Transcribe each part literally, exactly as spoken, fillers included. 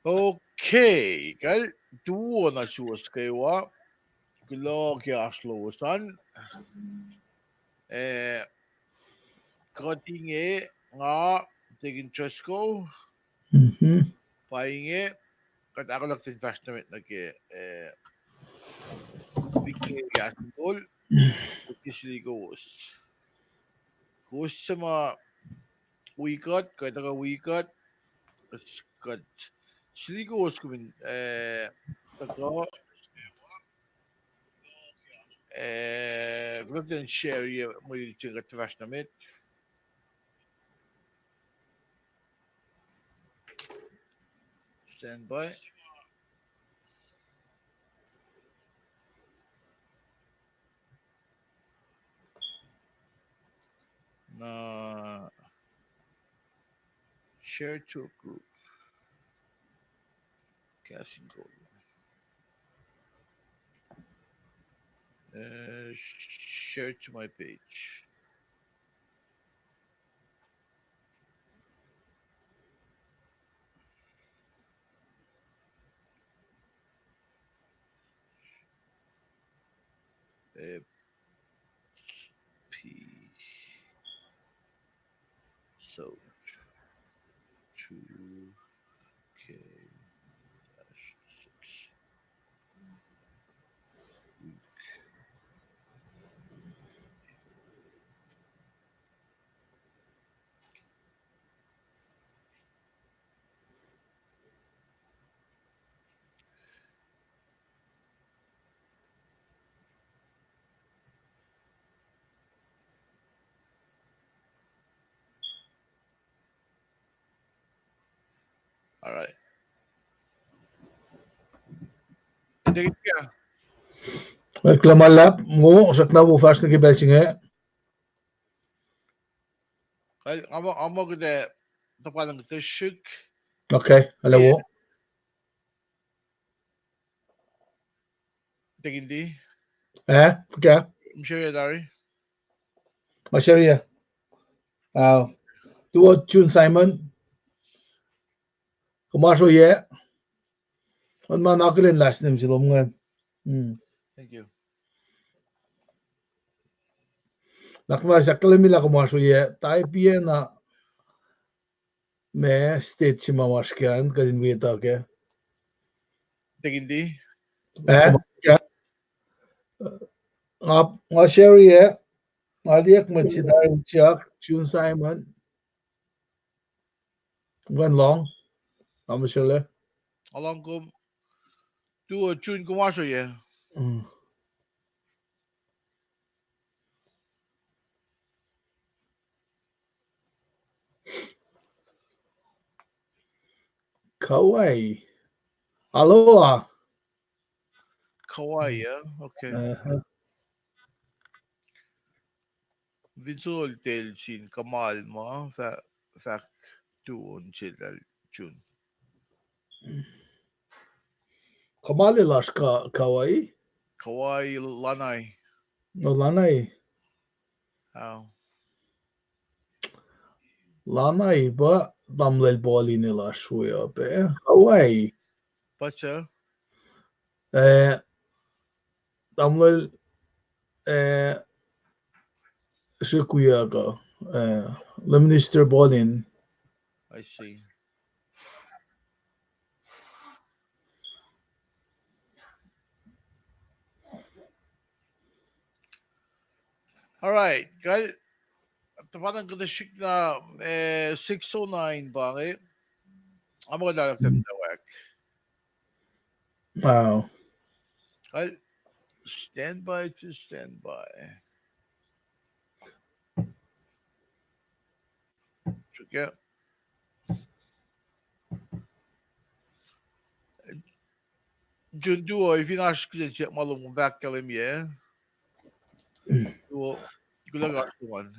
Okay, kal tuo na suwos kwewa. Kuloh ke oasr lowos an. Eh, kuht inge, nga, Deacon Driscoll, Mhm. pa inge, kuht ahkolah kuht in fahsr nuh met nuh ke, eh, wik inge, kahs in kol, wik ke sili kowos. Kowos suc ma wi kuht, kuht tuhkuh wi kuht, kuht sili kowos kom in, eh, tuhkuh, eh, kuloh ke share ye mwe lututacng kuht fahsr nuh met. Stand by. Na share to a group. Kahs in kol. Uh, share to my page. P. So, two K dash six. All right. Take it, yeah. Kuloh ma luhlahp, ngo srackna wo fahsr nuh ke pacl se inge. Kal, nga muh, nga muh kuht ac tuhpan kuhtuh srihk. Okay, ala wo. Tekindi. Eh, okay. Mseri tari. Mseri. Ah, tuo June Simon. Kom oasr oyac? On ma na akihlen last name se lom ingacn. Hmm. Thank you. Nuhnak muh ahkkahlwemye lah kom oasr oyac, type-iyac na ma state se ma oasr ke an, kuht in wi etuh kac. Tekindi. Eh? Nga, nga share-i, nga liye mwet se tari utyak, June Simon. Ngan lohng, nga mihselac. Nga lohng kom. Tuo June, kom oasr oyac? Mm. Kauai. Aloha. Kauai, yeah? Okay. Uh-huh. Fin solol tacl sin Kamal ma, fah-, fahk tuo on seltahl June. Kamal el oasr Ka-, Kauai? Kauai, Lanai. Oh, Lanai. Oh. Lanai pa tamuhlwel Pauline el oasr we uh pac. Kauai. Puhs? Eh, tamuhlwel, eh, srihk wiyuck uh, eh, Lay Minister Pauline. I see. All right, kal, tuhpan kuhtuh srihk na, eh, six oh nine pa inge. Nga muh kuht lahlak tawak. Wow. Kal, stand by to stand by. Srihk ah. June tuo, if in oasr kihsen siyuck ma lom, kom fahk kahlwem yac. Tuo, kuloh ke oasr lom an.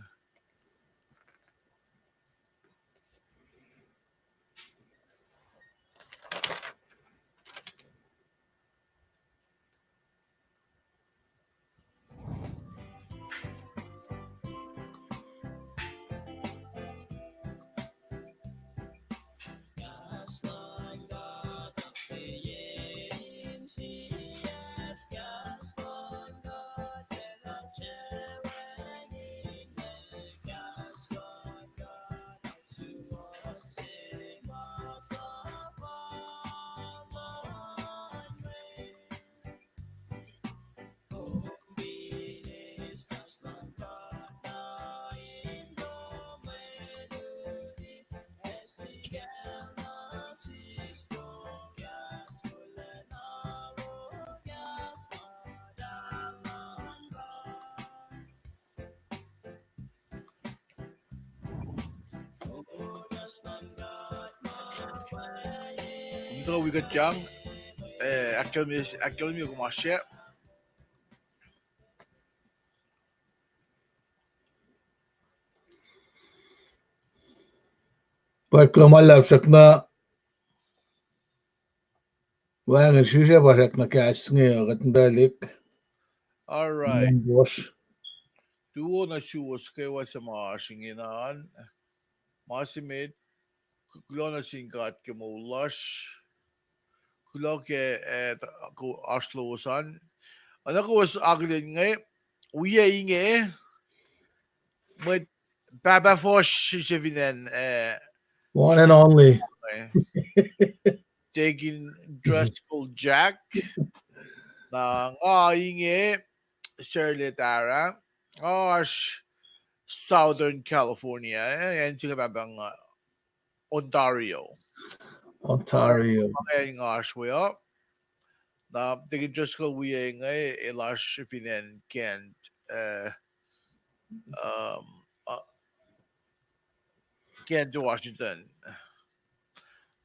Tuh wi kuht yang, eh, ahkkahlwemye, ahkkahlwemye kom oasr ah. Pwacye, kuloh ma luhlahp, srackna wacngihn srihsrihk pa srackna kahs inge uh kuht in tuhlihk. All right. Tuo nuh suwos kwewa suc ma oasr ingena an. Ma se met, kuloh nuh sin God ke moul lasr. Kuloh ke, eh, oasr lowos an. Oacna kowos akihlen inge, wi inge, mwet pahpah fuhsr se fin acn, eh, one and only, Deacon Driscoll Jack. Na nga inge Serle Tara, nga oasr Southern California, eh, acn se inge pahpah nga Ontario. Ontario. Nga oasr we uh. Na Deacon Driscoll wi inge, el oasr fin acn Kent, eh, um, uh, Kent, Washington.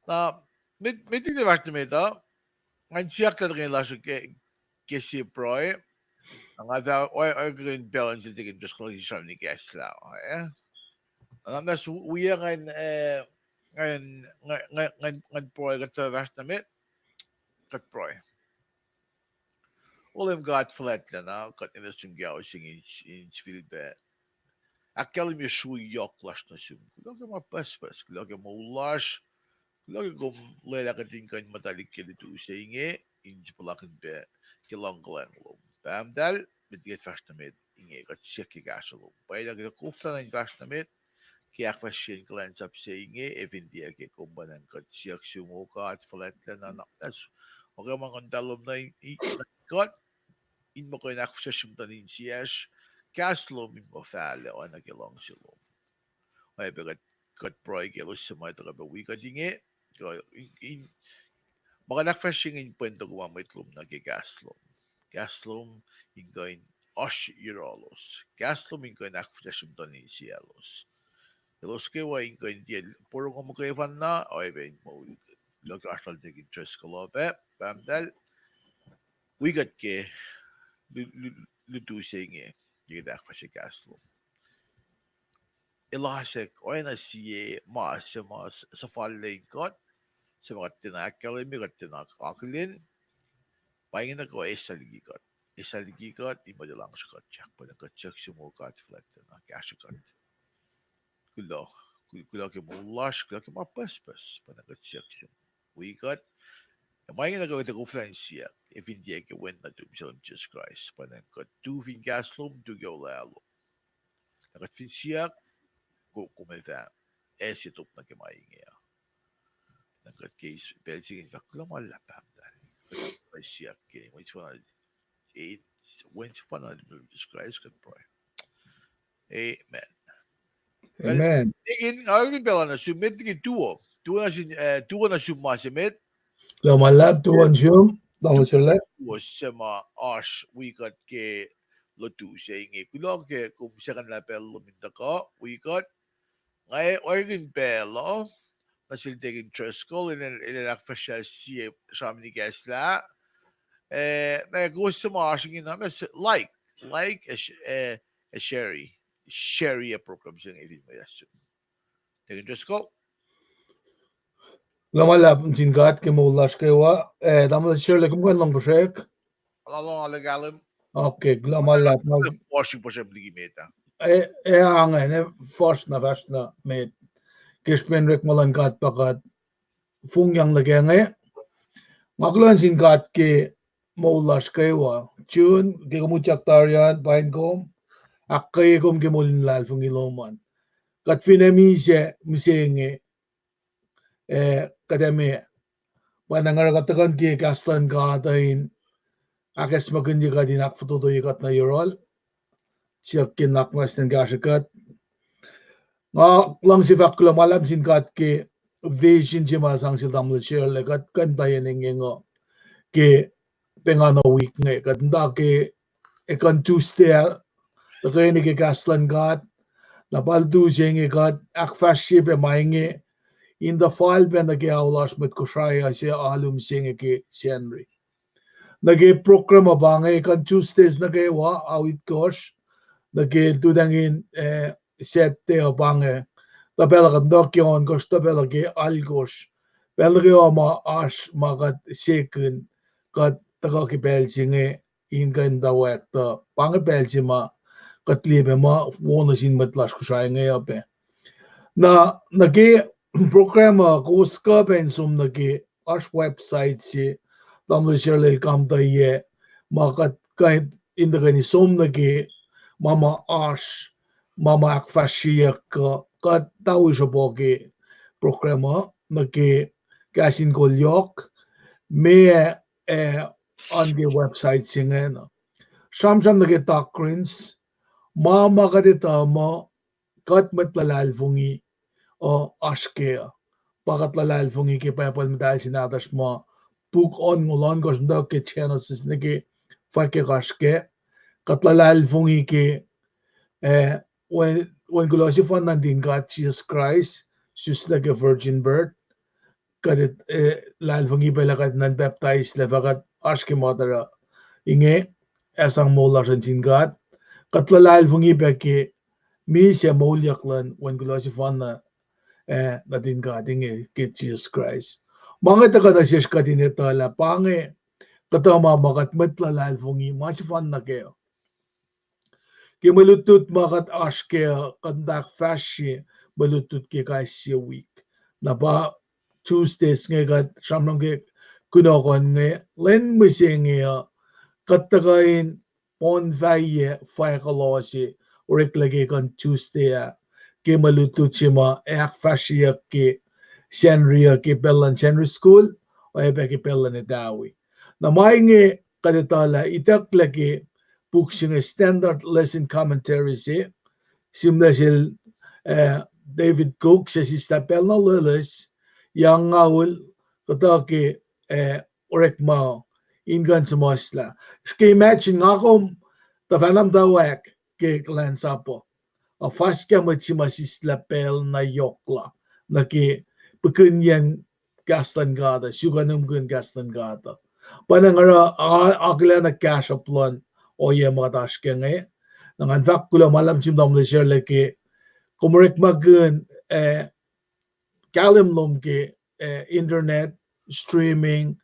Na met, met liki fahsr nuh met uh, ngan siyuck lah tuhkweni lasr ke, ke sie pruhe. Nga fah, oa, oa kuh in balance el Deacon Driscoll sramsram nuh ke kahs lah, eh. Na muhnahs wi ngan, eh, ngan, ngan, ngan, ngan pruhe kuht fahsr nuh met, kuht pruhe. O Leum God fuhlwactlacna, kuht enenuh sum ke ao se inge in, in sifilpac ahkkahlwemye srui yohk lasr nuh sum. Kuloh ke ma pucspucs, kuloh ke moul lasr, kuloh ke kom lwelah kuht in kuh in muhtahlihk ke lutu se inge, in sifilpaclihn pac ke luhngkuhlwacng lom. Pahpah muhtahl, met liki kuht fahsr nuh met inge, kuht siyuck ke kahsruh lom. Pwacye lah kuht koflah na in fahsr nuh met ke ahkfahsryeyacn kuhlwacnsap se inge, ac fin tiac ke kom, pwacnwacng kuht siyuck sum, O God fuhlwactlacna, na, na, okay, ma ngan tuh lom nuh in, in, kuht in muh kuh in ahkfahsrye muhtuhn insiyacsr, kahs lom in muh fahlac oacna ke luhngse lom. Oacyacpac kuht, kuht pruhe ke elos suc ma tuhkuh pac wi kuht inge, kuh in, in, ma kuht ahkfahsrye inge in pweng tuh kom mwet lom nuh ke kahs lom. Kahs lom in kuh in oasr yohrohlos. Kahs lom in kuh in ahkfahsrye muhtuhn insiyaclos. Elos kwewa in kuh in tiac porongo muhkwena, oacyacpac in moul. Kuloh ke oasr lal Deacon Driscoll uh pac, pahpah muhtahl, wi kuht ke lu-, lu-, lutu se inge, ke kuht ahkfahsrye kahs lom. Elasek oacna sie ma se ma s-, suhfallac in kuht, se ma kuht tiacna ahkkahlwemye, kuht tiacna akihlen, pa ingena kuh eslah liki kuht. Eslah liki kuht, in muh luhngse kuht, siyuck pwacnwacng kuht siyuck sum, O God fuhlwactlacna, kahsrwe kuht. Kuloh, kul-, kuloh ke moul lasr, kuloh ke ma pucspucs, pwacnwacng kuht siyuck sum. Wi kuht, ac ma ingena kuh kuht ac koflah in siyuck, ac fin tiac ke Wen nuhtum se lom Jisus Kraist, pwacnwacng kuht tu fin kahs lom, tu ke olwelah lom. Na kuht fin siyuck, ko-, kom ac fah ase top nuh ke ma inge uh. Na kuht ke eis pacl se inge in fahk kuloh ma luhlahp, pahpah muhtahl. Kuht siyuck ke inen Wen sefanna, e, Wen sefanna, Jisus Kraist, kuht pruhe. Amen. Amen. Deacon, nga arulacna pacl nuh sum met liki tuo. Tuo nuh sin, eh, tuo nuh sum ma se met. Kuloh ma luhlahp, tuo nuh sum, tamuhlwel Serle. Tuo se ma oasr wi kuht ke lutu se inge. Kuloh ke kom siyuck lah pacl lom in tuhkuh wi kuht. Nga orekmakihn pacl uh nuh sel Deacon Driscoll, el, el ahkfahsrye sie sramsram nuh ke kahs lah, eh, na kowos suc ma oasr ingena, like, like, ac sh-, eh, ac share, share program se inge fin mwet uh sum. Deacon Driscoll. Kuloh ma luhlahp nuh sin God ke moul lasr kwewa. Eh, tamuhlwel Serle, kom kuh in lohng puhsrek? Lalo ale kahlwem. Okay, kuloh ma luhlahp. Puhsrek, puhsrek liki met ah. Eh, eh, angen, eh, fuhsr na fahsr na met. Ke srihpen orekma luhn God pa God fongyang nuh ke inge. Nga kuloh nuh sin God ke moul lasr kwewa. June, ke kom utyak tari an, paing kom, ahkkweye kom ke moul in luhlahlfongi lom an. Kuht fin ac misac mihsenge, eh, kuht ac meac. Pwacnwacng oruh kuht tuhkuh nuh ke kahs luhn God uh in ahkacsmakihnye kuht in ahkfototoye kuht nuh yohrohl. Siyuck ke nuhnak muhnahs in kahsrwe kuht. Nga luhngse fahk kuloh ma luhlahp sin God ke vision se ma sang sel tamuhlwel Serle, kuht kuh in tiac engyeng uh ke pengana wik inge. Kuht muhta ke ekuh in Tuesday ah, tuhkweni ke kahs luhn God, na pacl Tuesday inge kuht ahkfahsrye pac ma inge, in tuh fal pac nuh ke ao lasr mwet Kosrae uh se alu mihsenge ke Sacnri. Nuh ke program uh pa inge kuh in Tuesdays nuh kwewa, ao itkohsr, nuh ke lututacng in, eh, Saturday uh pa inge, tuh pacl uh kuht in tuh ke ohnkohsr, tuh pacl uh ke alkohsr. Pacl nuh kwewa ma oasr ma kuht sekihn, kuht tuhkuh ke pacl se inge in kuh in muhtwacwacack tuh pa inge pacl se ma kuht liye pac ma wo nuh sin mwet lasr Kosrae inge uh pac. Na, nuh ke program uh, kowos kuh pac in som nuh ke oasr website se, tamuhlwel Sarlel Kamtayac, ma kuht kuh in tuhkweni som nuh ke ma ma oasr, ma ma ahkfahsryeyuck uh, kuht tawi sruhpo ke program uh, nuh ke Kahs in Kol Yohk, meac, eh, oan ke website se ingena. Sramsram nuh ke doctrines, ma ma kuht etuh muh kuht mwet luhlahlfongi uh oasr kac uh. Pa kuht luhlahlfongi ke Bible muhtahl se nahtuhsr ma puk onngoul ohnkohsr muhtuhk ke Genesis nuh ke fwackyuck oasr kac. Kuht luhlahlfongi ke, eh, wen, wen kuloh sefanna nuhtin God Jisus Kraist, sus nuh ke virgin birth, kuht, eh, luhlahlfongi pac lah kuht nuhn pacptaislac fah kuht oasr ke ma tari inge, ac sang moul lasr nuh sin God. Kuht luhlahlfongi pac ke misac moulyak luhn wen kuloh sefanna, eh, nuhtin God inge ke Jisus Kraist. Ma inge tuhkuh nuh sesr kuht in etuh lah pa inge kuhtuh ma ma kuht mwet luhlahlfongi ma sefanna kac uh. Ke mwe lutlut ma kuht oasr kac uh, kuht in ahkfahsrye mwe lutlut ke kais sie wik. Na pa Tuesdays inge kuht sramsram ke kunohkohn inge, lwen mihsenge uh, kuht tuhkuh in poun fahyac fwack kuloh se oreklac ke kuh in Tuesday ah, ke mwe lutlut se ma ahkfahsryeyuck ke Sacnri uh ke pacl luhn Sunday school, oacyacpac ke pacl luhn etawi. Na ma inge kuht etuh lah itucklac ke puk se inge Standard Lesson Commentary se, sihmlac sel, eh, David Cook, suc sislah pacl na loeloes, yac angngaul, kuhtuh ke, eh, orekma in kuh in suhmuhslah. Srihke imagine nga kom tuhfahna muhtwacwacack ke kuhlwacnsap uh, a fuhskah mwet se ma sislah pacl na yohk la nuh ke puhkuhnyacn kahs luhn God uh, sukanumkihn kahs luhn God uh. Pa na nga oruh a-, akihlen kahsruhp luhn ohiyac ma kuht oasr kac inge. Na ngan fahk kuloh ma luhlahp nuh sum tamuhlwel Sarlel ke kom orekmakihn, eh, kahlwem lom ke, eh, internet, streaming,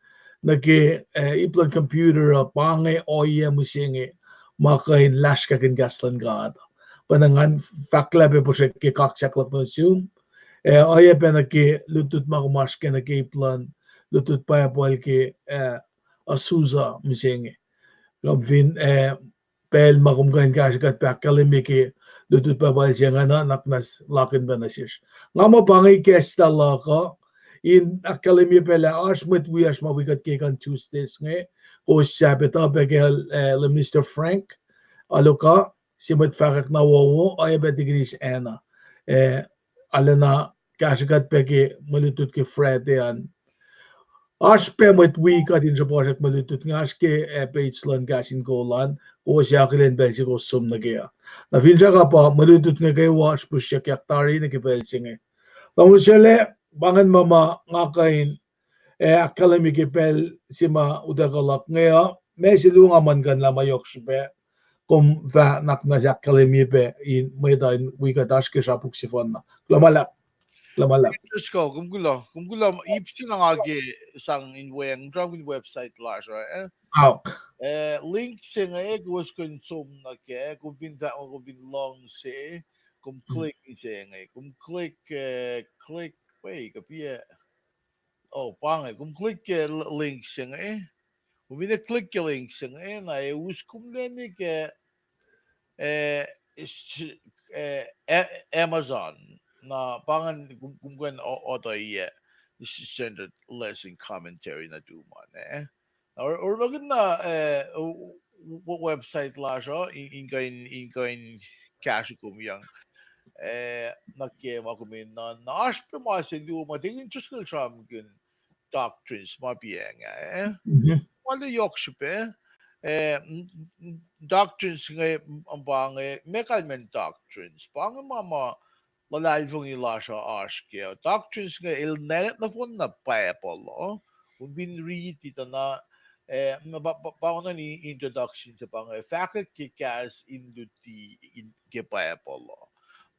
nuh ke, eh, ip luhn computer uh, pa inge ohiyac mihsenge ma kuh in lasrkakihn kahs luhn God. Pa na ngan fahklah pac puhsrek ke kaksak luhk nuh sum, eh, oacyacpac nuh ke lutlut ma kom oasr kac nuh ke ip luhn lutlut Bible ke, eh, Azusa mihsenge. Kom fin, eh, pacl ma kom kuh in kahsrwe kuht pac ahkkahlwemye ke lutlut Bible se ingena, nuhnak muhnahs lakihn pac nuh sesr. Nga muh pa inge ikacslah luhk uh, in ahkkahlwemye pac lah oasr mwet wiyacsr ma wi kuht ke kuh in Tuesdays inge, kowos sahp etuh pac kacl, eh, Minister Frank Aloka, se mwet fahkwack na wowo, oacyacpac Tikinis Anna. Eh, arulacna kahsrwe kuht pac ke mwe lutlut ke Friday an. Oasr pac mwet wi kuht in sruhpuhsrak mwe lutlut inge, oasr ke, eh, page luhn Kahs in Kol an, kowos ac akihlen pacl se kowos som nuh kac uh. Na finsrak uh pa mwe lutlut inge kwewa srihpihsryuckyak tari nuh ke pacl se inge. Tamuhlwel Sarlel, pa ingacn ma ma nga kuh in, eh, ahkkahlwemye ke pacl se ma utuckuh luhk inge uh, ma se luo nga muhlkuhnlah ma yohk srihpac, kom fah nuhnak muhnahs ahkkahlwemye pac in mwet uh in wi kuht oasr ke srapuk sefanna. Kuloh ma luhlahp. Kuloh ma luhlahp. Just go, kom kuloh, kom kuloh, ip se na nga ke sang in weacng, tram in website lasr uh, eh? Aok. Eh, link se inge, kowos kuh in som nuh kac, kom fin fahk, kom fin luhngse, kom click se inge, kom click, eh, click, wait, kuh pa, oh, pa inge, kom click ke l-, link se inge. Kom fin click ke link se inge, na e us kom leni ke, eh, s-, eh, A-, Amazon. Na pa ingacn kom, kom kuh in o-, otahiyac s-, Standard Lesson Commentary nuhtum an, eh. Na or-, orekmakihn na, eh, w-, w-, website lasr uh, in, in kuh in, in kuh in kahsrwe kom yang. Eh, nuh ke ma kom in nuhn, na oasr pac ma se luo ma tikin just kal sramkihn doctrines ma piacng ah, eh? Mhm. Ma la yohk srihpac, eh, m-, m-, doctrines inge, m-, pa inge, meac kalmacn doctrines. Pa inge ma ma luhlahlfongi lasr uh oasr kac. Doctrines inge el nacnacng nohfohn na Bible uh. Kom fin riti tuh na, eh, pa, pa, pa oacna in introduction se pa inge, fahkwack ke kahs in luti in, ke Bible uh.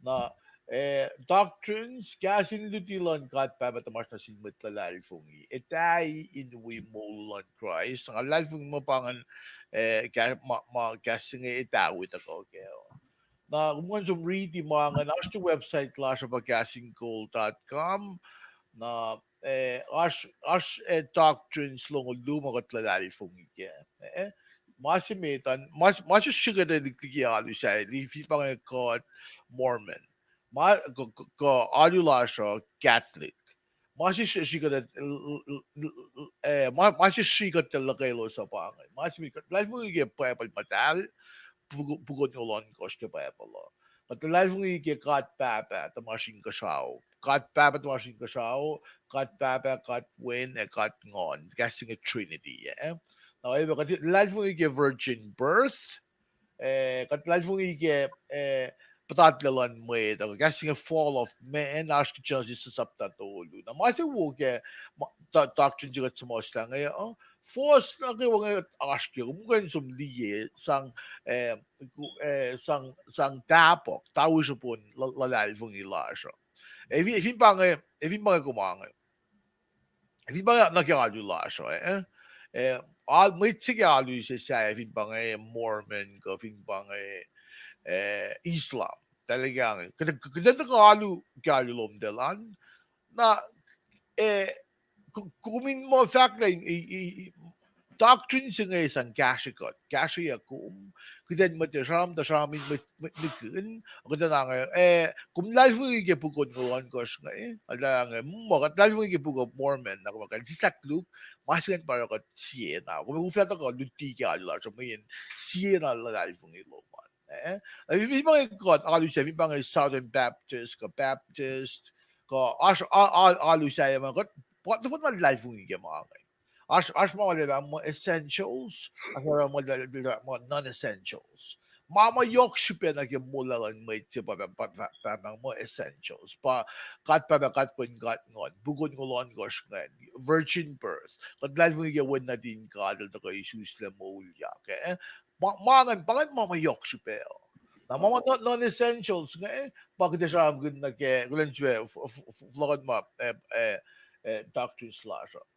Na, eh, doctrines, kahs in luti luhn God Pahpah tuhmasr nuh sin mwet luhlahlfongi, etahi in wi moul luhn Kraist. Nga luhlahlfongi muh pa ingacn, eh, kah-, ma, ma kahs se inge etahi wi tuhkuh kac. Na kom kuh in som riti ma ingacn, oasr ke website lasr uh pa kahs in kol dot com. Na, eh, oasr, oasr, eh, doctrines longoul luo ma kuht luhlahlfongi kac. Eh, ma se met an, ma, ma se srihkactwe liki alu sahyac, fin pa inge kuht Mormon. Ma, kuh, kuh, kuh alu lasr uh Catholic. Ma se srihkactwe, eh, ma, ma se srihkactwe luhkelos uh pa inge. Ma se met kuht luhlahlfongi ke Bible muhtahl, puk-, puk in ohnkohsr ke Bible uh. Kuht luhlahlfongi ke God Pahpah tuhmasr Inkuhsrao. God Pahpah tuhmasr Inkuhsrao, God Pahpah, God Wen, ac God Nguhn. Kahs se inge Trinity, eh? Na, eh, kuht luhlahlfongi ke virgin birth, eh, kuht luhlahlfongi ke, eh, puhtatlac luhn mwet, uh, kahs se inge fall of man, oasr ke Genesis sapta tolu. Na ma se wo ke, ma, do-, doctrine se kuht suhmuhslah inge, uh, force nuh kwewa inge oasr ke, kom kuh in som liye, sang, eh, ku-, eh, sang, sang tahpuhk, tawisrupon lu-, luhlahlfongi lasr uh. Ac fin, fin pa inge, ac fin pa inge kom inge. Fin pa inge nuh ke alu lasr uh, eh? Eh, al-, mwet se ke alu se sahyac, fin pa inge Mormon, kuh fin pa inge, eh, Islam. Tahlke inge. Kuht, kuht tuhkuh alu ke alu lom tuh elan. Na, eh, ku-, kom in muh fahk lah, i, i, i, doctrine se inge sang kahsrwe kuht, kahsrweyuck kom, kuht in mwet sram, tuh sram in mwet, mwet nihkihn, kuht in ange, eh, kom luhlahlfongi ke puk in ohnkohsr inge, eh, kuht in ange, muh kuht luhlahlfongi ke Book of Mormon, na kom kal sislah Luke, ma se ingacn pa oruh kuht siena, kom kuflah tuhkuh luti ke alu lasr uh, mweyen siena luhlahlfongi lom an. Eh, eh, fin pa inge kuht alu sahyac, fin pa inge Southern Baptist, kuh Baptist, kuh oasr a-, a-, alu sahyac ma kuht, pa nohfohn na luhlahlfongi ke ma inge. Oasr, oasr ma lwelah muh essentials, oasr ma lwelah muh non-essentials. Ma ma yohk srihpac nuh ke moul luhn mwet se pa, pa, pa, pa, pa muh essentials. Pa God Pahpah, God Wen, God Nguhn, puk in ohnkohsr ingacn, virgin birth. Kuht luhlahlfongi ke Wen nuhtin God el tuhkuh isuslac moulyak, eh? Ma, ma ingacn, pa ingacn ma ma yohk srihpac. Na ma ma non-, non-essentials inge, pa kuht ac sramsramkihn nuh ke, kuhlwacnswe f-, f-, f-, fohlohkohn ma, eh, eh, eh, doctrines lasr uh.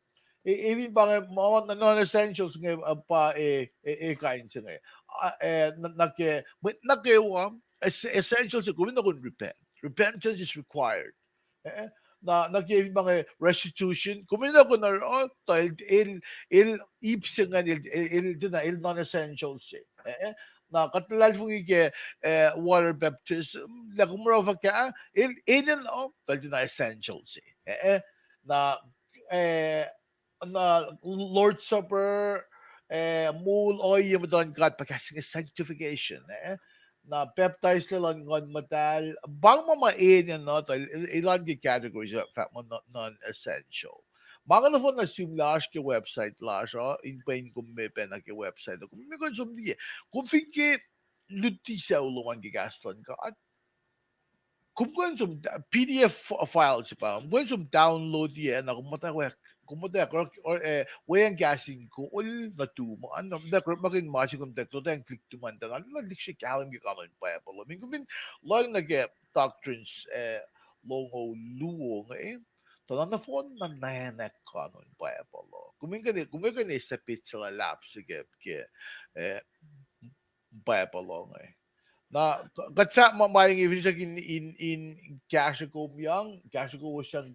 E, e fin pa inge, ma, ma non-essentials inge, uh, pa, eh, eh, eh, kain se inge. Ah, eh, nuh, nuh ke, mwet nuh kwewa, es-, essentials, kom in nuh kun repent. Repentance is required. Eh, na, nuh ke fin pa inge restitution, kom in nuh kun oruh, tuh el, el, el ip se ingacn, el, el, el, tiacna, el non-essential se. Eh, na kuht luhlahlfongi ke, eh, water baptism, lah kom oruh fuhkah, el, el, el, oh, tuh el tiacna essential se. Eh, na, eh, na Lord's Supper, eh, moul ohiyac muhtuhn God, pa kahs se inge sanctification, eh? Na baptize luhn Nguhn Muhtahl, pa inge ma ma enenuh, tuh el, el, elan ke categories, uh, fahk muh non-, non-essential. Ma inge nohfohn na sihmlac oasr ke website lasr uh, in pwen kom me pacna ke website uh, kom me kuh in som liye. Kom fin ke luti sucu lom an ke kahs luhn God, kom kuh in som da-, P D F f-, file se pa, kom kuh in som download-i ac na kom muhtwacwacack, kom muhtwacwacack, or, or, eh, weacng kahs in kol nuh tum an, na muhtwacwacack orekmakihn ma se kom muhtwacwacack lotweacng click tum an, tuh na, na click se kahlwem ke kanon Bible. I mean, kom fin lohacng nuh ke doctrines, eh, longoul luo inge, tuh na nohfohn na nwacknak kanon Bible uh. Kom in kuh in, kom in kuh in eis petsac luhlahp se ke, ke, eh, Bible uh inge. Na, kuht fahk ma, ma inge finsrak in, in, in kahsrwe kom yang, kahsrwe kowos yang,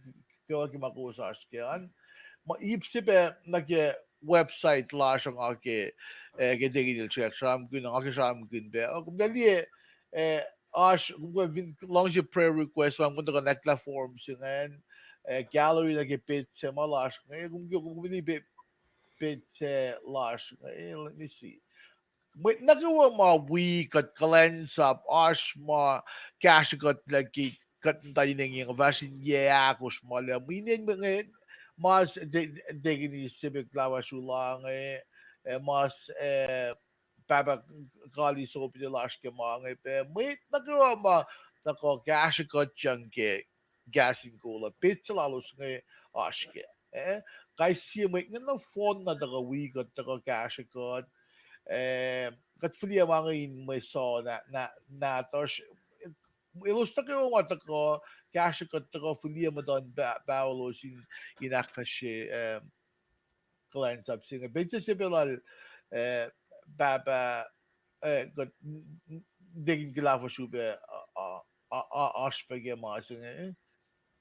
kwewa ke ma kowos oasr ke an. Ma ip se pac nuh ke website lasr uh nga ke, eh, ke tekin el srack sramkihn, nga ke sramkihn pac. Kom na liye, eh, oasr, kom fin luhngse prayer request, ma kom tuhkuh nwacklah form se ingacn, eh, gallery nuh ke petsac ma lasr inge, kom, kom, kom liye pe-, petsac lasr inge, eh, let me see. Mwet nuh kwewa ma wi kuht kuhlwacnsap, oasr ma kahsrwe kuht lah ke kuht muhta in engyeng fahsr in yac ahkosr ma lah mwe inen me inge, mas te-, tekini sipek lahfahsrula inge, eh, mas, eh, pahpah kali sopite lasr ke ma inge pac. Mwet nuh kwewa ma tuhkuh kahsrwe kuht yang ke Kahs in Kol uh, petsac lalos inge oasr ke. Eh, kais sie mwet inge nohfohn na tuhkuh wi kuht, tuhkuh kahsrwe kuht, eh, kuht fihliyac ma inge in mwe soh na, na, nahtuhsr. Elos nuh kwewa ma tuhkuh kahsrwe kuht, tuhkuh fihliyac muhtuhn pa-, paholos in, in ahkfahsrye, eh, kuhlwacnsap se inge. Petsac se pac lal, eh, pahpah, eh, kuht, n-, n-, tekin kuhlahfuhsr upac, uh, uh, uh, oasr pac ke ma se inge.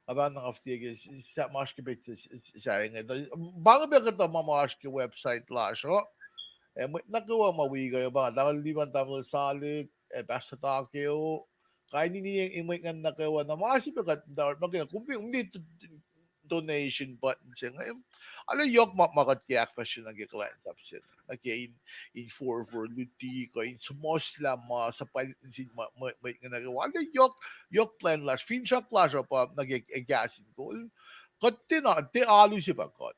Nga pahng na nga fihliyac ke s-, s-, ma oasr ke petsac s-, s-, sahyac inge. Pa inge pac kuhtuh ma ma oasr ke website lasr uh. Eh, mwet nuh kwewa ma wi kuh pa nga, tamuhlwel Lipan, tamuhlwel Salik, eh, Pastor Takeo, kain in, in mwet ingacn nuh kwewa, na ma se pac kuht, na, na ke, kom, kom, donation button se inge. Arlac yohk ma, ma kuht ke ahkfahsrye nuh ke kuhlwacnsap se inge. Nuh ke in, in forfor luti, kuh in suhmuhslah ma suhpwacl nuh sin ma, ma, mwet inge nuh kwewa. Arlac yohk, yohk plan lasr, finsrak lasr uh pa nuh ke, eh, Kahs in Kol. Kuht tiacna, tiac alu se pa kuht.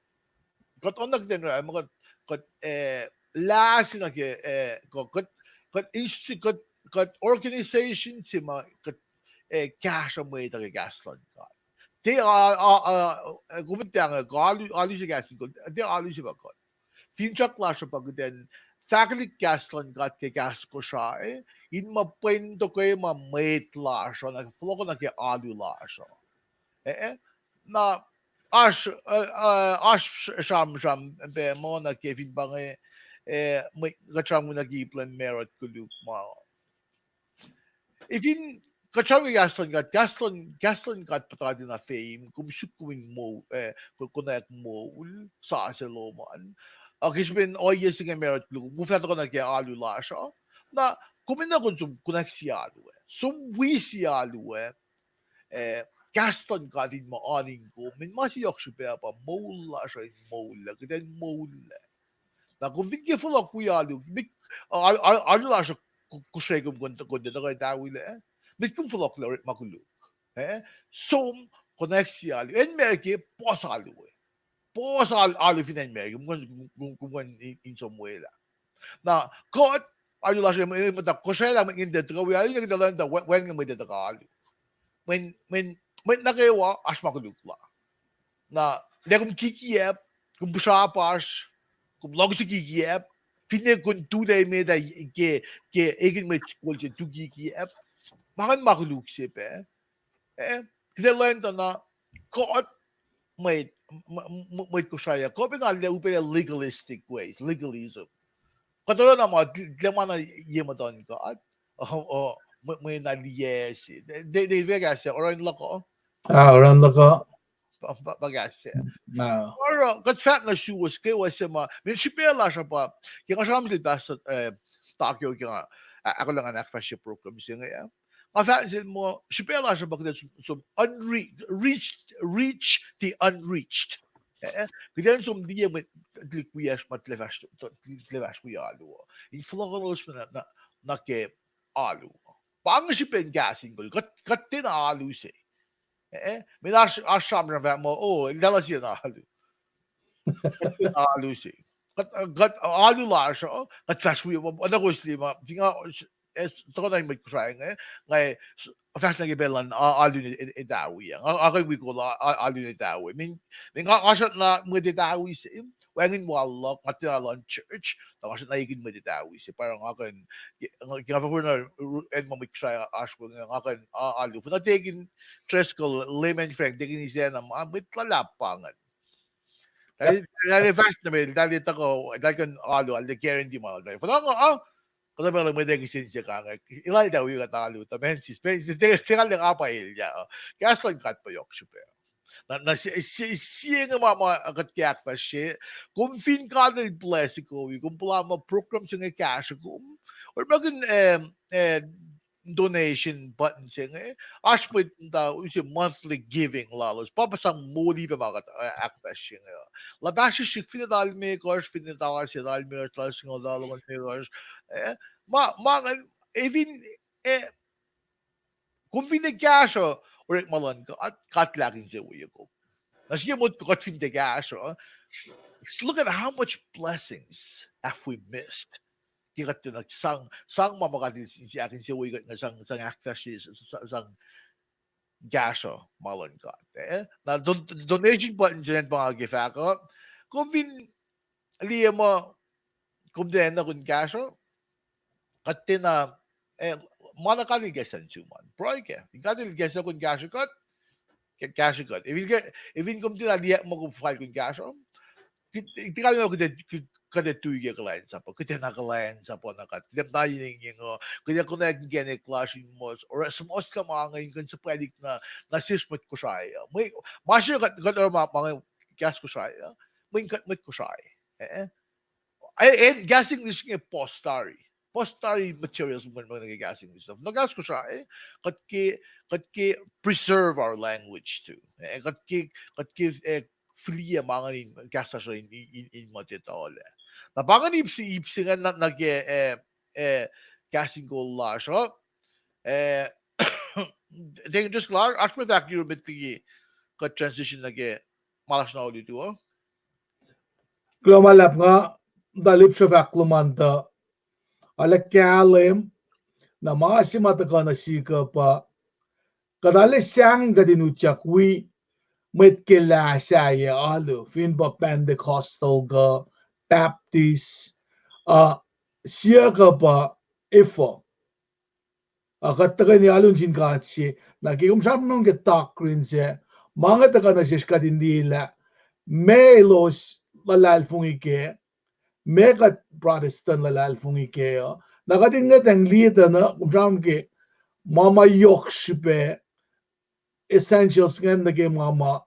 Kuht on nuh kuht in, ma kuht, kuht, eh, lah se nuh ke, eh, kuht, kuht, kuht institu-, kuht, kuht organization se ma kuht, eh, kahsruh mwet uh ke kahs luhn God. Tiac, a, a, a, kom tiac, kuh alu, alu se Kahs in Kol, tiac alu se pa kuht. Finsrak lasr uh pa kuht in fahkwelihk kahs luhn God ke kahs Kosrae, in ma pwen tokwe ma mwet lasr uh, na fohlohkoh nuh ke alu lasr uh. Eh, eh, na oasr, eh, eh, oasr sramsram pac muh nuh ke fin pa inge, eh, mwe-, kuht sramsram nuh ke ip luhn macruht koluk ma. Efin kuht sramsram ke kahs luhn God, kahs luhn, kahs luhn God puhtati na fame, kom suk kom in moul, eh, ko-, konwacack moul sasuc lom an. Ac ke srihpen ohiyac se inge macruht koluk, kom fah tuhkuh nuh ke alu lasr uh. Na kom enenuh in som konwacack sie alu, eh. Som wi sie alu, eh. Eh, kahs luhn God in ma oan in kom, in ma se yohk srihpac pa moul lasr uh in moul lah, kuht in moul lah. Na kom fin ke fohlohk wi alu, met, a, a, alu lasr uh, ku-, kosre kom kon, kon tuhkuh etawi lah, eh? Met kom fohlohk lah orekma koluk, eh? Som, konwacack sie alu. Acn America, puhs alu, eh. Puhs al-, alu fin acn America, kom, kom, kom, kom in, in som welah. Na kuht, alu lasr uh, eh, muhta Kosrae lah mwet inge tuhkuh wi alu, kuht lwen tuh, wacngihn mwet uh tuhkuh alu. Mweyen, mweyen, mwet nuh kwewa oasr ma koluk la. Na, lah kom kikiacp, kom pihsrapasr, kom luhngse kikiacp, finne kom tulac met ah ke, ke ekihn mwet kol se tu kikiacp, ma ingacn ma koluk se pac. Eh, kuht lwen tuh na, kuht, mwet, m-, m-, mwet Kosrae, kuht pacna lah upac legalistic ways, legalism. Kuht oruh na ma, tiac ma na ye muhtuhn God, o, o, mwe, mwe na liye se. Te, te, te, kahs se, oruh in luhk uh? Ah, oruh in luhk uh. Pa, pa, pa kahs se. Oruh, kuht fahk nuh suwos kwewa se ma, mweyen srihpac lasr uh pa, ke nga sramsram sel Pastor, eh, Takeo ke nga, a-, ahkolah ngan ahkfahsrye program se inge, ah. Nga fahk sel muh, srihpac lasr uh pa kuht in som, som unre-, reach, reach the unreached. Eh, kuht in som liye mwet tuhlihk wiyacsr ma tiac fahsr, tiac fahsr wi alu uh. In fohlohkohnolos na, na, nuh ke alu. Pa inge srihpen Kahs in Kol, kuht, kuht tiacna alu se. Eh, mweyen oasr, oasr sramsram fahk muh, oh, eltahl sie na alu. Kuht tiacna alu se. Kuht, kuht alu lasr uh, kuht fahsr wi, oacna kowos liye ma, nga, eh, tuhkuh na mwet Kosrae inge, nga, fahsr nuh ke pacl luhn a-, alu in e-, etawi ah. Nga, nga kuh in wi kol a-, a-, alu in etawi. Mweyen, mweyen nga, nga srackna mwet etawi se, wacngihn wal luhk, nga tiacna luhn church, tuh nga srackna ekihn mwet etawi se. Pa nga kuh in, ke, ke nga fahk na, acn ma mwet Kosrae oasr we, nga kuh in a-, alu. Finne tekihn Driscoll, Layman Frank, tekihn Isacna, ma mwet luhlahp pa ingacn. Eltahl, eltahl fahsr nuh met, eltahl tuhkuh, eltahl kuh in alu, eltahl guarantee ma eltahl. Finne nga, ah, kuhtuh pacl mwet ac kihsen se kanga, eltahl wi kuht alu, tuh Mensis, Mensis, te, te nga le nga pa elyah, kahs luhn God pa yohk srihpac. Na, na se, se, se inge ma, ma kuht ke ahkfahsrye, kom fin God el bless kom, kom puhla muh program se inge kahsruh kom, orekmakihn, eh, eh, donation button se inge, oasr mwet muhta use monthly giving lalos, pa, pa sang moli pac ma kuht, eh, ahkfahsrye inge. Luhpah srihsrihk, finne tala limekohsr, finne tala se, tala limekohsr, tala singucul, tala longoul limekohsr, eh, ma, ma ingacn, efin, eh, kom fin tiac kahsruh orekma luhn God, God lakihn se wo ye kom. Na srihke mot kuht fin tiac kahsruh, look at how much blessings have we missed. Ke kuht tiacna sang, sang ma ma kuht in, in, in se wo kuht nga sang, sang ahkfahsrye, sang kahsruh ma luhn God. Eh? Na don-, donation button se inge pa nga ke fahk uh. Kom fin liye muh kom tiacna kuh in kahsruh, kuht tiacna, eh, ma na God El kahs in sum an. Pruhe kac. Fin God El kahs in kuh in kahsruh kuht, kahsruh kuht. Efin kom tiacna liye muh kom fal kuh in kahsruh, kuht, kuht, kuht, kuht tui ke kuhlwacnsap uh, kuht tiacna kuhlwacnsap uh na kuht, kuht tiacna inengyeng uh, kuht ac konwacack inkacnek lasr in muh, oruh suhmuhslah ma inge in kuh in suhpwaclihk na, na sesr mwet Kosrae uh. Mwe, ma se kuht, kuht oruh ma, ma inge kahs Kosrae uh, mweyen kuht mwet Kosrae. Eh? Eh, eh, kahs English inge puhs tari. Puhs tari materials mweyen, mweyen ke kahs English. Na kahs Kosrae, kuht ke, kuht ke preserve our language too. Eh, kuht ke, kuht ke, eh, fihliyac ma inge in kahs lasr in, in, in, in muhtwacta lah. Na pa inge ip se, ip se inge na, na ke, eh, eh, kahs in kol lasr uh. Eh, Deacon Driscoll, oasr mwe fahk yurum met liki kuht transition nuh ke ma lasr na olutu uh? Kuloh ma luhlahp, nga tuh lihpsre fahk luhman tuh arlac kahlwem, na ma se ma tuhkuh nuh sihk uh pa, kuht arlac sahngweng kuht in utyak wi mwet ke lah sahyac alu, fin pa Pentecostal kuh Baptist, uh, siyuck uh pa efuh. Uh, kuht tuhkweni alu nuh sin God se, na ke kom sramsram ke doctrine se, ma inge tuhkuh nuh sesr kuht in liye lah meac elos luhlahlfongi kac, meac kuht Protestant luhlahlfongi kac uh. Na kuht in ngwetacng liye tuh na kom sramsram ke ma ma yohk srihpac, essentials ingacn nuh ke ma ma,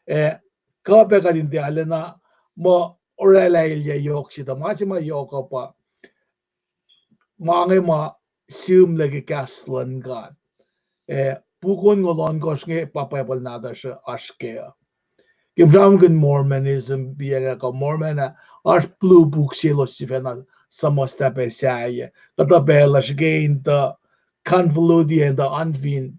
eh, kuh pac kuht in tiac arulacna muh orwaclah elyah yohk se tuh ma se ma yohk uh pa ma inge ma sihmlac ke kahs luhn God. Eh, puk onngoul ohnkohsr inge pa Bible nahtuhsr uh oasr kac uh. Ke sramsramkihn Mormonism, Bible kuh Mormon ah, oasr blue book selos sifacna suhmuhslah pac sahyac. Kuhtuh pacl uh srihke in tuh convolute in tuh an fin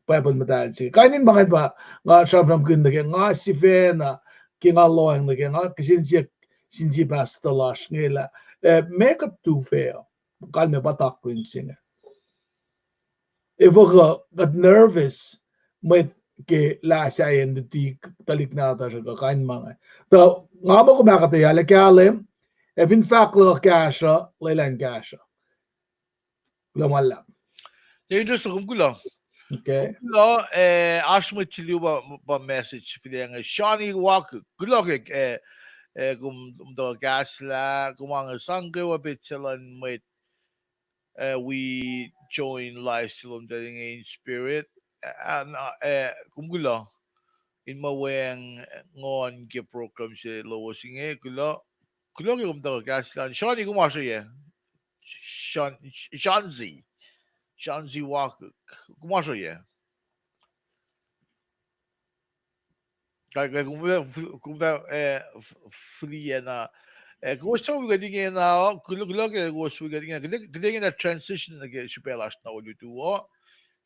Bible muhtahl se. Kain in ma ingacn pa nga sramsramkihn nuh ke nga sifacna, ke nga lohacng nuh ke nga kihsen siyuck sin sie pastor lasr inge lah, eh, meac kuht tufah uh, kalmac pa doctrine se inge. Efuh kuh kuht nervous mwet ke lah sahyac in luti tuhlihk nahtuhsr uh kuh kain ma inge. Tuh nga muh kom ahkuhtweyac lah kahlwem, ac fin fahk luhk kahsruh, lwelah in kahsruh. Kuloh ma luhlahp. Deacon Driscoll, kom kuloh. Okay. Kom kuloh, eh, oasr mwet se luo pa, pa message fihlacng, eh, Shani Wakuk. Kuloh ke, eh, eh, kom, kom tuhkuh kahslah, kom ange sang kwewa petsac se luhn mwet, eh, wi join live se lom tuh inge in spirit. Eh, eh, na, eh, kom kuloh in ma weacng nguhn ke program se lowos inge, kuloh, kuloh ke kom tuhkuh kahslah. Shani, kom asruyac? Shan-, Shanzi. Shanzi Wakuk. Kom asruyac? Ka, ka, kom, kom, eh, f-, f-, fihliyac na. Eh, kowos suc wi kuht ingena, kuloh, kuloh ke kowos wi kuht ingena. Kuht, kuht ingena transition nuh ke srihpac lasr na olutu uh.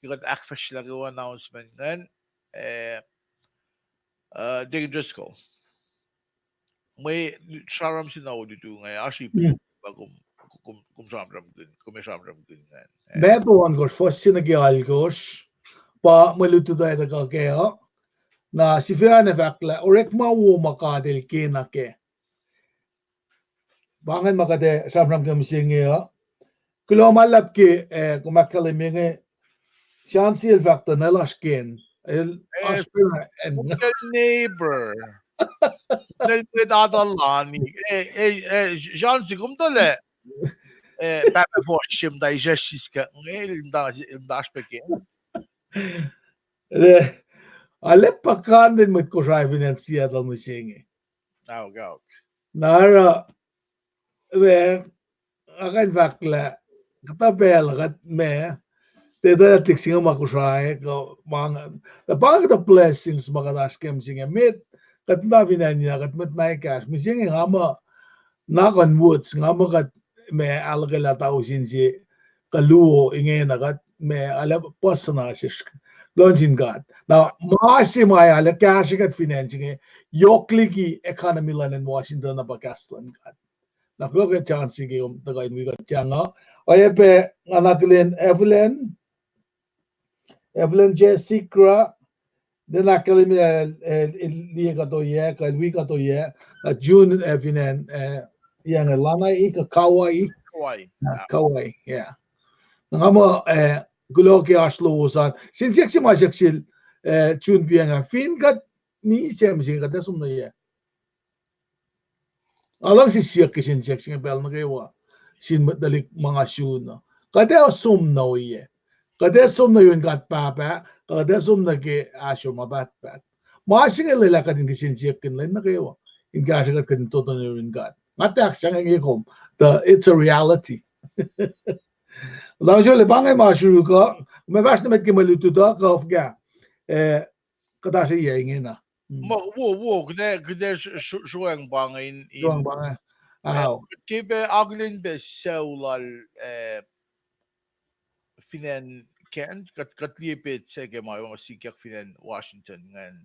Ke kuht ahkfahsryelah ke announcement ingacn. Eh, uh, Deacon Driscoll. Mwe sramsram se na olutu inge, oasr ip, mm, pa kom, kom, kom sramsramkihn, kom sramsramkihn ingacn. Eh. Matthew ohnkohsr, fuhs se nuh ke alkohsr, pa mwe lutlut uh tuhkuh kac uh. Na sifacna fahk lah orekma wo ma God El kena kac. Pa ingacn ma kuht ac sramsram ke mihsenge uh. Kuloh ma luhlahp ke, eh, kom ahkkahlwemye inge, Shanzi el fahk tuh na el oasr kacn. El, eh, oasr kacn. Neighbor. Nel mwet Atalani. Eh, eh, eh, Shanzi, kom tuh lah, eh, pahpah fuhsr se muhta israsriskack inge, el muhta, el muhta oasr pac kacn. Eh, arlac puhkantwen mwet Kosrae fin acn Seattle mihsenge. Aok, aok. Na oruh, eh, nga kuh in fahk lah, kuhtuh pacl kuht ma, tiac etuh lah tiac singucul ma Kosrae, kuh ma, na pa kuhtuh blessings ma kuht oasr ke mihsenge, met, kuht muhta fin acn, kuht mwet na ekahsr, mihsenge nga muh, knock on wood, nga muh kuht ma ahluhkwelah tausin se kuh luo ingena kuht ma arlac puhs na sesr, kuloh nuh sin God. Na ma se ma arlac kahsrwe kuht fin acn se inge, yohk liki economy luhn acn Washington uh pa kahs luhn God. Na kuloh ke chance se ke kom tuhkuh in wi kuht ah. Oacyacpac nga na akihlen Evelyn, Evelyn Jessica, then ahkkahlwemye el, el, el liye kuht oyac, kuh el wi kuht oyac, uh, June, uh, fin acn, uh, yang Lana, kuh Kauai, Kauai, yeah. Na nga muh, uh, kuloh ke oasr lowos an. Sin siyuck se ma siyuck sel, uh, June piang ah, fin kuht, ni se mihsenge kuht ac som nuh yac. Nga luhngse siyuck ke sin siyuck se inge pacl nuh kwewa, sin mwet tuhlihk ma nga sun uh. Kuht ac som nuh oyac? Kuht ac som nuh yurin God Pahpah, kuht ac som nuh ke asor ma pahtpaht. Ma se inge lwelah kuht in kihsen siyuck in lwen nuh kwewa, in kahsrwe kuht kuht in tohtoh nuh yurin God. Nga tahk sahngweng kom, tuh it's a reality. Luhngse le pa inge ma sruhk uh, ma fahsr nuh met ke mwe lutlut uh, kuh fuhkah, eh, kuht oasr yac ingena. Ma wo, wo, kuht ac, kuht ac sruhweng pa inge in, in, ke pac akihlen pac sucu lal, eh, fin acn Kent, kuht, kuht liye petsac ke ma sikyak fin acn Washington ingacn.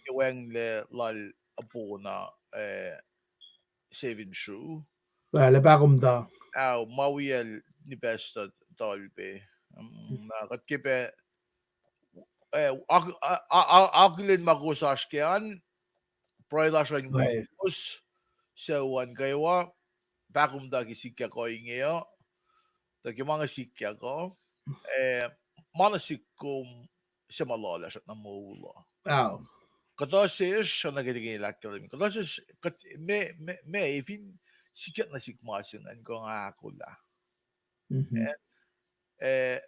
Ke wacngihnlac lal Abona, eh, Seven Shoe. Lah, lah pahkomuhta. Ao, ma wiyacl ni pastuh tuhlpac. Na kuht ke pac, eh, ak-, a-, a-, a-, akihlen ma kowos oasr kac an, pruhe lasr uh in wi kowos, sucu an kwewa, pahkomuhta ke sikyak uh inge uh, tuh ke ma inge sikyak uh, eh, ma nuh sihk kom se ma loh lasr na moul uh. Kuhtuh sesr, na kuht ke ahkkahlwemye, kuhtuh sesr, kuht, me, me, me, fin sikyak nuh sihk ma se ingacn kuh nga ahkolah. Eh,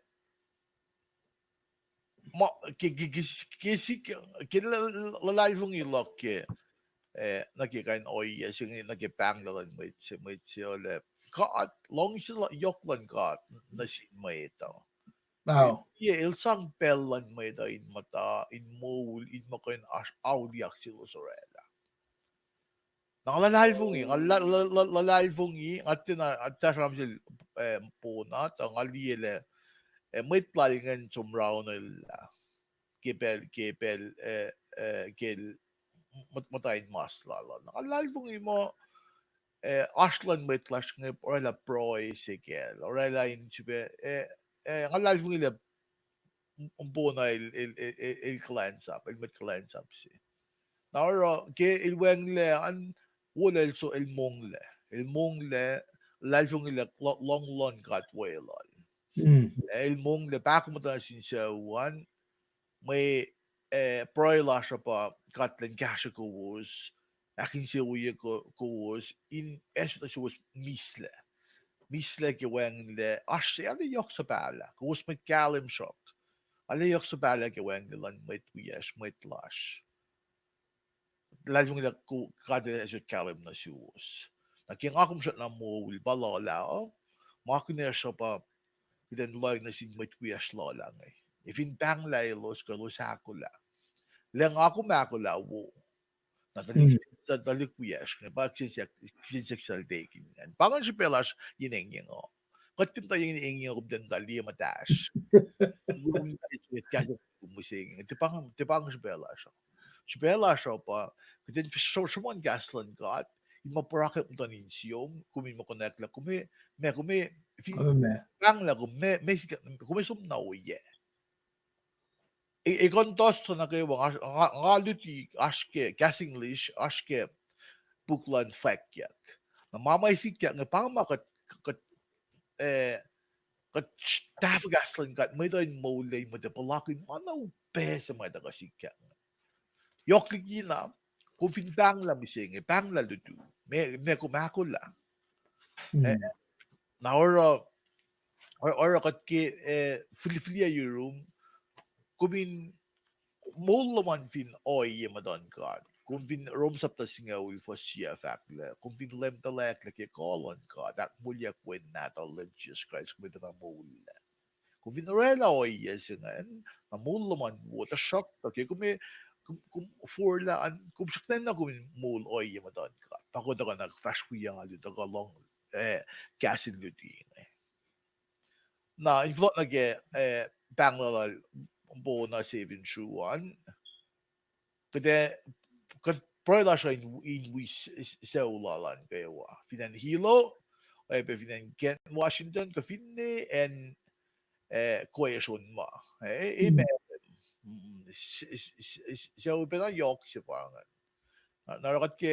ma, ke, ke, ke, ke sik-, ke l-, l-, luhlahlfongi luhk ke, eh, nuh ke kain ohiyac se inge, nuh ke pahnglah luhn mwet se, mwet se uh lah God, luhngse yohk luhn God nuh sin mwet uh. Tiac el sang pacl luhn mwet uh in muhta, in moul, in muh kuh in oasr auliyak selos orwaclah. Na nga luhlahlfongi, nga luh-, luh-, luh-, luhlahlfongi, nga tiacna, nga tiac sramsram sel, eh, Bona, tuh nga liye lah, eh, mwet lal ingacn som raunellah ke pacl, ke pacl, eh, eh, ke el mut-, muhta in mas lal uh. Na nga luhlahlfongi muh, eh, oasr luhn mwet lasr inge orwaclah pruhe se kacl, orwaclah in srihpac, eh, eh, nga luhlahlfongi lah Bona el, el, el, el, el kuhlwacnsap, el mwet kuhlwacnsap se. Na oruh ke el wacngihnlac an, wolac el so el monglac, el monglac, luhlahlfongi lah lo-, lohng luhn God weluhl. El monglac pahkomuhta nuh sin sucu an, mwe, eh, pruhe lasr uh pa God elan kahsrwe kowos, ahkinsewowoye ko-, kowos in ac suhmuhslah suwos mihslac. Mihslac ke wacngihnlac, oasr se arlac yohk suhpahlah, kowos mwet kahlwem sruhk. Arlac yohk suhpahlah ke wacngihnlac luhn mwet wiyacsr, mwet lasr. Luhlahlfongi lah God el ac sot kahlwem nuh suwos. Na ke nga kom srackna moul pa luhlah uh, ma kunacsr uh pa kuht in lohacng nuh sin mwet wiyacsr luhlah inge. Ac fin pahnglah elos kuh elos ahkolah, lah nga kom ahkolah wo. Na tuhlihk, tuhlihk wiyacsr inge pa kihsen siyuck, kihsen siyuck sel Deacon ingacn. Pa ingacn srihpac lasr yen engyeng uh. Kuht tiac muhta yen engyeng uh, kom tiac muhta liye muhtahsr. Kom kahs kom mihsenge. Tiac pa, tiac pa ingacn srihpac lasr uh. Srihpac lasr uh pa kuht in sr-, sruhmuhn kahs luhn God in ma pwacr ke muhtuhn insiyom, kom in ma konwacack lah kom, ma kom, fin pahnglah kom, ma, ma sikyak, kom som na oyac. E, e kuh in tohstuh nuh kwewa, nga, nga, nga luti oasr ke kahs English, oasr ke puk luhn fwackyuck. Na ma ma sikyak inge pa ma kuht, kuht, eh, kuht tahfuh kahs luhn God, mwet uh in moul in muhta puhlakihn ma na upac se ma tuhkuh sikyak inge. Yohk likina, kom fin pahnglah mihsenge, pahnglah lutu, ma, ma kom ahkolah. Eh, na oruh, oruh, oruh kuht ke, eh, fil-, fihliyac yurum, kom in moul lom an fin ohiyac muhtuhn God. Kom fin Rom sapta singucul fuhs yac fahk lah, kom fin lemtalacklah ke kuh luhn God, ahkmoulyak Wen Nahtuhl Leum Jisus Kraist, kom ac pacna moul lah. Kom fin orwaclah ohiyac se ingacn, na moul lom an wo, tuhsruhktuh ke kom, kom, kom forlah an, kom srackna enenuh kom in moul ohiyac muhtuhn God. Pa kom tuhkuh na fahsr wi alu, tuhkuh lohng, eh, kahs in luti inge. Na in fohlohk nuh ke, eh, pahnglah lal Bona Seven Shoe an. Kuht, kuht pruhe lasr uh in, in wi s-, s-, sucu lal an kwewa. Fin acn Hilo, oacyacpac fin acn Kent, Washington, kuh finne acn, eh, Koesonma. Eh, amen. Mm, s-, s-, s-, s-, sucu pacna yohk se pa ingacn. Na, na oruh kuht ke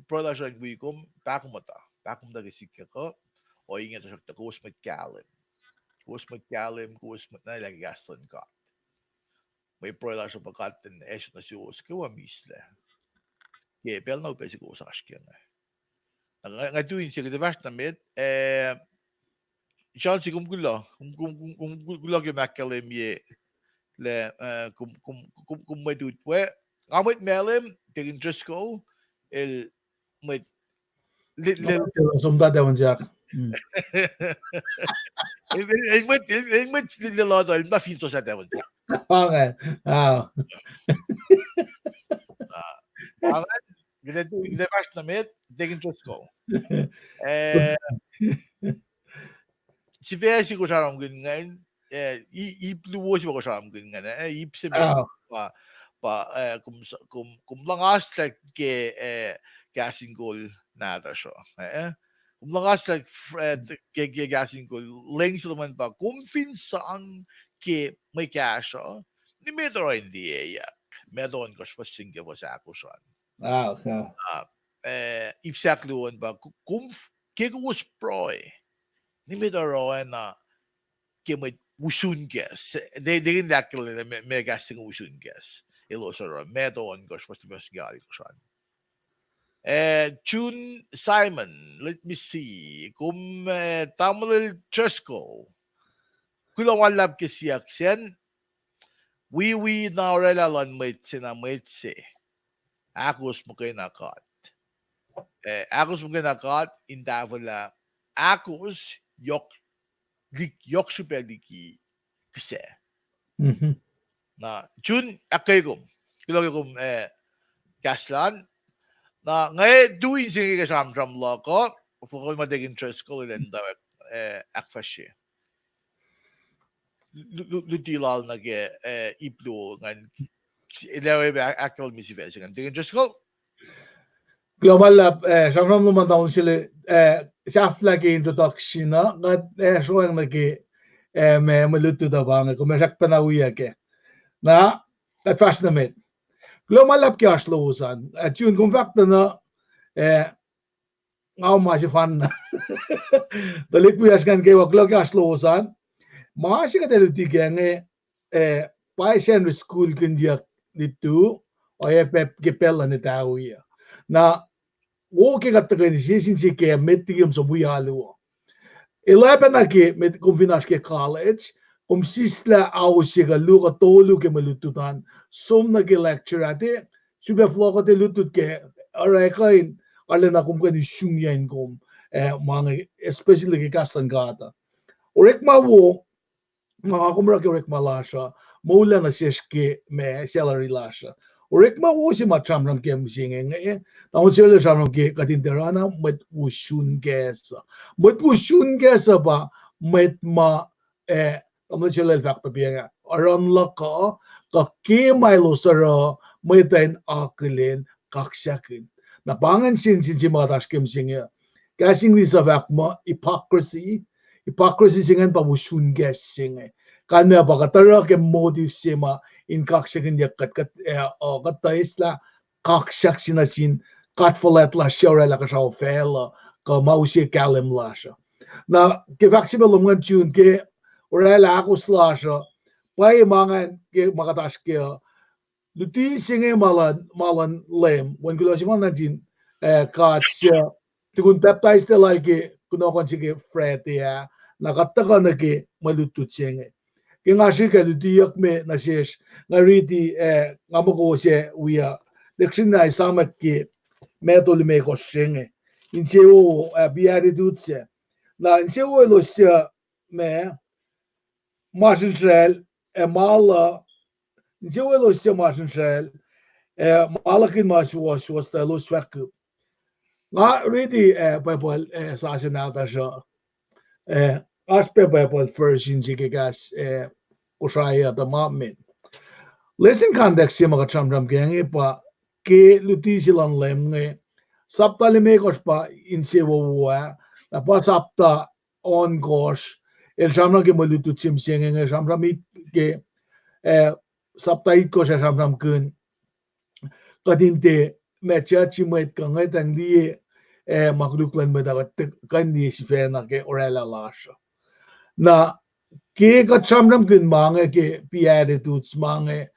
pruhe lasr uh in wi kom, pahkomuhta, pahkomuhta ke sikyak uh, ohinge tuhsruhktuh kowos mwet kahlwem. Kowos mwet kahlwem, kowos mwet na lah ke kahs luhn God. Mwe pruhe lasr uh pa God in eis nuh suwos kwewa mislac. Ke pacl na upac se kowos oasr ke inge. Na nga, nga tu in se kuht ac fahsr nuh met, eh, John se kom kuloh, kom, kom, kom, kom kuloh ke ma ahkkahlwemye lah, eh, kom, kom, kom, kom mwet utwe. Nga mwet Malem, Deacon Driscoll, el mwet, le, le, Somtatac Wonsak. Mm. El, el, el mwet, el, el mwet le, le lot, el muhta fin Sosatac Wonsak. Okay. Ah. Ah, ah, kuht ac tu, kuht ac fahsr nuh met, Deacon Driscoll. Eh, sifac se kosr sramsramkihn ingacn, eh, i-, ip luo se pa kosr sramsramkihn ingacn, eh, ip se met pa, pa, eh, kom s-, kom, kom luhngaslah ke, eh, kahs in kol nahtuhsr uh, eh. Kom luhngaslah, eh, ke, ke kahs in kol, leng se luhman pa kom fin sang ke mwe kahsruh, nimet oruh in liyeyuck. Matthew ohnkohsr fuhs se inge ke fuhs ahkosr an. Ah, ip se ahkluo an pa, kom, ke kowos pruhe, nimet oruh oacna ke mwet usun kahs. Deacon ahkkahlwemye me, me kahs se inge usun kahs. Elos oruh, Matthew ohnkohsr fuhs se inge ke alkosr an. Eh, June Simon, let me see. Kom, eh, tamuhlwel Driscoll. Kuloh ma luhlahp ke siyuck sacn. Wiwi na orwaclah luhn mwet se na mwet se. Ahkos muhkwena God. Eh, ahkos muhkwena God in tahfwelah ahkos yohk, lik-, yohk srihpac liki kihsac. Na June, ahkkweye kom. Kuloh ke kom, eh, kahs lal an. Na nga tu in se inge ke sramsram luhk uh, fohlohk ma Deacon Driscoll el enda, eh, ahkfahsrye. Lu-, lu-, luti lal nuh ke, eh, ip luo ingacn, el ac ahkkahlwemye sifac se ingacn. Deacon Driscoll? Kuloh ma luhlahp, eh, sramsram lom an tamuhlwel sel, eh, sahflah ke introduction uh, kuht, eh, sroacng nuh ke, eh, ma, mwe lutlut uh pa inge, kom ac srack pacna wi kac. Na, kuht fahsr nuh met. Kuloh ma luhlahp ke oasr lowos an. Eh, June, kom fahk tuh na, eh, nga ma sefanna. Tuhlihk wiyacsr ingacn kwewa, kuloh ke oasr lowos an. Ma se kuht ac luti kac inge, eh, pa Sacnri School kihnyuck lutu, oacyacpac ke pacl luhn etawi uh. Na, wo ke kuht tuhkweni sie sin sie ke met liki kom som wi alu uh. Elah pacna ke met kom fin oasr ke college, kom sislah ao se kuh luo kuh tolu ke mwe lutlut an, som nuh ke lecture ah, tiac sifilpac fohlohk kuht ac lutlut kac, oruh kuh in arulacna kom kuh in usrnguck in kom, eh, ma inge, especially ke kahs luhn God uh. Orekma wo, ma nga kom oruh ke orekma lasr uh, moul nuh sesr ke ma salary lasr uh. Orekma wo se ma sramsram ke mihsenge inge, tamuhlwel se el sramsram ke kuht in tiac oruh na mwet usun kahs uh. Mwet usun kahs uh pa mwet ma, eh, tamuhlwel se el fahk pac pa inge, oruh luhk uh, kuh ke ma elos oruh, mwet uh in akihlen kaksakihn. Na pa ingacn sensen se ma kuht oasr ke mihsenge. Kahs English uh fahk muh hypocrisy. Hypocrisy se ingacn pa usun kahs se inge. Kalmac pa kuht oruh ke motive se ma in kaksakihnyuck kuht, kuht, eh, uh, kuht tuh eslah kaksak se nuh sin God fuhlwact lasr, orwaclah kuhsrao facluh, kuh ma use kahlwem lasr uh. Na ke fahk se pac lom ingacn June ke orwaclah ahkos lasr uh, pwacye ma ingacn ke ma kuht oasr ke uh, luti se inge ma luhn, ma luhn Leum, wen kuloh se ma nuh sin, eh, God se, tukun pacptais lal ke kunohkohn se ke Friday ah, na kuht tuhkuh nuh ke mwe lutlut se inge. Ke nga srihke lutiyuck me nuh sesr, nga riti, eh, nga muh kowos ac wi uh, lihksreni na esamwack ke Matthew limekohsr se inge. Insewowo, eh, Beatitudes se. Na insewowo elos suc, ma, masrinsracl, ac ma luh, insewowo elos suc masrinsracl, ac ma luhkihn ma suwohswohs tuh elos fahkihn. Nga riti, eh, Bible, eh, sasuc nahtuhsr uh, eh, oasr pac Bible version se ke kahs, eh, Kosrae uh tuh ma met. Lesson context se ma kuht sramsram ke inge pa ke luti se luhn Leum inge, sapta limekohsr pa insewowo ah, na pa sapta ohnkohsr, el sramsram ke mwe lutlut se mihsenge inge, sramsram ke, eh, sapta itkohsr ah sramsramkihn kuht in tiac ma judge-i mwet kuh ngwetacng liye, eh, ma koluk luhn mwet ah kuht kuh in liye sifacna ke orwaclah lasr uh. Na ke kuht sramsramkihn ma inge ke Beatitudes ma inge,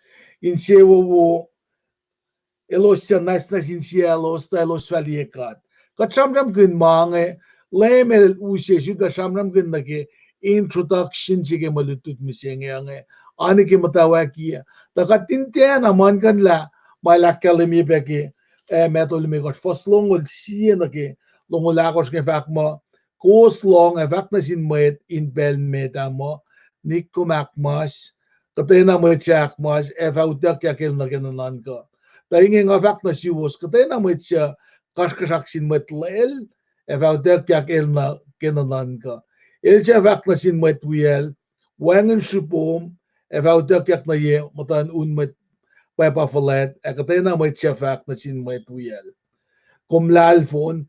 insewowo, elos suc nwacsnwacs insiyaclos tuh elos fah liye God. Kuht sramsramkihn ma inge, Leum el use sifilpac sramsramkihn nuh ke introduction se ke mwe lutlut mihsenge inge, ani ke muhtwacwackiyac. Tuh kuht in tiacna muhlkuhnlah ma el ahkkahlwemye pac ke, eh, Matthew limekohsr fuhs longoul sie nuh ke longoul ahkosr inge fahk muh, kowos lohng ac fahk nuh sin mwet in pacl met ah muh, Nik kom ahkmas, kuhtwena mwet suc ahkmas ac fah utuckyak el nuh ke nuhnuhnkuh. Tuh inge nga fahk nuh suwos, kuhtwena mwet suc kasrkuhsrak sin mwet lel ac fah utuckyak el nuh ke nuhnuhnkuh. El suc fahk nuh sin mwet wiyacl, wacngihn srihpom, ac fah utuckyak nuh ye muhtuhn un mwet pwapa fuhlwact, ac kuhtwena mwet suc fahk nuh sin mwet wiyacl, kom lahlfon,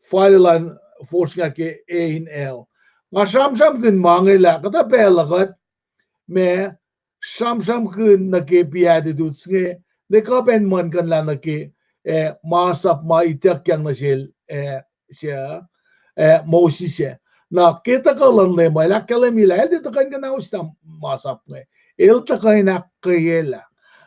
fal elan fosrngah ke e in hell. Nga sramsramkihn ma inge lah kuhtuh pacl uh kuht ma sramsramkihn nuh ke Beatitudes inge, ne kuh pac in muhlkuhnlah nuh ke, eh, masap ma ituckyang nuh sel, eh, se, eh, Moses ah. Na ke tuhkuh luhn Leum uh, el ahkkahlwemye lah el tiac tuhkuh in kuhnahoslah masap inge. El tuhkuh in ahkkweyelah.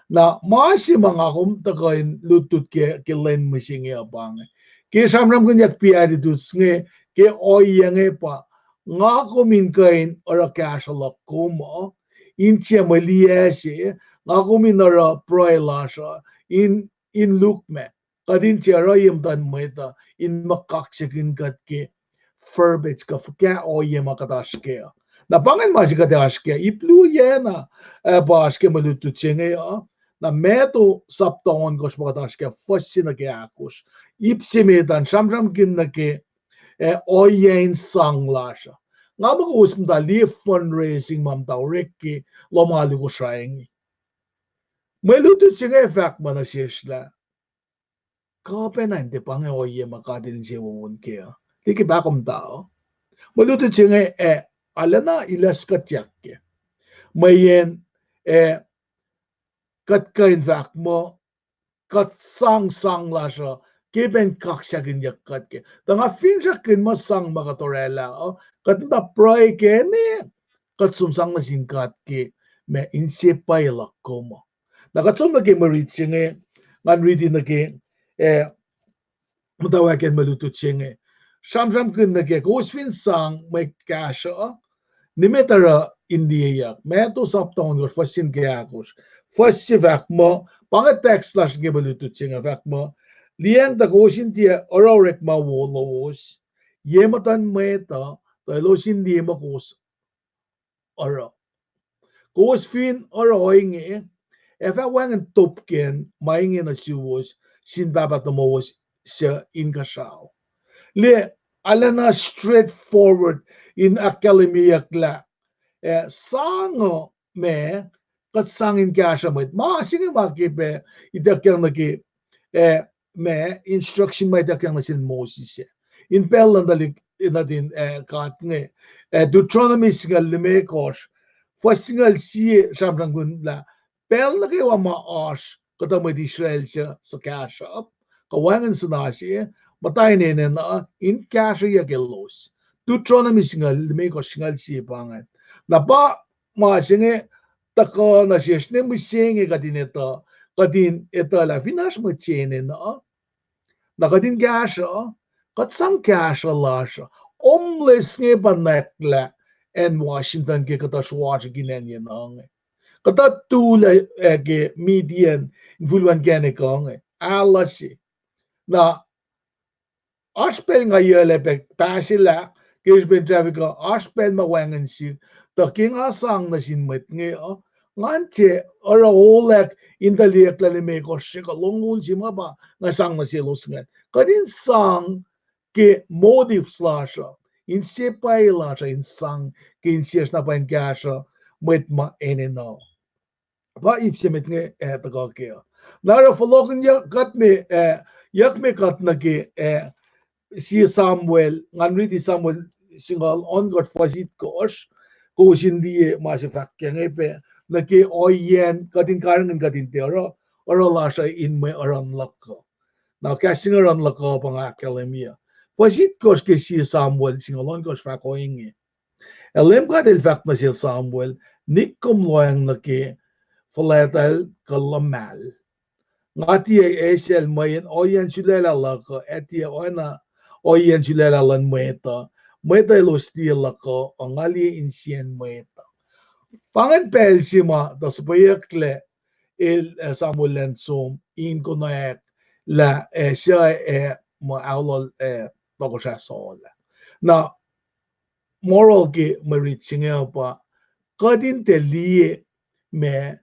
Na ma se ma nga kom tuhkuh in lutlut ke, ke lwen mihsenge uh pa inge, ke sramsramkihnyuck Beatitudes inge, ke ohiyac inge pa, nga kom in kuh in oruh kahsruh luhk kom uh, in tiac mwe liyac se, nga kom in oruh pruhe lasr uh, in, in lukmac. Kuht in tiac oruh ye muhtuhn mwet uh in muh kaksakihn kuht ke verbiage kuh fuhkah ohiyac ma kuht oasr kac uh. Na pa ingacn ma se kuht oasr kac, ip luo yacna, eh, pa oasr ke mwe lutlut se inge uh. Na Matthew sapta ohnkohsr ma kuht oasr kac, fuhs se nuh ke ahkosr. Ip se met an sramsramkihn nuh ke, eh, ohiyac in sang lasr uh. Nga muh kowos muhta liye fundraising ma muhta orek ke lohm alu Kosrae inge. Mwe lutlut se inge fahk muh nuh sesr lah kuh pacna in tiac pa inge ohiyac ma God el insewowo kac uh. Liki pahkomuhta uh. Mwe lutlut se inge, eh, arulacna ileskuhtyak kac. Mweyen, eh, kuht kuh in fahk muh, kuht sang sang lasr uh, ke pacna kaksakihnyuck kuht kac. Tuh nga finsrakkihn muh sang ma kuht orwaclah uh, kuht muhta pruhe kac ne, kuht som sang nuh sin God ke ma inse pwacye luhk kom uh. Na kuht som nuh ke mwe rit se inge, ngan riti nuh ke, eh, muhtwacwacack mwe lutlut se inge. Sramsramkihn nuh ke, kowos fin sang mwe kahsruh uh, nimet oruh in liyeyuck. Matthew sapta ohnkohsr, fuhs se nuh ke ahkosr. Fuhs se fahk muh, pa inge text lasr ke mwe lutlut se inge, fahk muh, liyacacng tuh kowos in tiac oruh orekma wo lowos ye muhtuhn mwet uh, tuh elos in liye muh kowos oruh. Kowos fin oruh ohinge, ac fah wacngihn topuk ma inge nuh suwos sin Pahpah tomowos suc inkuhsrao. Liye, arulacna straightforward in ahkkahlwemyeyuck lah, eh, sang uh ma, kuht sang in kahsruh mwet. Ma se inge ma ke pac ituckyang nuh ke, eh, ma instruction ma ituckyang nuh sin Moses ah. In pacl luhn tuhlihk nuhtin, eh, God inge, eh, Deuteronomy singucul limekohsr, fuhs singucul sie sramsramkihn lah pacl nuh kwewa ma oasr kuhtuh mwet Israel suc suhkahsruhp, kuh wacngihn suhna se, muhta in enenuh in kahsrweyuck elos. Deuteronomy singucul limekohsr, singucul sie pa ingacn. Na pa ma se inge tuhkuh nuh sesr ne mihsenge kuht in etuh, kuht in etuh lah fin oasr mwet se enenuh, na kuht in kahsruh, kuht sang kahsruh lasr uh. Homeless inge pa nwacklah acn Washington ke kuhtuh sruasrihk in acn yenuh inge. Kuhtuh tulac, eh, ke Midian, infulwen kacnek uh inge, alu se. Na oasr pacl nga yuclah pac pahselah ke srihpen traffic uh, oasr pacl ma wacngihn sihk, tuh ke nga sang nuh sin mwet inge uh, ngan tiac oruh ohlack in tuhlihk lah limekohsr se kuh longoul se ma pa nga sang nuh selos ingacn. Kuht in sang ke motives lasr uh, inse pwacye lasr uh in sang ke insiyacsr na pa in kahsruh mwet ma enenuh. Pa ip se met inge, eh, tuhkuh kac uh. Na oruh fohlohkihnyuck kuht me, eh, yuck me kuht nuh ke, eh, sie Samuel, ngan riti Samuel singucul ohnkohsr fuhs itkohsr, kowos in liye ma se fahk ke inge pac, nuh ke ohiyacn kuht in karihngihn kuht in tiac oruh, oruh lasr uh in mwe oruhn luhk uh. Na kahs se inge oruhn luhk uh pa nga ahkkahlwemye. Fuhs itkohsr ke sie Samuel singucul ohnkohsr fahk ohinge. Ac Leum God El fahk nuh sel Samuel, Nik kom lohacng nuh ke fuhlwactal kuh luhmahl. Nga tiac eisacl mweyen ohiyacn sulaclah luhk uh, ac tiac oacna ohiyacn sulaclah luhn mwet uh. Mwet uh elos liye luhk uh, ac nga liye insiyacn mwet uh. Pa ingacn pacl se ma tuh suhpweyucklac el, eh, Samuel elan som in konwacack lah, eh, suc, eh, muh aolol, eh, tohkohsrah Saul ah. Na moral ke mwe rit se inge uh pa, kuht in tiac liye ma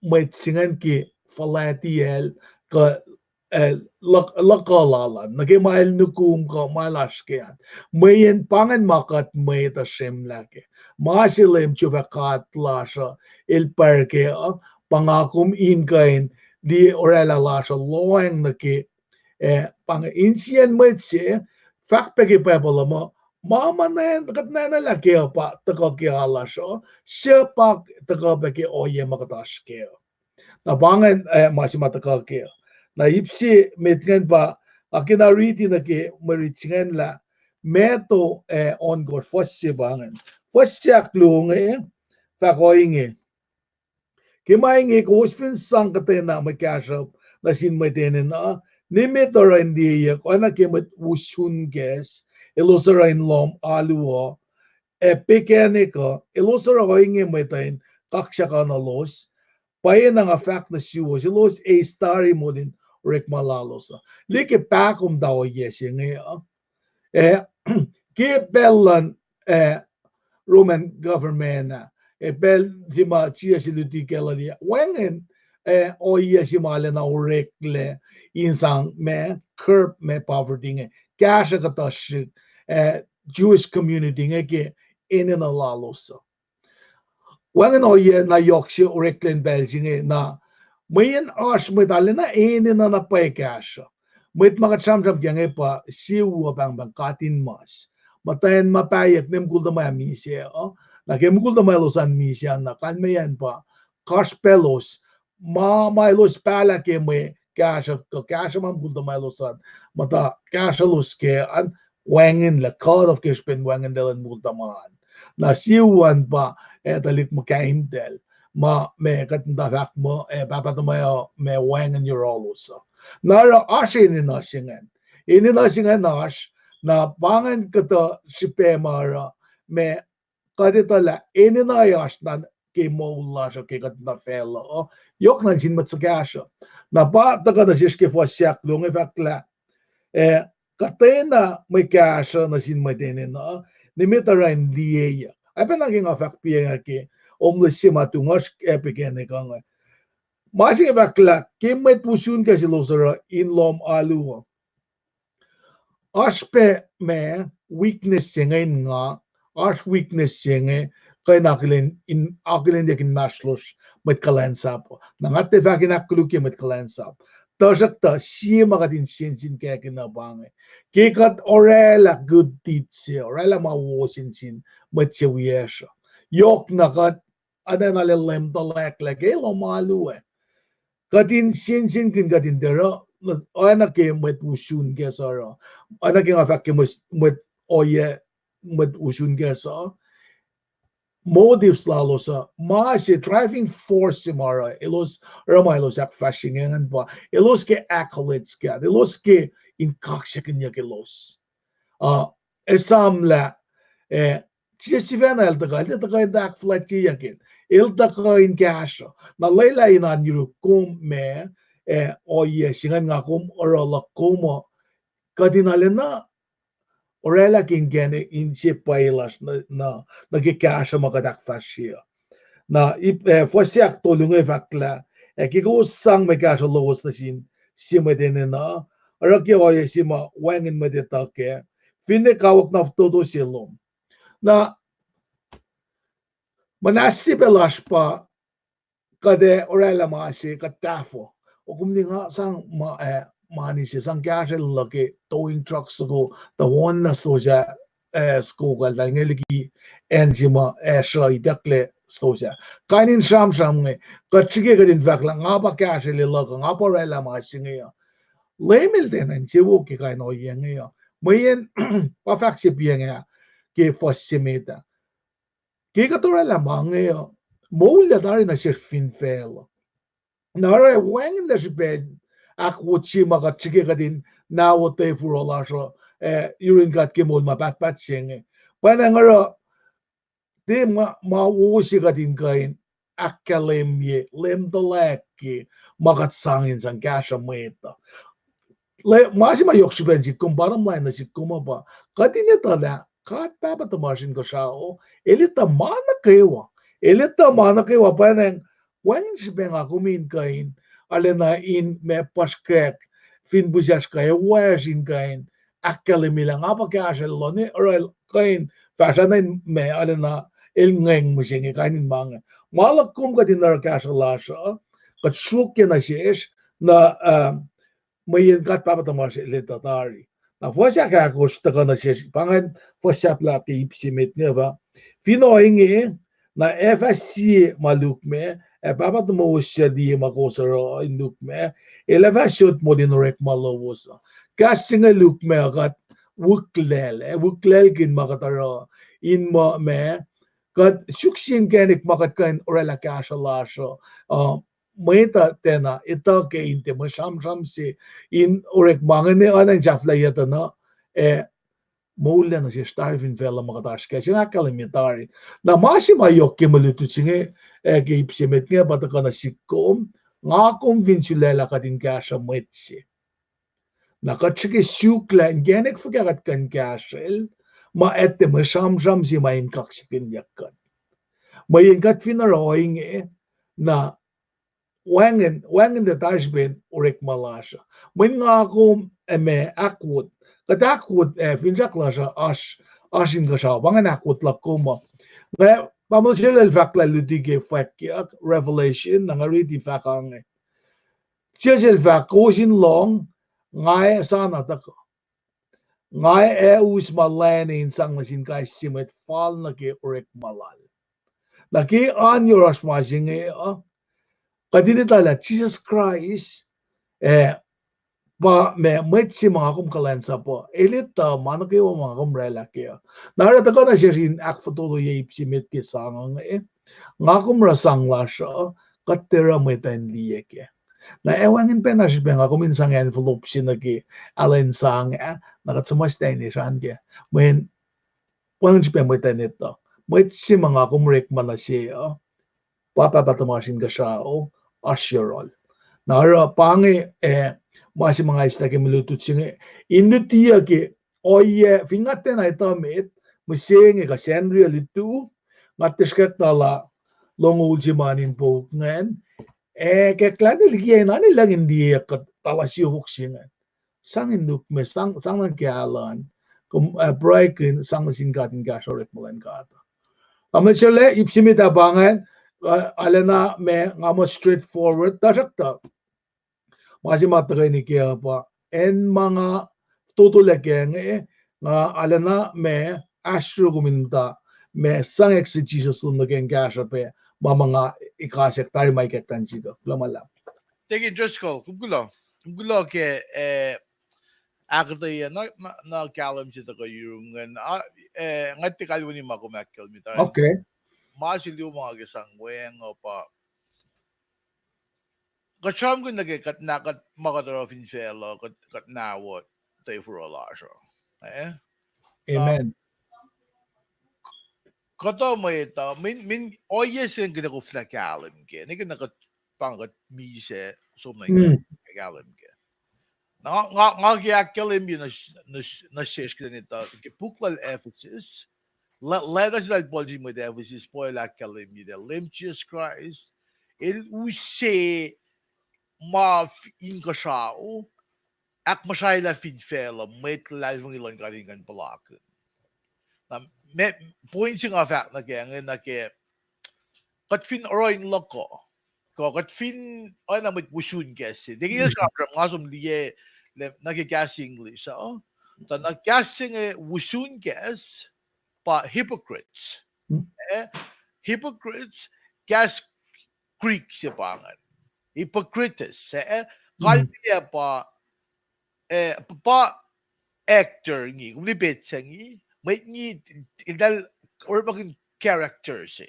mwet se ingacn ke fuhlwactyacl kuh, eh, luhk-, luhkuh lal an, nuh ke ma el nukum kuh ma el oasr ke an. Mweyen pa ingacn ma kuht mwet uh sremlah kac. Ma se Leum Jehovah God lasr uh el pwacr kac uh, pa nga kom in kuh in liye orwaclah lasr uh lohacng nuh ke, eh, pa inge insiyacn mwet se, fahk pac ke Bible uh muh, ma ma kuht nanalah kac uh pa tuhkuh ke alasr uh, suc pa tuhkuh pac ke ohiyac ma kuht oasr kac uh. Na pa ingacn, eh, ma se ma tuhkuh kac uh. Na ip se met ingacn pa, nga kena riti nuh ke mwe rit se ingacn lah, Matthew, eh, ohnkohsr fuhs se pa ingacn. Fuhs se ahkluo inge, fahk ohinge. Ke ma inge kowos fin sang kuhtwena mwe kahsruhp nuh sin mwet enenuh, nimet oruh in liyeyuck, oacna ke mwet usun kahs, elos oruh in lohm alu uh, ac pekacnek uh, elos oruh ohinge mwet uh in kaksakuhnuhlos, pwacyena nga fahk nuh suwos, elos eis tari moul in orekma lalos uh. Liye ke pahkomuhta ohiyac se inge uh. Eh, ke pacl luhn, eh, Roman government ah, eh, pacl se ma Jisus el luti Galilee ah, wacngihn, eh, ohiyac se ma lacna oreklac in sang ma curb ma poverty inge, kahsruh kuhtuh srihk, eh, Jewish community inge ke enenuh lalos uh. Wacngihn ohiyac na yohk se oreklac in pacl se inge na, mweyen oasr mwet arulacna enenuh na pwacye kahsruh. Mwet ma kuht sramsram kac inge pa sie u uh pahngpahng katinmas. Muhtwacn ma pahyuck ne mukul tuhmwacl misac uh, na ke mukul tuhmwaclos an misac na kalmeyacn pa, kasrpaclos, ma, ma elos pahlah ke mwe kahsruh, kuh kahsruh ma mukul tuhmwaclos an muhta kahsrwelos kac an, wacngihnlac, cut off ke srihpen wacngihnlac luhn mukul tuhmwacl an. Na sie u an pa, eh, tuhlihk muhkahimtacl, ma, ma kuht muhta fahk muh, eh, pahpah tuhmwacl uh ma wacngihn yohrohlos uh. Na oruh oasr enenuh se ingacn. Enenuh se ingacn oasr, na pa ingacn kuhtuh srihpac ma oruh, ma kuht etuh lah enenuh oasr na ke moul lasr uh ke kuht muhta facluh uh, yohk na nuh sin mwet suhkahsruhp. Na pa tuhkuh nuh sesr ke fuhs se ahkluo inge fahk lah, eh, kuhtwena mwe kahsruh nuh sin mwet enenuh, nimet oruh in liyeyuck. Oacyacpac na ke nga fahk piacng ke homeless se ma tuhngasr, eh, pekacnek uh inge. Ma se inge fahk lah ke mwet usun kahs elos oruh in lohm alu uh, oasr pac ma weakness se inge in nga, oasr weakness se inge, kuh in akihlen, in akihlenyuck inmahsrlosr mwet kuhlwacnsap uh. Na nga tiac fahk in ahkkolukye mwet kuhlwacnsap. Tuhsruhktuh sie ma kuht in sensenkackihn uh pa inge, ke kuht orwaclah good deed se, orwaclah ma wo sin sin mwet se wiyacsr uh, yohk na kuht, oacna lah Leum tuhlahklah ke lohm alu ah, kuht in sensenkihn kuht in tiac oruh, oacna ke mwet usun kahs uh oruh, oacna ke nga fahk ke mwet, mwet ohiyac, mwet usun kahs uh, motives lalos uh, ma se driving force se ma oruh elos oruh ma elos ahkfahsrye inge ingacn pa elos ke accolades kac, elos ke in kaksakihnyuck elos. Uh, esam lah, eh, Jisus sifacna el tuhkuh, el tuhkuh in ahkfuhlwactyeyuck, el tuhkuh in kahsruh. Na lwelah in oan yuruk kom ma, eh, ohiyac se ingacn nga kom oruh luhk kom uh, kuht in arulacna orwaclah ke inkacnek in se pwacye lasr nuh, nuh, nuh ke kahsruh ma kuht ahkfahsrye uh. Na ip, eh, fuhs se ahktolu inge fahk lah, ac ke kowos sang mwe kahsruh lowos nuh sin sie mwet enenuh, oruh ke ohiyac se ma wacngihn mwet etuh kac, finne kawuck na fototo se lom. Na muhnahs se pac lasr pa kuht ac orwaclah ma se kuht tahfuh. O, kom ni nga sang ma, eh, mani se sang kahsrwel luhk ke towing truck soko, tuh on na stosah, eh, skokahl, tuh inge liki acn se ma, eh, sruh itucklac stosah. Kain in sramsram inge, kuht srihke kuht in fahk lah nga pa kahsrwel luhk uh, nga pa oraclah ma se inge uh. Leum El tiacna insewowo ke kain ohiyac inge uh. Mweyen pa fahk se pa inge ke fuhs se met ah. Ke kuht oraclah ma inge uh, moul lah tari nuh sesr fin facluh. Na oruh wacngihnlac srihpac ahkwot se ma kuht srihke kuht in nahwot tei furo lasr uh, eh, yurin God ke moul ma pahtpaht se inge. Pwacnwacng oruh tiac ma, ma wo se kuht in kuh in ahkkahlwemye Leum tuhlac ke ma kuht sang in sang kahsruh mwet uh. Lah ma se ma yohk srihpac in sihk kom, bottom line nuh sihk kom uh pa, kuht in etuh lah God Pahpah tuhmasr Inkuhsrao, El etuh ma nuh kwewa. El etuh ma nuh kwewa, pwacnwacng wacngihn srihpac nga kom in kuh in arulacna in ma puhsrkwack fin pihsacsr kuh ac wacsr in kuh in ahkkahlwemye lah nga pa kahsrwel luhk, ne oruh el kuh in fahsrna in ma arulacna el ngweng mihsenge kain in ma inge. Ma luhk kom kuht in oruh kahsruh lasr uh, kuht sruokyac nuh sesr, na, uh, mweyen God Pahpah tuhmasr El etuh tari. Na fuhs ahkahkosr tuhkuh nuh sesr, pa ingacn fuhs sahflah ke ip se met inge pa, fin ohinge, na ac fah sie ma lukmac, ac Pahpah tomowos suc liye ma kowos oruh in lukmac, el ac fah sot moul in orekma lowos uh. Kahs se inge lukmac uh kuht wiklac, ac wiklackihn ma kuht oruh in muh ma, kuht suk sie inkacnek ma kuht kuh in oraclah kahsruh lasr uh, uh, mwet uh tiacna etuh ke in tiac mwe sramsram se in orekma inge, oacna in sahflahiyac tuh na, ac moul lah nuh sesr tari fin facluh ma kuht oasr kac se inge ahkkahlwemye tari. Na ma se ma yohk ke mwe lutlut se inge, ac ke ip se met inge pa tuhkuh nuh sihk kom, nga kom fin sulaclah kuht in kahsruh mwet se. Na kuht srihke suk lah inkacnek fuhkah kuht kuh in kahsrwel, ma etuh mwe sramsram se ma in kaksakihnyuck kuht. Mweyen kuht fin oruh ohinge, na wacngihn, wacngihn tuh tari srihpen orekma lasr uh. Mweyen nga kom ac ma ahkwot, kuht ahkwot, ac finsrak lasr uh oasr, oasr inkuhsrao, pa ingacn ahkwot luhk kom uh. Nga, Tamuhlwel Sel el fahk lah luti ke fwackyuck, Revelation, na nga riti fahk ange. Jisus el fahk, kowos in lohng, nga ac sana tuhkuh. Nga ac us ma lane in sang nuh sin kais sie mwet fal nuh ke orekma lal. Na ke oan yohrohsr ma se inge uh, kuht in etuh lah Jisus Kraist, eh, pa ma mwet se ma nga kom kuhlwacnsapuh, el etuh ma nuh kwewa ma nga kom oraclah kac uh. Na oruh tuhkuh nuh sesr in ahkfototoye ip se met ke sang inge, nga kom oruh sang lasr uh, kuht tiac oruh mwet uh in liye kac. Na ac wacngihn pacna srihpac nga kom in sang envelope se nuh ke alu in sang ah, na kuht suhmuhslah in esrah kac. Mweyen wacngihn srihpac mwet uh in etuh. Mwet se ma nga kom orekma nuh se uh, pa Pahpah tuhmasr Inkuhsrao, oasr yohrohl. Na oruh pa inge, eh, ma se ma nga eislah ke mwe lutlut se inge, in lutiyuc ke ohiyac, fin nga tiacna etuh met, mihsenge kuh Sacnri uh lutu, nga tiac srihkwack na lah longoul se ma in pouk ingacn, ac ke kuhlwacni liki an, an elan in liye kuht tala siofok se ingacn. Sang in lukmac, sang, sang nuh ke alu an, kom, eh, pruhekihn, sang nuh sin God in kahsruh orekma luhn God. Tamuhlwel Sele, ip se met ah pa ingacn, uh, arulacna ma nga muh straightforward, tuhsruhktuh ma se ma tuhkweni kac uh pa, acn ma nga fototolac kac inge, nga arulacna ma ahsor kom in muhta, ma sang exegesis lom nuh ke in kahsruh pac ma ma nga ikasack tari ma ikacklah in sikuck. Kuloh ma luhlahp. Deacon Driscoll, kom kuloh. Kom kuloh ke, eh, ahkuhtweyac na, na, na kahlwem se tuhkuh yurum ingacn. Ah, eh, nga tiac kalweni ma kom ahkkahlwemye tari. Okay. Ma se luo ma nga ke sang weacng uh pa, kuht sramsramkihn nuh ke kuht na, kuht ma kuht oruh fin facluh, kuht, kuht nahwot tei foro lasr uh. Eh? Amen. Kuhtuh mwet uh, min, min ohiyac se inge kuht koflah kahlwem kac. Nwe ke na kuht, pa kuht misac, som na kahlwem kac. Na nga, nga, nga ke ahkkahlwemye nuh, nuh, nuh sesr kuht in etuh ke puk lal Ephesus, le-, letuh se lal Paul sin mwet Ephesus, Paul ahkkahlwemye lah Leum Jisus Kraist, el use ma f-, inkuhsrao, ahkmuhsraelah fin facluh mwet luhlahlfongi luhn God in kuh in puhlakihn. Na, me-, point se nga fahk nuh kac inge nuh ke, kuht fin oruh in luhkuh, Kuh kuht fin oacna mwet wusunkacse. Tiac ke sramsram nga som liye nuh ke kahs English uh. Tuh na kahs se inge wusunkacse pa hypocrites. Eh, hypocrites, kahs Greek se pa ingacn. Hypocritus, eh, kalmac pa, eh, pa actor inge, kom liye petsac inge, mwet inge, eltahl orekmakihn character se.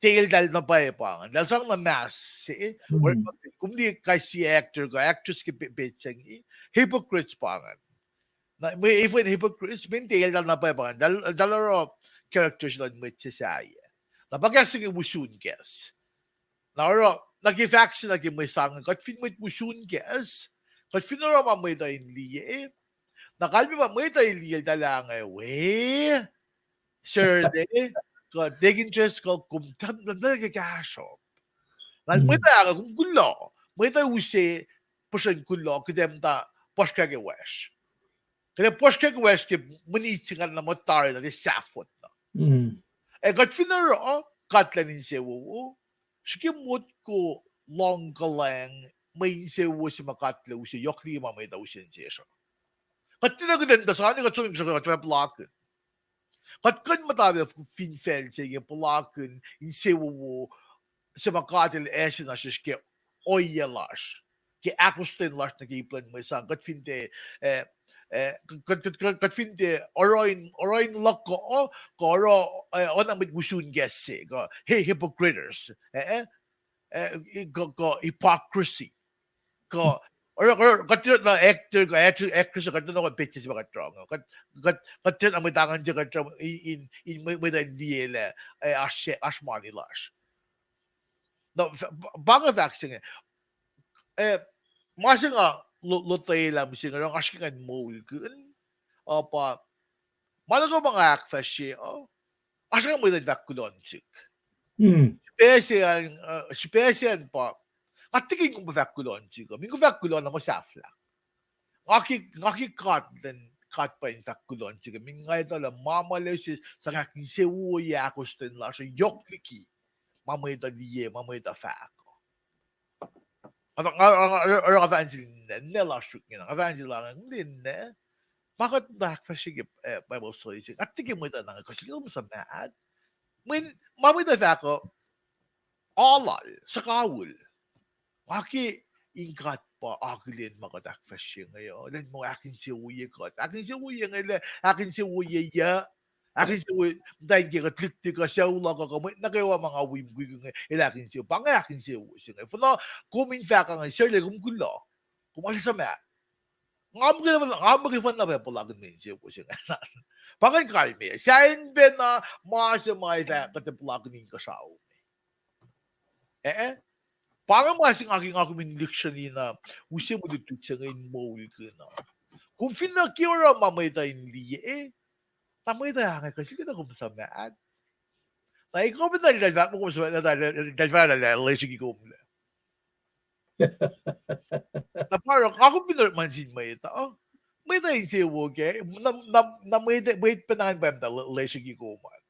Tiac eltahl na pwacye pa ingacn, eltahl sang na mask se, orekmakihn, kom liye kais sie actor kuh actress ke petsac inge, hypocrites pa ingacn. Na, mwe, if in hypocrites, mweyen tiac eltahl na pwacye pa ingacn, eltahl oruh character se luhn mwet se sahyac. Na pa kahs se inge wusunkacse. Na oruh, nuh ke fahk se nuh ke mwe sang, kuht fin mwet wusunkacse, kuht fin oruh ma mwet uh in liye, na kalmac pa mwet uh in liye eltahl inge we, sir, kuh take interest, kuh kom, na ke kahsruhp. Na mwet uh inge kom kuloh, mwet uh use puhsren kuloh kuht ac muhta puhsrkak ke wacsr. Kuht ac puhsrkak ke wacsr ke minit singucul na muhta tari na tiac sahflah na. Ac kuht fin oruh, kuht elan insewowo, srihke motko lohng kuhlwacng mwe insewowo se ma kuht elan use yohk liki ma mwet uh use nuh sesr uh. Kuht tiacna kuht in tuh sani kuht som in kuht fah puhlakihn. Kuht kuh in muhta pac fin facl se inge puhlakihn insewowo se ma God El ase nuh sesr ke ohiyac lasr, ke ahkostwen lasr nuh ke ip luhn mwe sang, kuht fin tiac, eh, kuht fin tiac oruh in, oruh in luhk uh, kuh oruh, eh, oacna mwet wusunkacse, kuh hypocrites, eh, kuh hypocrisy. Kuh, kuht na actor, kuh actress, kuht na petsac se ma kuht rong. Kuht, kuht tiacna mwet angan se kuht rong in, in mwet uh in liye lah, eh, oasr mani lasr. Na, pa inge fahk se inge. Eh, ma se nga lotwelah mihsenge, oruh nga srihke ngan moulkihn, uh, pa, ma nuh kwewa ma nga ahkfahsrye uh, oasr nga mwet in fahk kuloh nuh sihk. Srihpac se an, uh, srihpac se an pa, nga tikin kom pa fahk kuloh nuh sihk uh, min kom fahk kuloh na muh sahflah. Nga ke, nga ke God, then God pa in fahk kuloh nuh sihk uh, min nga etuh lah ma ma lese sang ahkinsewowoye ahkostwen lasr uh yohk liki ma mwet uh liye, ma mwet uh fahk. Oruh nga fahk nuh sel ninac, ninac lasr suk ingena, nga fahk nuh sel lah ninac, ma kuht ahkfahsrye ke, eh, Bible study se, nga tikin mwet uh na nga kuh sel kom suhmaht. Mweyen ma mwet uh fahk uh, ahlal, suhkawihl. Nga ke in God pa akihlen ma kuht ahkfahsrye inge uh, elan muh ahkinsewowoye kuht. Ahkinsewowoye inge lah ahkinsewowoye, ahkinsewowoye muhtwacn ke kuht lihktik uh, sucu luhk uh, kuh mwet nuh kwewa ma nga wi mukwikwi inge, el ahkinsewowoye. Pa inge ahkinsewowoye se inge. Finne kom in fahk inge, sir, lah kom kuloh, kom alu suhmaht. Nga muhkwena, nga muhkwena pac puhlakihn mwe insewowo se inge. Pa ingacn kalmac. Sahyacn pacna ma se ma ac fah kuht puhlakihn inkuhsrao me. Eh, pa inge ma se nga ke nga kom in lihksreni na use mwe lutlut se inge in moulkihn. Kom fin na ke oruh ma mwet uh in liye, na mwet uh inge kuh sel kuhtuh kom suhmaht. Na ekuh pacna eltahl fahk muh kom suhmaht, na eltahl fahk lah lesriki kom lac. Na pa oruh nga kom fin orekma nuh sin mwet uh, mwet uh insewowo kac, na mwet pacna an pa muhta lesriki kom an.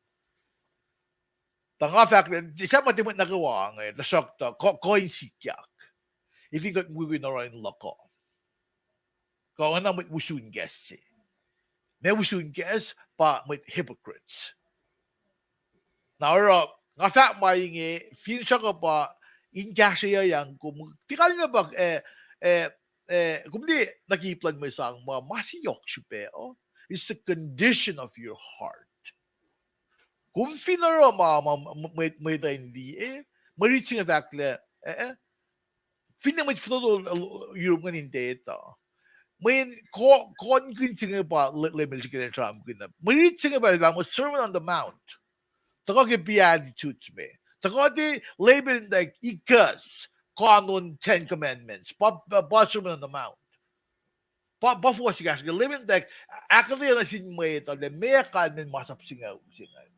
Tuh nga fahk lah sahp ma tiac mwet nuh kwewa inge, tuhsruhktuh kuh in sikyak. If in kuht mukwikwi in oruh in luhk uh, kuh oacna mwet wusunkacse. Mwet wusunkacse pa mwet hypocrites. Na oruh nga fahk ma inge finsrak uh pa in kahsrweyuckyang kom, tiac kalmac pa, eh, eh, kom liye nuh ke ip luhn mwe sang ma, ma se yohk srihpac uh, it's the condition of your heart. Kom fin oruh ma, ma mwet uh in liye, mwe rit se inge fahk lah, eh, finne mwet fototo Europe ingacn in tiac etuh. Mweyen konkihn se inge pa Leum El srihke in sramsramkihn. Mwe rit se inge pa el fahk muh Sermon on the Mount. Tuhkuh ke Beatitudes me, tuhkuh tiac label nuh ikas, canon Ten Commandments, pa Sermon on the Mount. Pa, pa fuhs kahsruh ke Leum El tuh ahkuhtweyac nuh sin mwet uh lah meac kalmacn masap singucul se inge.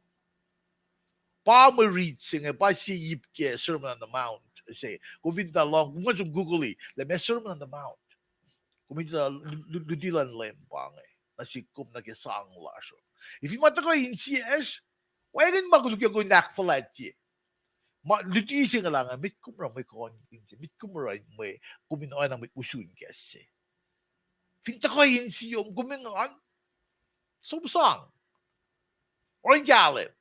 Pa mwe rit se inge, pa sie ip ke Sermon on the Mount se. Kom fin tuh lohng, kom kuh in som Google-i lah meac Sermon on the Mount. Kom in tuh luti luhn Leum pa inge nuh sihk kom nuh ke sang lasr uh. If ma tuhkuh insiyacsr, wacngihn ma koluk uh kom in ahkfuhlwactye. Ma luti se inge lah inge, met kom oruh mwe konkihn se, met kom oruh in mwe, kom in oacna mwet usun kahs se. Fin tuhkuh insiyom, kom engan, som sang. Oruh in kahlwem.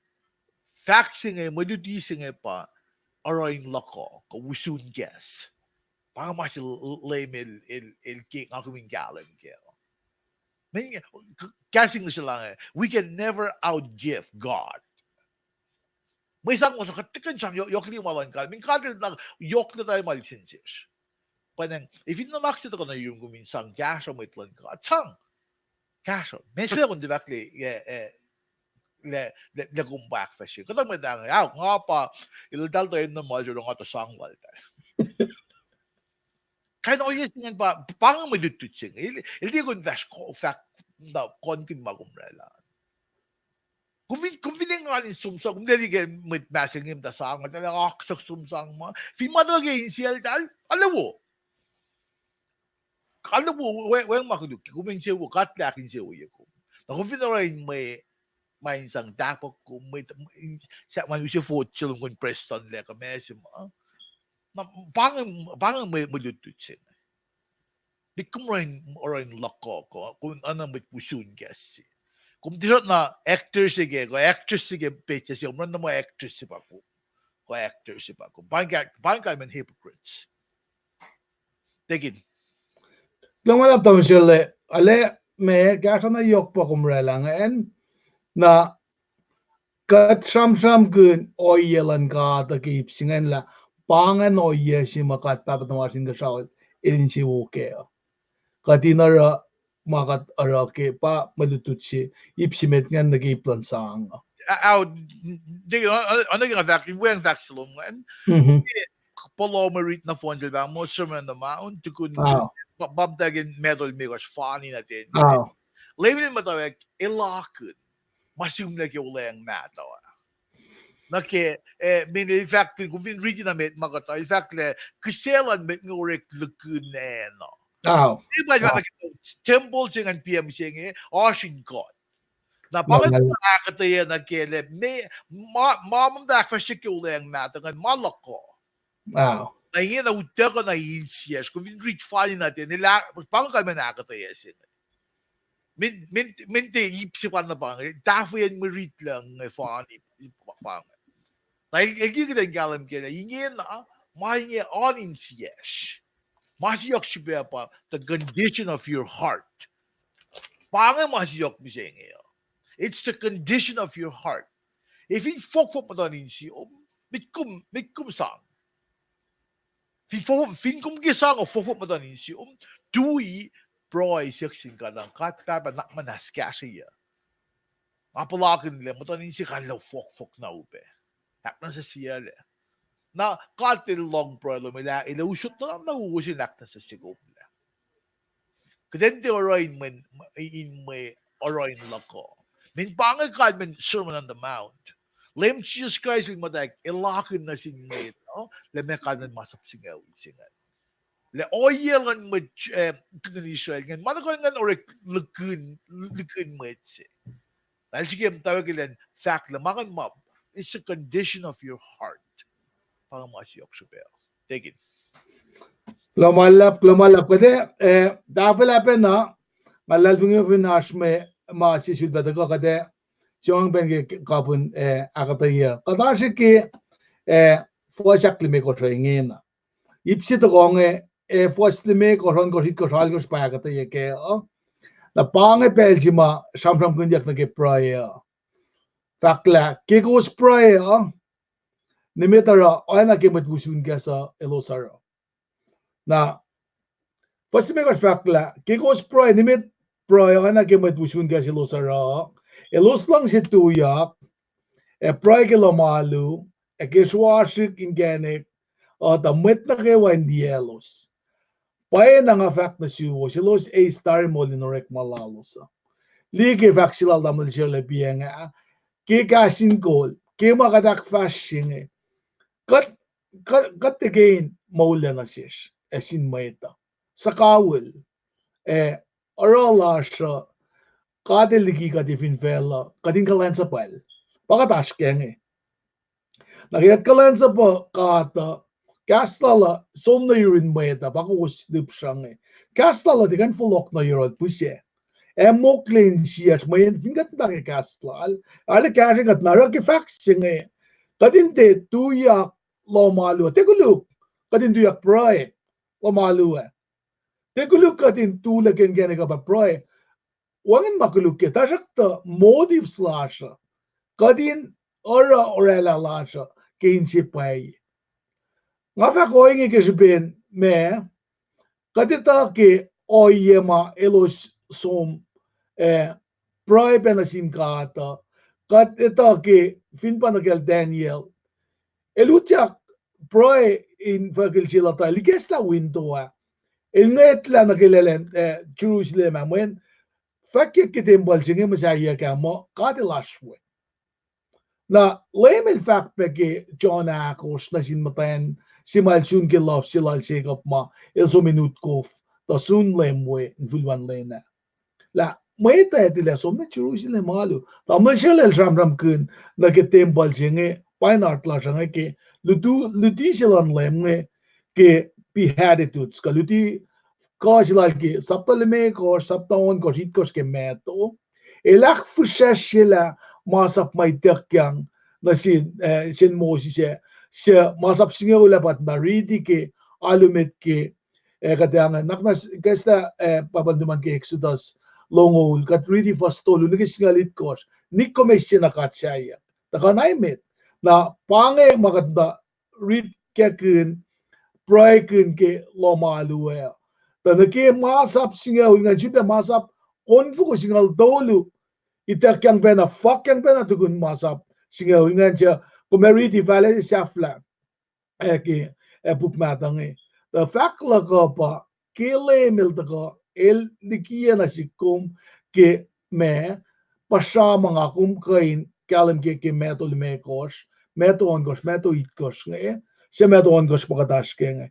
Fahk se inge, mwe luti se inge pa oruh in luhkuh, kuh usun kahs. Pa inge ma se Leum el, el, el ke nga kom in kahlwem kac. Meaning, k-, kahs English lah inge, we can never outgive God. Mwe sang ma kuht tiac sang yohk, yohk liki ma luhn God. Meaning God el na yohk liki ma el senses. Pwacnwacng, if in nuhnak se tuhkuh nuh yurum kom in sang kahsruh mwet luhn God, sang. Kahsruh. Meac se pacna kom tiac fahklac, eh, eh, lah, lah, lah kom pa ahkfahsrye. Kuhtuh mwet ah, ah, nga pa, eltahl tuh enenuh ma el srolah nga tuh sang laltahl. Kain ohiyac se ingacn pa, pa inge mwe lutlut se inge. El, el tiac kom fahsr ko-, fahk, na, konkihn ma kom orwaclah. Kom fin, kom fin engan in som sang, kom liki mwet ma se inge muhta sang, eltahl aksak som sang ma. Fin ma nuh ke insiacltahl, arlac wo. Arlac wo, we-, weacng ma koluk, kom insewowo, God El ahkinsewowoye kom. Na kom fin oruh in mwe, ma in sang tahpuck kom, mwe, in, sa-, ma use vote se lom kom in prestuhnlac kuh ma se ma. Na pa inge, pa inge mwe, mwe lutlut se inge. Met kom oruh in, oruh in luhkuh, kuh, kom oacna mwet usun kahs se. Kom tiac sot na actor se ke, kuh actress se ke petsac se, kom oruh na ma actress se pa kom. Kuh actor se pa kom. Pa inge, pa inge kalmacn hypocrites. Tekin. Kuloh ma luhlahp Tom Sele, ale, ma kahsruh na yohk pa kom orwaclah ingacn, na kuht sramsramkihn ohiyac luhn God uh ke ip se ingacn lah, pa ingacn ohiyac se ma God Pahpah tuhmasr Inkuhsrao El insewowo kac uh. Kuht in oruh ma kuht oruh ke pa mwe lutlut se, ip se met ingacn nuh ke ip luhn sang uh. A-, ao, n-, n-, oacna ke nga fahk, weacng fahk se lom ingacn. Ke Paul el mwe rit nohfohn sel pa muh Sermon on the Mount, tukun pa-, pa muhtwacwacack in matol limekohsr fani nuh ten. Leum El muhtwacwacack elakihn ma sihmlac ke olweacng mahtuh ah. Nuh ke, eh, mweyen el fahk, kom fin riti na met ma kuhtuh, el fahk lah kihsac luhn mwet inge orek lihkihnyacn uh. Tempuhl se ingacn P M se inge, oasr in kuht. Na pa inge ahkuhtweyac nuh ke lah, ma, ma muhta ahkfahsrye ke olweacng mahtuh ingacn ma luhk uh. Na ingena utuckuh na insiyacsr, kom fin rit fani nuh ten, el, pa inge kalmacn ahkuhtweyac se inge. Min, min, min tiac ip sefanna pa inge, tahfweacn mwe rit lucng inge fani, pa inge. Na el, el kihtin kahlwem ke lah ingena, ma inge oan insiyacsr. Ma se yohk srihpac pa the condition of your heart. Pa inge ma se yohk mihsenge uh. It's the condition of your heart. Ac fin fohkfohk muhtuhn insiom, met kom, met kom sang. Fin fohk-, fin kom ke sang uh fohkfohk muhtuhn insiom, tui pruhe siyuck sin God lah, God Pahpah, nuhnak muhnahs kahsrweyuc. Nga puhlakihn lah muhtuhn insiom kuh lah fohkfohk na upac. Ahknuhsesiyuclac. Na God El lohng pruhe lom, El, El usot nuhnak na wowo se in ahknuhsesyekomlac. Kuht in tiac oruh in mwe, in mwe oruh in luhk uh. Mweyen pa inge kalmacn Sermon on the Mount. Leum Jisus Kraist El muhtwacwacack elakihn nuh sin mwet uh, lah meac kalmacn masap singucul se ingacn. Lah ohiyac luhn mwet, eh, tukun Israel ingacn, ma nuh kwewa ingacn orek lihkihn, lihkihn mwet se. Na el srihke muhtwacwacack elan fahk lah ma ingacn ma, it's a condition of your heart. Pa inge ma se yohk srihpac. Tekin. Kuloh ma luhlahp, kuloh ma luhlahp. Kuht ac, eh, tahfwelah pacna, nga luhlahlfongi fin oasr mwe, ma se sulpac tuhkuh kuht ac, siyuck pacna ke kapihn, eh, ahkuhtweyac. Kuht oasr ke, eh, fuhs ahklimekohsr ingena. Ip se tohkoh inge, eh, fuhs limekohsr, ohnkohsr, itkohsr, alkohsr pa ahkuhtweyac kac uh. Na pa inge pacl se ma sramsramkihnyuck nuh ke pruhe uh. Fahk lah ke kowos pruhe uh, nimet oruh oacna ke mwet usun kahs uh elos oruh. Na fuhs limekohsr fahk lah ke kowos pruhe, nimet pruhe oacna ke mwet usun kahs elos oruh, elos luhngse tuyak, ac pruhe ke lohm alu, ac ke sruasrihk inkacnek, uh, tuh mwet nuh kwewa in liyaclos. Pwacyena nga fahk nuh suwos, elos eis tari moul in orekma lalos uh. Liye ke fahk se lal Tamuhlwel Sele piacng ah, ke kahs in kol, ke ma kuht ahkfahsrye inge, kuht, kuht, kuht tiac ke in moullac nuh sesr ac sin mwet uh. Suhkawihl, ac oruh lasr uh, God El liki kuht fin facluh, kuht in kuhlwacnsapuhl. Pa kuht oasr kac inge. Na ke kuht kuhlwacnsapuh God uh, kahs lal uh som nuh yurin mwet uh, pa kowos lihpsrang inge. Kahs lal uh tiac kuh in fohlohk nuh yohrohl pihsac. Ac mokle insiyacsr mweyen fin kuht muhta ke kahs lal, arlac kahsre kuht in oruh ke fahk se inge, kuht in tiac tuyak lohm alu uh. Tiac koluk kuht in tuyak pruhe lohm alu uh. Tiac koluk kuht in tulac ke inkacnek uh pa pruhe. Wacngihn ma koluk kac, tuhsruhktuh motives lasr uh, kuht in oruh oraclah lasr uh ke inse pwacye. Nga fahk ohinge ke srihpen ma kuht etuh ke ohiyac ma elos som, eh, pruhe pac nuh sin God uh. Kuht etuh ke fin pa nuh kacl Daniel, el utyak pruhe infuckihl se lal tuh el ikacslah winto ah. El ngwetlah nuh ke lwen, eh, Jerusalem ah mweyen fahkyak ke tempuhl se inge muhsaheack ah muh God el oasr we. Na Leum el fahk pac ke John ahkosr nuh sin muhtwacn se ma el sun ke lohf se lal Jacob ma el som in utkof, tuh sun Leum we in fihl luhn lwen ah. Lah mwet uh ac tilac som nuh Jerusalem alu. Tamuhlwel Srelel sramsramkihn nuh ke tempuhl se inge, pa in heart lasr uh inge ke luti, luti se luhn Leum inge ke Beatitudes, kuh luti kuh se lal ke sapta limekohsr, sapta ohnkohsr, itkohsr ke Matthew. El ahkfihsrwacsryelah masap ma ituckyang nuh sin, eh, sin Moses ah, suc masap singucul ah pa tuh riti ke alu met ke, eh, kuht ac, nga nuhnak ikacslah, eh, Bible tuhmom ke Exodus longoul, kuht riti fuhs tolu nuh ke singucul itkohsr, nik kom eis sie na god sahyac. Tuhkuh na emet. Na pa inge ma kuht muhta rit kackihn, pruhekihn ke lohm alu ah. Tuh nuh ke masap singucul ingacn, sulpac masap onfoko singucul tolu, ituckyang pacna, fakyang pacna tukun masap singucul ingacn, suc kom ac riti fahlac sahflah, eh, ke, eh, puk mahtuh inge. Tuh fahk luhk uh pa, ke Leum el tuhkuh, el likiyac nuh sihk kom ke ma, puhsra ma nga kom kuh in kahlwem ke, ke Matthew limekohsr, Matthew ohnkohsr, Matthew itkohsr inge, suc Matthew ohnkohsr pa kuht oasr ke inge.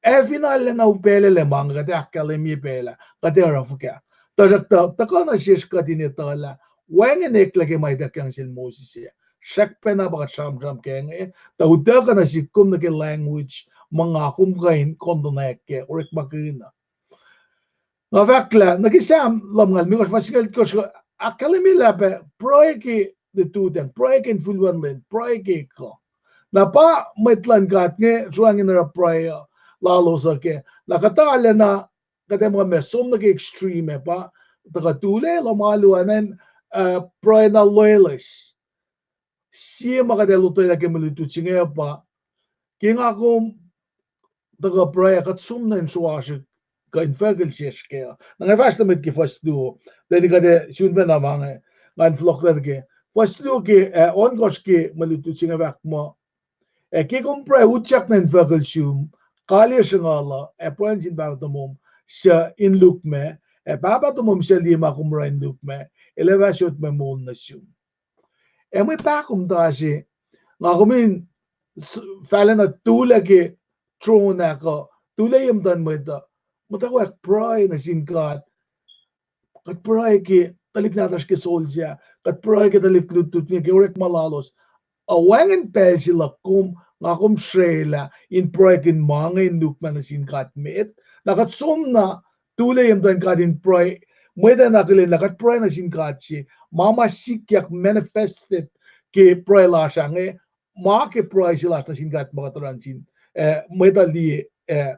Ac fin arulacna upaclac ma inge, kuht ac ahkkahlwemye pacl ah, kuht ac oruh fuhkah? Tuhsruhktuh tuhkuh nuh sesr kuht in etuh lah wacngihn eklac ke ma ituckyang sel Moses ah. Srackpacna pa kuht sramsram ke inge, tuh utuckuh nuh sihk kom nuh ke language ma nga kom kuh in kontonwack kac, orekmakihn uh. Nga fahk lah nuh ke Sam lumngaul limekohsr, fuhs singucul itkohsr, ahkkahlwemye lah pac pruhe ke lututacng, pruhe ke infulwen lwen, pruhe ke kuh. Na pa mwet luhn God inge sruhngin oruh pruhe lalos uh kac. Na kuht arulacna, kuht ac muh ma som nuh ke extreme ah pa, tuhkuh tulac lohm alu ah, na in, uh, pruhe na loeloes. Sie ma kuht ac lotwelah ke mwe lutlut se inge pa, ke nga kom tuhkuh pruhe, kuht som nuh in sruasrihk kuh infuckihl sesr kac. Na nga fahsr nuh met ke fuhs luo, lwen kuht ac sun pacna ma inge, ngan fohlohklac nuh ke fuhs luo ke, ah, ohnkohsr ke mwe lutlut se inge fahk muh, ac ke kom pruhe, utyak nuh infuckihl sum, kaliyac sruhnguhl uh, ac pruhe nuh sin Pahpah tomom suc in lukmac, ac Pahpah tomom suc liye ma kom oruh in lukmac, el ac fah sot mwe moul nuh sum. Ac mwe pahkomuhta se, nga kom in s-, fahlacna tulac ke throne ah kuh, tulac ye muhtuhn mwet uh, muhtwacwacack pruhe nuh sin God. Kuht pruhe ke tuhlihk nahtuhsr ke soldier, kuht pruhe ke tuhlihk lutlut inge ke orekma lalos. Ac wacngihn pacl se luhk kom, nga kom srwaclah in pruhekihn ma inge in lukmac nuh sin God met. Na kuht som na tulac ye muhtuhn God in pruhe, mwet ah na akihlen lah kuht pruhe nuh sin God se, ma ma sikyak manifested ke pruhe lasr ah inge, ma ke pruhe se lasr nuh sin God ma kuht oruh nuh sin, eh, mwet uh liye, eh,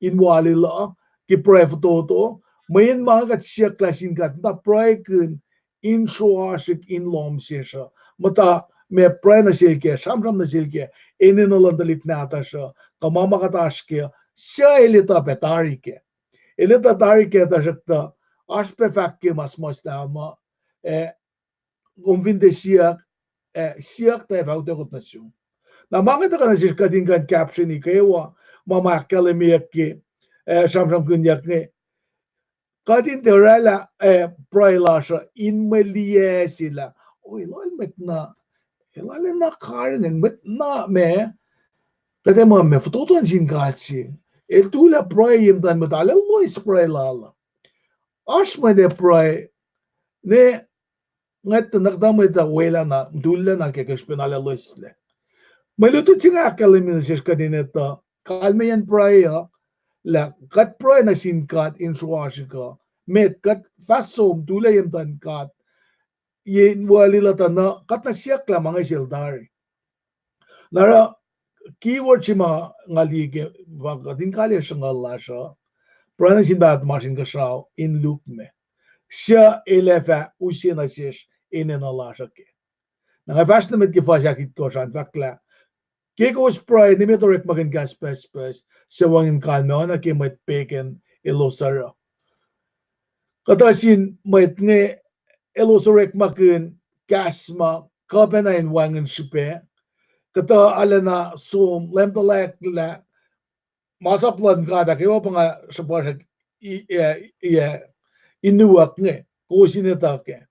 in walilah ke pruhe fototo, mweyen ma inge kuht siyucklah sin God, muhta pruhekihn in sruasrihk in lohm sesr uh, muhta ma pruhe nuh sel kac, sramsram nuh sel kac, enenuh luhn tuhlihk nahtuhsr uh, kuh ma ma kuht oasr kac, suc el etuh pac tari kac. El etuh tari kac, tuhsruhktuh oasr pac fahk ke ma suhmuhslah muh, eh, kom fin tiac siyuck, eh, siyuck tuh ac fah utuckot nuh sum. Na ma inge tuhkuh nuh sesr kuht in kuh in caption-i kwewa, ma ma ahkkahlwemyeyuck ke, eh, sramsramkihnyuck inge. Kuht in tiac orwaclah, eh, pruhe lasr uh in mwe liyac se lah, o, el oal mwet na, el oal na karihngihn mwet na ma, kuht ac muh ma fototo nuh sin God se. El tulac pruhe ye muhtuhn mwet, arlac loes pruhe lal uh. Oasr mwet ac pruhe, ne ngwet tuh nuh kuhtuh mwet uh welah na, tullac na ke ke srihpen arlac loeslac. Mwe lutlut se nga ahkkahlwemye nuh sesr kuht in etuh kalmeyacn pruhe uh, lah kuht pruhe nuh sin God in sruasrihk uh, met kuht fah som tuhlac ye muhtuhn God, ye in walilah tuh na kuht na siyuck lah ma inge sel tari. Na oruh keyword se ma nga liye ke pa kuht in kaliyac sruhnguhl lasr uh, pruhe nuh sin Pahpah tuhmasr Inkuhsrao in lukmac, suc El ac fah use nuh sesr enenuh lasr uh kac. Na nga fahsr nuh met ke fuhs ahkitkohsr an fahklah, ke kowos pruhe, nimet orekmakihn kahs pucspucs suc wacngihn kalmac oacna ke mwet pegan elos oruh. Kuhtuh sin mwet inge elos orekmakihn kahs ma kuh pacna in wacngihn srihpac. Kuhtuh arulacna som Leum tuhlac lah masap luhn God ah kwewa pa nga sruhpuhsrak i-, i-, i-, inuwack inge, kowos in etuh kac.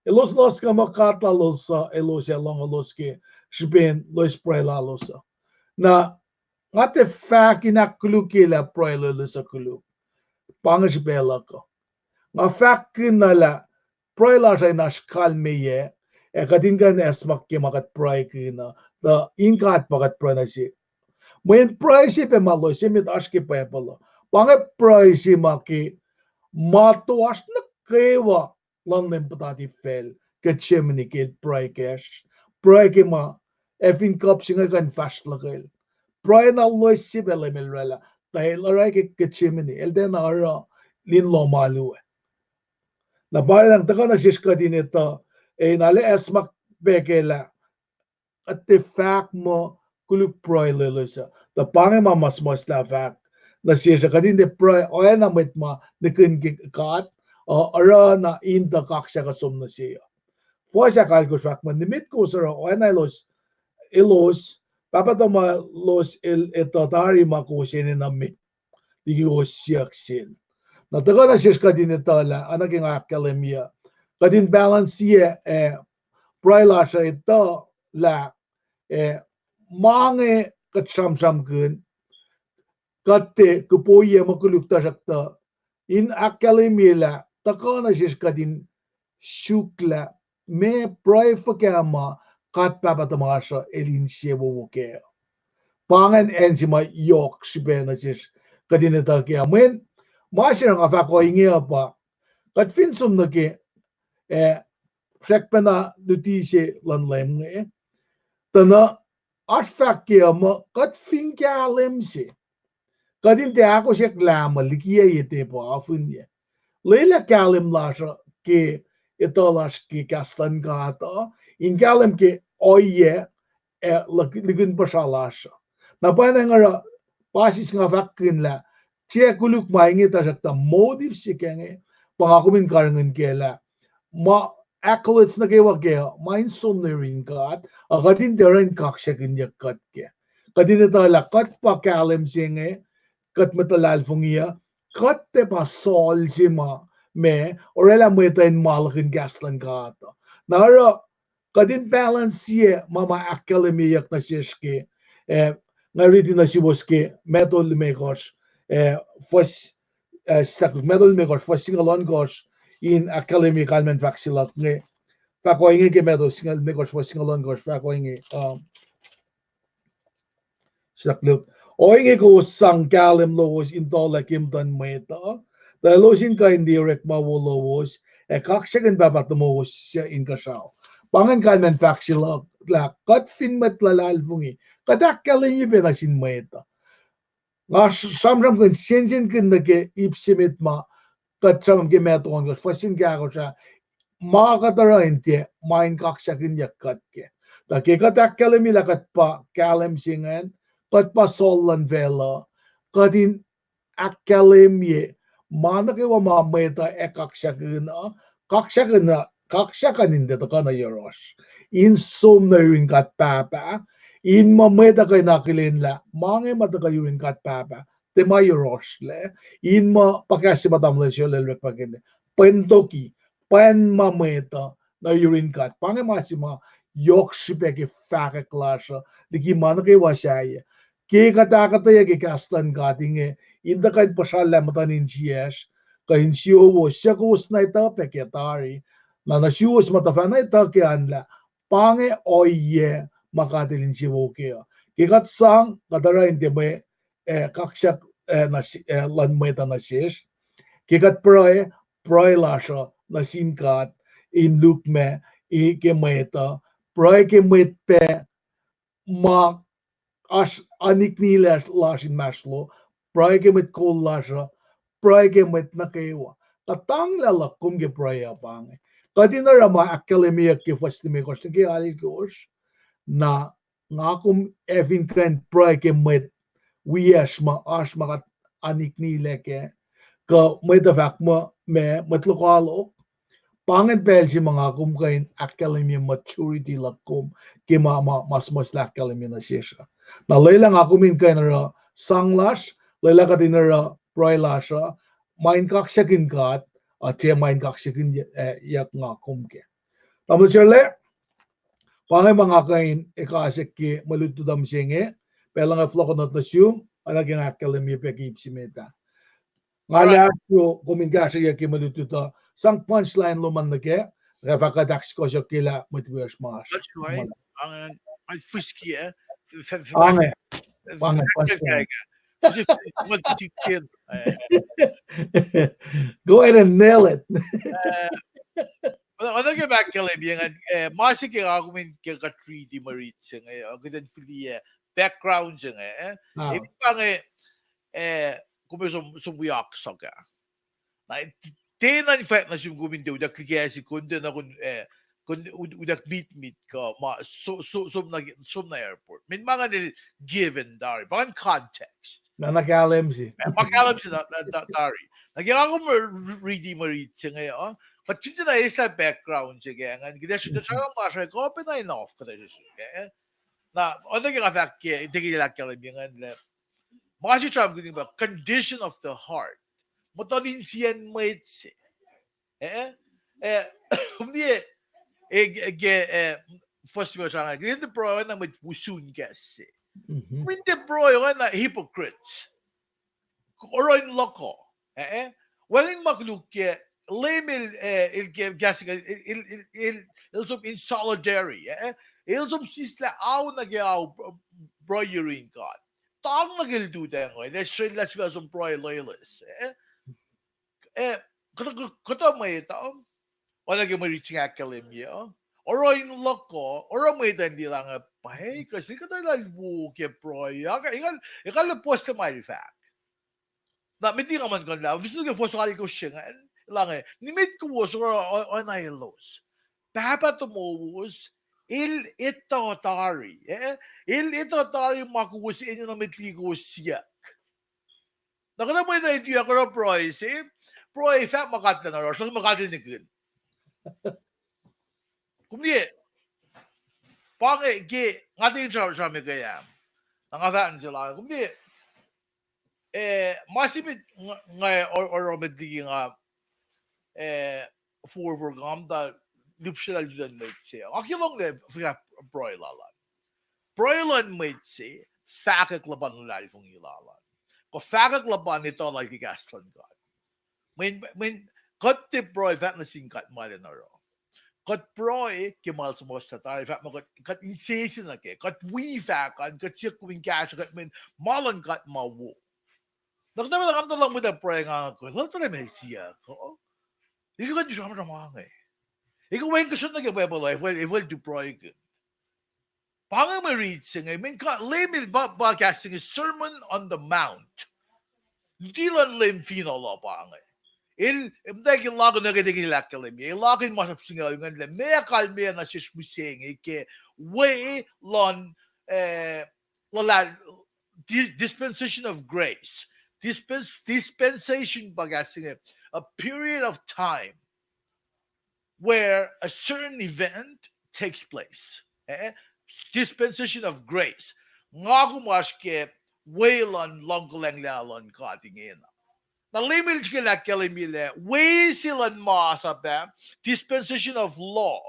Elos loes kuh muh God lalos uh, elos ac lohng elos ke srihpen loes pruhe lalos uh. Na nga tiac fahk in ahkkolukye lah pruhe lalos uh koluk. Pa inge srihpac luhk uh. Nga fahkkihn na lah pruhe lasr uh in oasr kalmeyac, ac kuht in kuh in acsmak ke ma kuht pruhekihn uh, tuh in God pa kuht pruhe nuh se. Mweyen pruhe se pac ma loes se met oasr ke Bible uh. Pa inge pruhe se ma ke ma toasr nuh kwewa luhn Leum puhtati facl, Gethsemane, ke El pruhe kacsr. Pruhe ke ma ac fin cup se inge kuh in fahsr luhkel. Pruhe na loes se pac Leum El oraclah, tuh El oruh ke Gethsemane, El tiacna oruh in lohm alu ah. Na pa inge tuhkuh nuh sesr kuht in etuh, ac in arlac acsmak pac kac lah kuht tiac fahk muh koluk pruhe lalos uh. Tuh pa inge ma ma suhmuhslah fahk nuh sesr uh, kuht in tiac pruhe oacna mwet ma nihkihn ke God, uh, oruh na in tuh kaksak uh som nuh se uh. Fuhs ahkalkosr fahk muh nimet kowos oruh oacna elos, elos, Pahpah tuhmwaclos El etuh tari ma kowos enenuh met liki kowos siyuck sel. Na tuhkuh nuh sesr kuht in etuh lah, oacna ke nga ahkkahlwemye uh, kuht in balance-iyac, eh, pruhe lasr uh etuh lah, eh, ma inge kuht sramsramkihn, kuht tiac kuhpoiyac muh koluk, tuhsruhktuh in ahkkahlwemye lah tuhkuh nuh sesr kuht in suk lah meac pruhe fuhkah ma God Pahpah tuhmasr uh El insewowo kac. Pa ingacn acn se ma yohk srihpac nuh sesr kuht in etuh kac. Mweyen ma se nga fahk ohinge uh pa, kuht fin som nuh ke, eh, srackpacna luti se luhn Leum inge, tuh na oasr fahk kac uh muh kuht fin kahlwem se, kuht in tiac ahkosyak lah muh likiyac ye tepuh afinye. Lwelah kahlwem lasr uh ke etuh lasr ke kahs luhn God uh, in kahlwem ke ohiyac, eh, lihk-, lihkihn puhsra lasr uh. Na pwacnwacng oruh pasis nga fahkkihn lah tiac koluk ma inge, tuhsruhktuh motive se ke inge pa nga kom in karihngihn kac lah ma accolades nuh kwewa kac uh ma in som nuh yurin God, a kuht in tiac oruh in kaksakihnyuck kuht kac. Kuht in etuh lah kuht pa kahlwem se inge, kuht mwet luhlahlfongi uh, kuht tiac pa Saul se ma, ma orwaclah mwet uh in ma lihkihn kahs luhn God uh. Na oruh kuht in balance-iyac ma ma ahkkahlwemyeyuck nuh sesr ke, eh, nga riti nuh suwos ke Matthew limekohsr, eh, fuhs, eh, sahk-, Matthew limekohsr fuhs singucul ohnkohsr, in ahkkahlwemye kalmacn fahk se luhk inge. Fahk ohinge ke Matthew singucul limekohsr fuhs singucul ohnkohsr, fahk ohinge, um, Sahk luhk. Ohinge kowos sang kahlwem lowos in tuhlac ke muhtuhn mwet uh, tuh elos in kuh in liye orekma wo lowos, ac kaksakihn Pahpah tomowos suc inkuhsrao. Pa ingacn kalmacn fahk se luhk lah kuht fin mwet luhlahlfongi, kuht ahkkahlwemye pac nuh sin mwet uh. Nga s-, sramsramkihn sensenkihn nuh ke ip se met ma kuht sramsram ke Matthew ohnkohsr fuhs singucul ahkosr ah, ma kuht oruh in tiac ma in kaksakihnyuck kuht kac. Tuh ke kuht ahkkahlwemye lah kuht pa kahlwem se ingacn, kuht pa Saul luhn facluh, kuht in ahkkahlwemye ma nuh kwewa ma mwet uh ac kaksakihn uh, kaksakihn uh, kaksakihn in tiac tuhkuh nuh yohrohsr, in som nuh yurin God Pahpah, in muh mwet uh kuh in akihlen lah ma inge ma tuhkuh yurin God Pahpah, tiac ma yohrohsrlac, in muh pa kahs se ma tamuhlwel Sholel orekmakihn, pwentoki, pwen ma mwet uh nuh yurin God. Pa inge ma se ma yohk srihpac ke fahkwack lasr uh liki ma nuh kwewa sahyac. Ke kuht ahkuhtweyac ke kahs luhn God inge, in tuhkuh in puhsrallah muhtuhn insiyacsr, kuh insiyowos, suc kowos na etuh pac kac tari, na nuh suwos ma tuhfahna etuh kac an lah pa inge ohiyac ma God El insewowo kac uh. Ke kuht sang, kuht oruh in tiac mwe, eh, kaksak, eh, nuh se-, eh, luhn mwet uh nuh sesr. Ke kuht pruhe, pruhe lasr uh nuh sin God in lukmac, i ke mwet uh, pruhe ke mwet pac ma oasr anihnlah lasr inmahsrlo, pruhe ke mwet kol lasr uh, pruhe ke mwet nuh kwewa. Kuhtanglah luhk kom ke pruhe uh pa inge. Kuht in oruh ma ahkkahlwemyeyuck ke fuhs limekohsr nuh ke alkosr, na nga kom ac fin kuh in pruhe ke mwet wiyacsr ma oasr ma kuht anihnlah kac, kuh mwet uh fahk muh ma mwet lokoalok, pa ingacn pacl se ma nga kom kuh in ahkkahlwemye maturity luhk kom ke ma, ma, ma suhmuhslah ahkkahlwemye nuh sesr uh. Na lwelah nga kom in kuh in oruh sang lasr, lwelah kuht in oruh pruhe lasr uh, ma in kaksakihn God, uh, tiac ma in kaksakihn, eh, yuck nga kom kac. Tamuhlwel Sarlac, pa inge ma nga kuh in ekasack ke mwe lutlut uh mihsenge, pacl uh nga fohlohkohnot nuh sum, oacna ke nga ahkkahlwemye pac ke ip se met ah. Nga lah kom in kahsrweyuc ke mwe lutlut uh, sang punchline lom an nuh kac, ac fah kuht ahksukohsohk ke lah mwet wiyacsr ma oasr. Punchline? Ange, punchline. Go ahead and nail it. Oacna ke ma ahkkahlwemye ingacn, eh, ma se ke nga kom in ke kuht riti mwe rit se inge, eh, kuht in fihliyac background se inge, eh. Ah. Ip pa inge, eh, kom som, som wi oak sohkah. Na, tiacna in fwack nuh sum kom in tiac utuck liki acn se kom tiacna kom, eh, kom ut-, utuck mitmit kuh ma so, so, som na, som na airport. Mweyen ma ingacn el given tari, pa ingacn context. Na, na kahlwem se. Ma kahlwem se na, na, na tari. Na ke nga kom riti mwe rit se inge, uh, kuht fin tiacna eislah background se ke ingacn, kuht ac srihke sramsram lasr uh, kuh pacna enough kuht ac srihke, eh. Na, oacna ke nga fahk ke, tiac ke lah ahkkahlwemye ingacn lah ma se sramsramkihn pa condition of the heart. Muhtuhn insiyacn mwet se. Eh, eh, kom liye, eh, ke, eh, first verse, ah, ke in tiac pruhe oacna mwet wusun kahs se. Kom in tiac pruhe oacna hypocrites. Oruh in luhk uh, eh, eh. Wacngihn ma koluk ke, Leum el, eh, el ke, kahs inge, el, el, el, el, el som in solitary, eh, eh. El som sislah ao nuh ke ao, pruhe yurin God. Tang nuh ke lututacng uh, el srwaclah sifacna som pruhe loeloes, eh. Eh, kuhtuh, kuhtuh mwet uh, oacna ke mwe rit se inge ahkkahlwemye uh, oruh in luhk uh, oruh mwet uh in liye lah inge, pa kuh se kuhtuh lah wo ke pruhe, ekuh, ekuh lah puhslac ma el fahk. Na met liki nga muh kuh lah, fin ke fuhs alkosr se ingacn, lah inge, nimet kowos oruh o-, oacna elos. Pahpah tomowos, el etuh tari, eh? El etuh tari ma kowos enenuh met liki kowos siyuck. Na kuhtuh mwet uh etuh oruh pruhe se, pruhe fahk ma God lah oruh, srihk ma God el nihkihn. Kom liye, pa inge ke, nga tiac in sra-, sramsram ke ah. Na nga fahk nuh sel ah, kom liye, eh, ma se met nga, nga or-, oruh met liki nga, eh, forfor nga muhta lihpsrelah luhn mwet se. Nga ke lohnglah fuhkah pruhe lal an. Pruhe luhn mwet se, fahkwack luhpan luhlahlfongi lal an. Kuh fahkwack luhpan etuh lal ke kahs luhn God. Mweyen, mweyen, kuht tiac pruhe fahk nuh sin God ma el oruh. Kuht pruhe ke ma el suhmuhslah tari, fahk muh kuht, kuht insese nuh kac, kuht wi fahk an, kuht siyuck kom in kahsruh kuht mweyen ma luhn God ma wo. Na kuhtuh pacna nga muhta lohng mwet uh pruhe nga, kuh, lal tuh Leum el siyuck, kuh. Ekuh kuht sramsram ma inge. Ekuh wacngihn kihsen nuh ke Bible uh, efuh el, efuh el tuh pruhe ke. Pa inge mwe rit se inge, mweyen kuh Leum el pa, pa kahs se inge Sermon on the Mount. Luti luhn Leum Finohl uh pa inge. El, muhtwacwacack el lakihn nuh ke, ke el ahkkahlwemye, el lakihn masap singucul ingacn lah meac kalmeyac nuh sesr mihsenge ke we luhn, eh, luhlal-, di-, dispensation of grace. Dispens-, dispensation pa kahs se inge, a period of time where a certain event takes place. Eh? Dispensation of grace. Nga kom oasr ke we luhn luhngkuhlwacng luhn God ingena. Na Leum el srihke el ahkkahlwemye lah we se luhn masap ah, dispensation of law.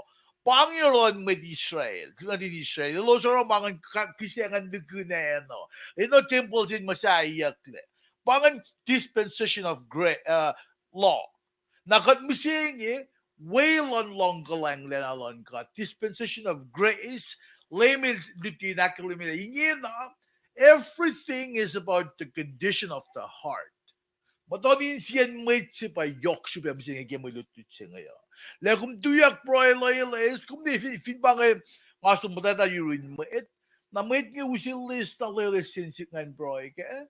Pa inge oruh luhn mwet Israel, nuhtin Israel. Elos oruh ma ingacn ka-, kihsacngan lihkihn acn uh. Enenuh tempuhl se in muhsahiyucklac. Pa ingacn dispensation of gra-, uh, law. Na kuht mihsenge, we luhn luhngkuhlwacng luhn God, dispensation of grace, Leum el luti in ahkkahlwemye lah ingena, everything is about the condition of the heart. Muhtuhn insiyacn mwet se pa yohk srihpac mihsenge ke mwe lutlut se inge uh. Lah kom tuyak pruhe loeloes, kom ne fin, fin pa inge nga som muhtwacta yurin mwet, na mwet inge use list na loeloes se in sik ngan pruhe kac.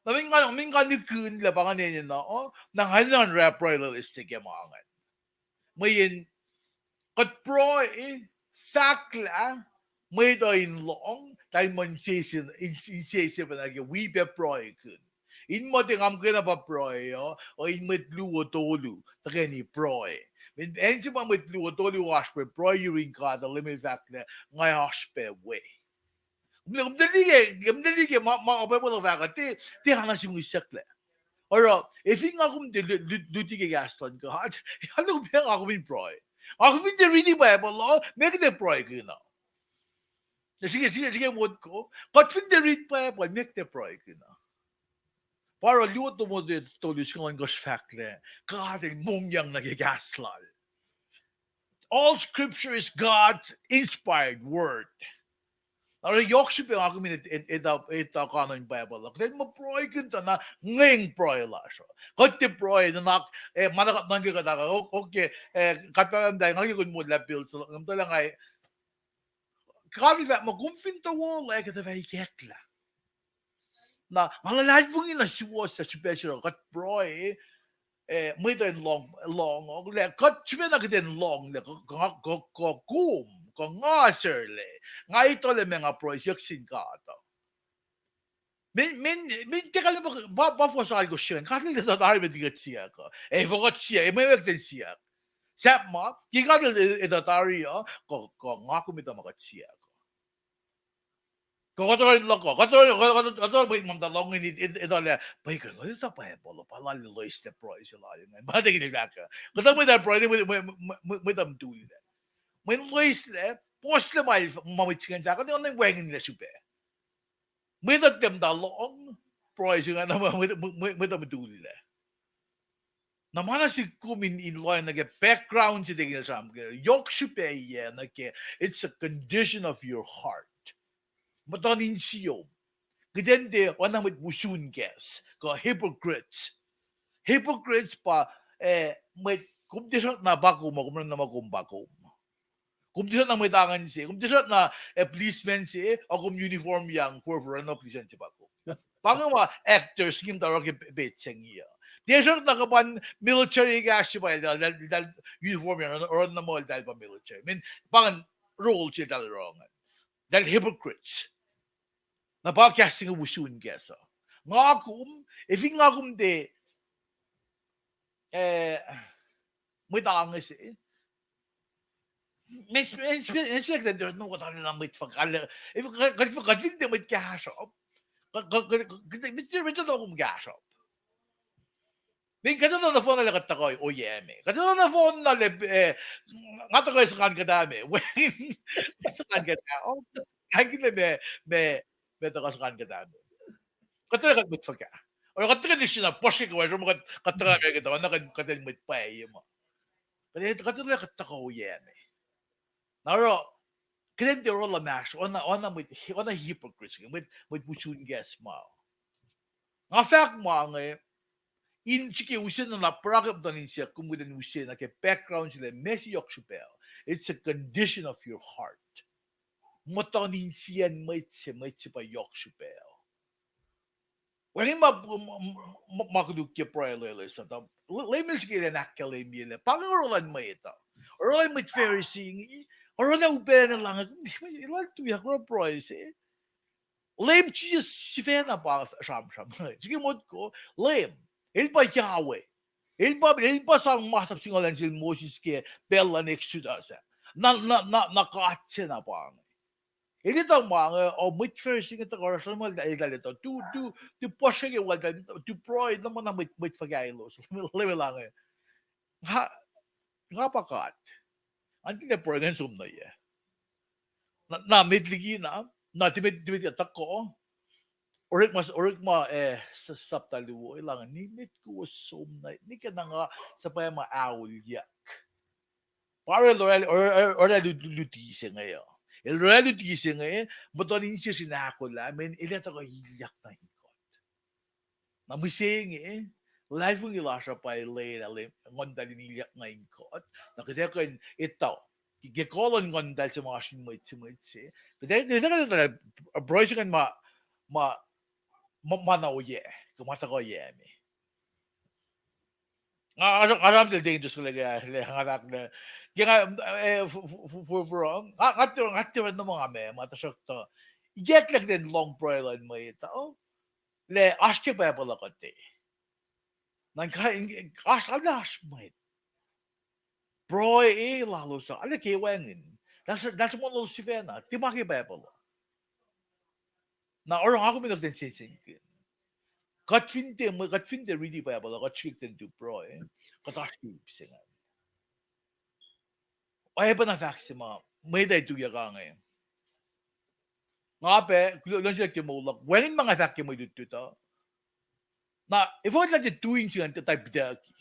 Na min nga, min nga nikihn lah pa ingacn enenuh, na nga enenuh in orwaclah pruhe loeloes se ke ma ingacn. Mweyen kuht pruhe, fahklah, mwet uh in lohng, tahl muh insese, in, insese pacna ke wi pac pruhekihn. In muhta nga muhkwena pa pruhe uh, uh in mwet luo tolu tuhkweni pruhe. Acn se ma mwet luo tolu oasr pac pruhe yurin God uh, Leum el fahk lah nga oasr pac we. Kom, kom tuh liye, kom tuh liye ma, ma Bible uh fahk uh, tiac, tiac na sihmihsyucklac. Oruh, fin nga kom tiac lu-, lu-, luti ke kahs luhn God, nga kom, nga kom in pruhe. Nga kom fin tiac riti Bible uh, meac kuht ac pruhekihn uh? Srihke, srihke, srihke motko, kuht fin tiac riti Bible, meac kuht ac pruhekihn uh? Pa oruh luo Timothy tolu singucul ohnkohsr fahk lah God el mongyang nuh ke kahs lal. All scripture is God's inspired word. Na oruh yohk srihpac nga kom in etuh, etuh kanon Bible uh, kuht in muh pruhekihn tuh na ngweng pruhe lasr uh. Kuht tiac pruhe nuhnak, eh, ma na kuht nuhnkuh kuht ah, ok, ok, eh, kuht pahpah muhtahl, nga ke kun mollah pil se, nga muhtahl nga, God el fahk muh kom fin towolah kuht ac fah ikacklah. Na nga luhlahlfongi na suwohs suc srihpac se oruh kuht pruhe, eh, mwet uh in lohng, lohng, lah kuht srihpac na kuht in lohng lah kuh, kuh, kuh, kuh kom, kuh nga serlac, nga etuh lah meac nga pruhe siyuck sin God uh. Min, min, min tiac kalmac pa, pa, pa fuhs alkosr se ingacn, God el etuh tari met kuht siyuck uh. Ac fuh kuht siyuck, ac meac kuht in siyuck. Sahp ma, ke God el etuh tari uh, kuh, kuh nga kom etuh ma kuht siyuck uh. Kuh kuht oruh in luhk uh, kuht oruh, kuht, kuht, kuht oruh mwet ma muhta lohng in etuh lah, pwacye kuh, etuh Bible uh, pa lal loeslac pruhe se lal ingacn. Ma tiac kihtin fahk uh. Kuhtuh mwet uh pruhe, mwet, mwet, mwet, mwet uh mutullac. Mweyen loeslac, puhslac ma, ma mwet se ingacn fahk uh, tiac wacngihnlac srihpac. Mwet uh tiac muhta lohng, pruhe se ingacn, mwet, mwet, mwet uh mutullac. Na ma na sik kom in, in lohacng nuh ke background se tiac kihtin sramsram ke, yohk srihpac yac nuh ke, it's a condition of your heart. Muhtuhn insiyom. Kuht in tiac oacna mwet wusun kahs, kuh hypocrites. Hypocrites pa, eh, mwet, kom tiac srackna pa kom, kom oruh na ma kom pa kom. Kom tiac srackna mwet angan se, kom tiac srackna, eh, policeman se, ac kom uniform yang forfor oruh na policeman se pa kom. Pa inge ma actors ngi muhta oruh ke pet se inge uh. Tiac srackna kuh pa in military kahs se pa eltahl, eltahl uniform yang oruh na muh eltahl pa military. Min pa ingacn role se eltahl oruh ingacn. Eltahl hypocrites. Na pa kahs se inge wusun kahs uh. Nga kom, ac fin nga kom tiac, eh, mwet ange se, mes, mes, mes, kuht in tiac mwet fuhkah, kuht fin tiac mwet kahsruhp, met, met, met kom kahsruhp. Min kuht etuh nohfohn na lah kuht tuhkuh oyac me. Kuht etuh nohfohn na lah, eh, nga tuhkuh suhkan kuhtuh me. Wacngihn suhkan kuhtuh, oh, wacngihn lah me, me, me tuhkuh suhkan kuhtuh me. Kuht etuh kuht mwet fuhkah. Oruh kuht tuhkuh lihksreni puhsrek, oruh kuht, kuht tuhkuh me kuhtuh, na kuht, kuht in mwet pwacye ma. Kuht, kuht etuh kuht tuhkuh oyac me. Na oruh, kuht in tiac oruh luhmahsr, oacna, oacna mwet, oacna hypocrites, mwet, mwet wusun kahs ma. Nga fahk ma inge, in srihke use na na pruhe ke muhtuhn insiyuck, kom kuht in use nuh ke background se lah meac se yohk srihpac. It's a condition of your heart. Muhtuhn insiyacn mwet se, mwet se pa yohk srihpac. Wacngihn ma, ma, ma, ma koluk ke pruhe loeloes uh, tuh Leum el srihke elan ahkkahlwemye lah pa inge oruh luhn mwet uh. Oruh luhn mwet Pharisee inge, oruh na upac na lah inge, elan tuyak oruh pruhe se. Leum Jisus sifacna pa sramsram. Srihke motko, Leum, el pa Yahweh. El pa, el pa sang masap singucul an sel Moses ke pacl luhn Exodus ah. Na, na, na, na God se na pa inge. El etuh ma inge, o mwet Pharisee inge tuhkuh oruh sramsram, eltahl etuh, tu, tu, tu puhsreke wal, tu pruhe, na ma na mwet, mwet fuhkah elos. Leum el, Leum el inge, nga, nga pa God. An tilac pruhe ingacn som nuh yac. Na, na met liki na, na timet, timet kuht tuhkuh. Orekma, orekma, eh, sa-, sapta luo, el inge, nimet kowos som nuh, nwe ke na nga suhpwacma aolyak. Pa oruh, oruh, oruh, oruh lu-, luti se inge uh. El orwaclah luti se inge, muhtuhn insiyacsr in ahkolah, mweyen el ac tuhkuh ilyak nuh in kuht. Na mihsenge, luhlahlfongi lasr uh pa el lwelah Nguhn Muhtahl in ilyak nuh in kuht. Na kuht ac kuh in etuh ke kuh luhn Nguhn Muhtahl se ma oasr in mwet se, mwet se, kuht ac, kuht ac, pruhe se ingacn ma, ma, ma, ma na oyac, kuh ma tuhkuh oyac me. Nga, nga, nga sramsramtahl Deacon Driscoll ke, ah, nga fahk lah, ke nga, eh, f-, f-, f-, f-, nga, nga tiac, nga tiac oruh na ma nga ma, ma tuhsruhktuh ikacklah kuht in lohng pruhe luhn mwet uh, lah oasr ke Bible uh kuht e. Na in ka, in, oasr, arlac oasr mwet pruhe lalos uh arlac ke wacngihn. Lah sruhmuhn lalos sifacna, tiac ma ke Bible uh. Na oruh nga kom in kuht in sensenkackihn. Kuht fin tiac, kuht fin tiac riti Bible uh, kuht srihke kuht in tu pruhe, kuht oasr ke ip se ingacn. Oacyacpac na fahk se ma mwet ac tuyak ange. Nga pac, kuloh, kuloh nuh sel ke moul luhk, wacngihn ma nga fahk ke mwe lutlut uh. Na efuh kuht lah tiac tu in se ingacn tuh tari pidaki?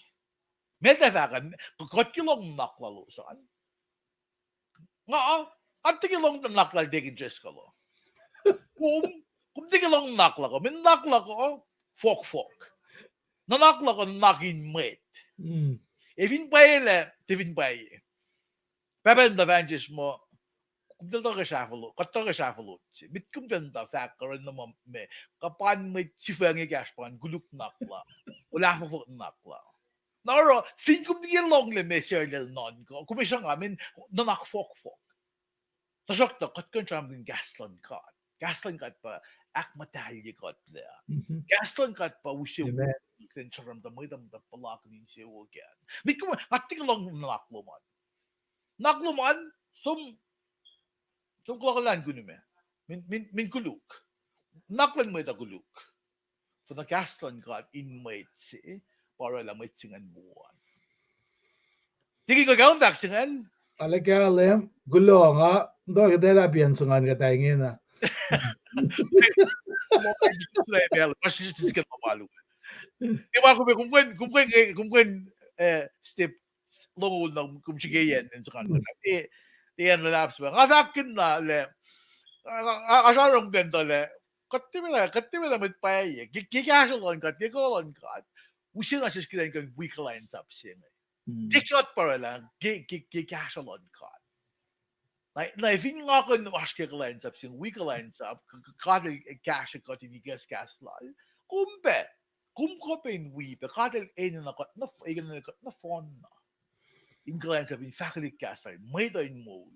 Meac tuh fahk an, kuht ke lohng nuhnak lalos an. Nga, nga tiac ke lohng nuhnak lal Deacon Driscoll uh. Kom, kom tiac ke lohng nuhnak luhk uh, mweyen nuhnak luhk uh fohkfohk. Nuhnak luhk uh nuhnak in mwet. Ac fin pwacye lah, tiac fin pwacye. Pahpah tuhfah in sesr muh, kom tuh tuh ke srahfolo-, kuht tuh ke srahfolot se. Met kom tuh in tuh fahk kuh oruh na muh me, kuh pa in mwet sifac inge kahsr pa in koluk nuhnak la, olahfohfohk nuhnak la. Na oruh, fin kom tiac ke lohnglah ma sarlel nuhnkuh, kom ac sruhnga, mweyen nuhnak fohkfohk. Tuhsruhktuh kuht kuh in sramsramkihn kahs luhn God. Kahs luhn God pa ahkmuhtahlye kuht lac. Kahs luhn God pa use wo kuht in sramsram tuh mwet uh muhta puhlakihn insewowo kac. Met kom, nga tiac ke lohng nuhnak lom an. Nuhnak lom an, som, som kuloh kuhlwacng kunume. Min, min, min koluk. Nuhnak luhn mwet uh koluk. Finne kahs luhn God in mwet se, pa orwaclah mwet se ingacn wo an. Tikin, kuh kahlwem fahk se ingacn? Arlac kahlwem, kuloh nga, nto kuht elah pian se ingacn kuht ingena. Tiac ma kom, kom kuh in, kom kuh in, kom kuh in, eh, step longoul na kom srihke yen in se ingacn. Tiac, tiac luhlahp se pa. Nga fahkkihn na lah, nga, nga, nga sramsram pacntuh lah, kuht tiac, kuht tiac mwet pwacye, ke, ke kahsruh luhn God, ke kuh luhn God, use na sesr kuht in kuh in wi kuhlwacnsap se inge. Tiac kuht pa orwaclah, ke, ke, ke kahsruh luhn God. Na, na fin nga kuh in oasr ke kuhlwacnsap se inge, wi kuhlwacnsap, k-, k-, God el kahsrwe kuht in ikacs kahs lal, kom pac, kom kuh pac in wi pac, God el enenuh kuht nohf-, enenuh kuht nohfohnna in kuhlwacnsap in fahkwelihk kahs lal, mwet uh in moul.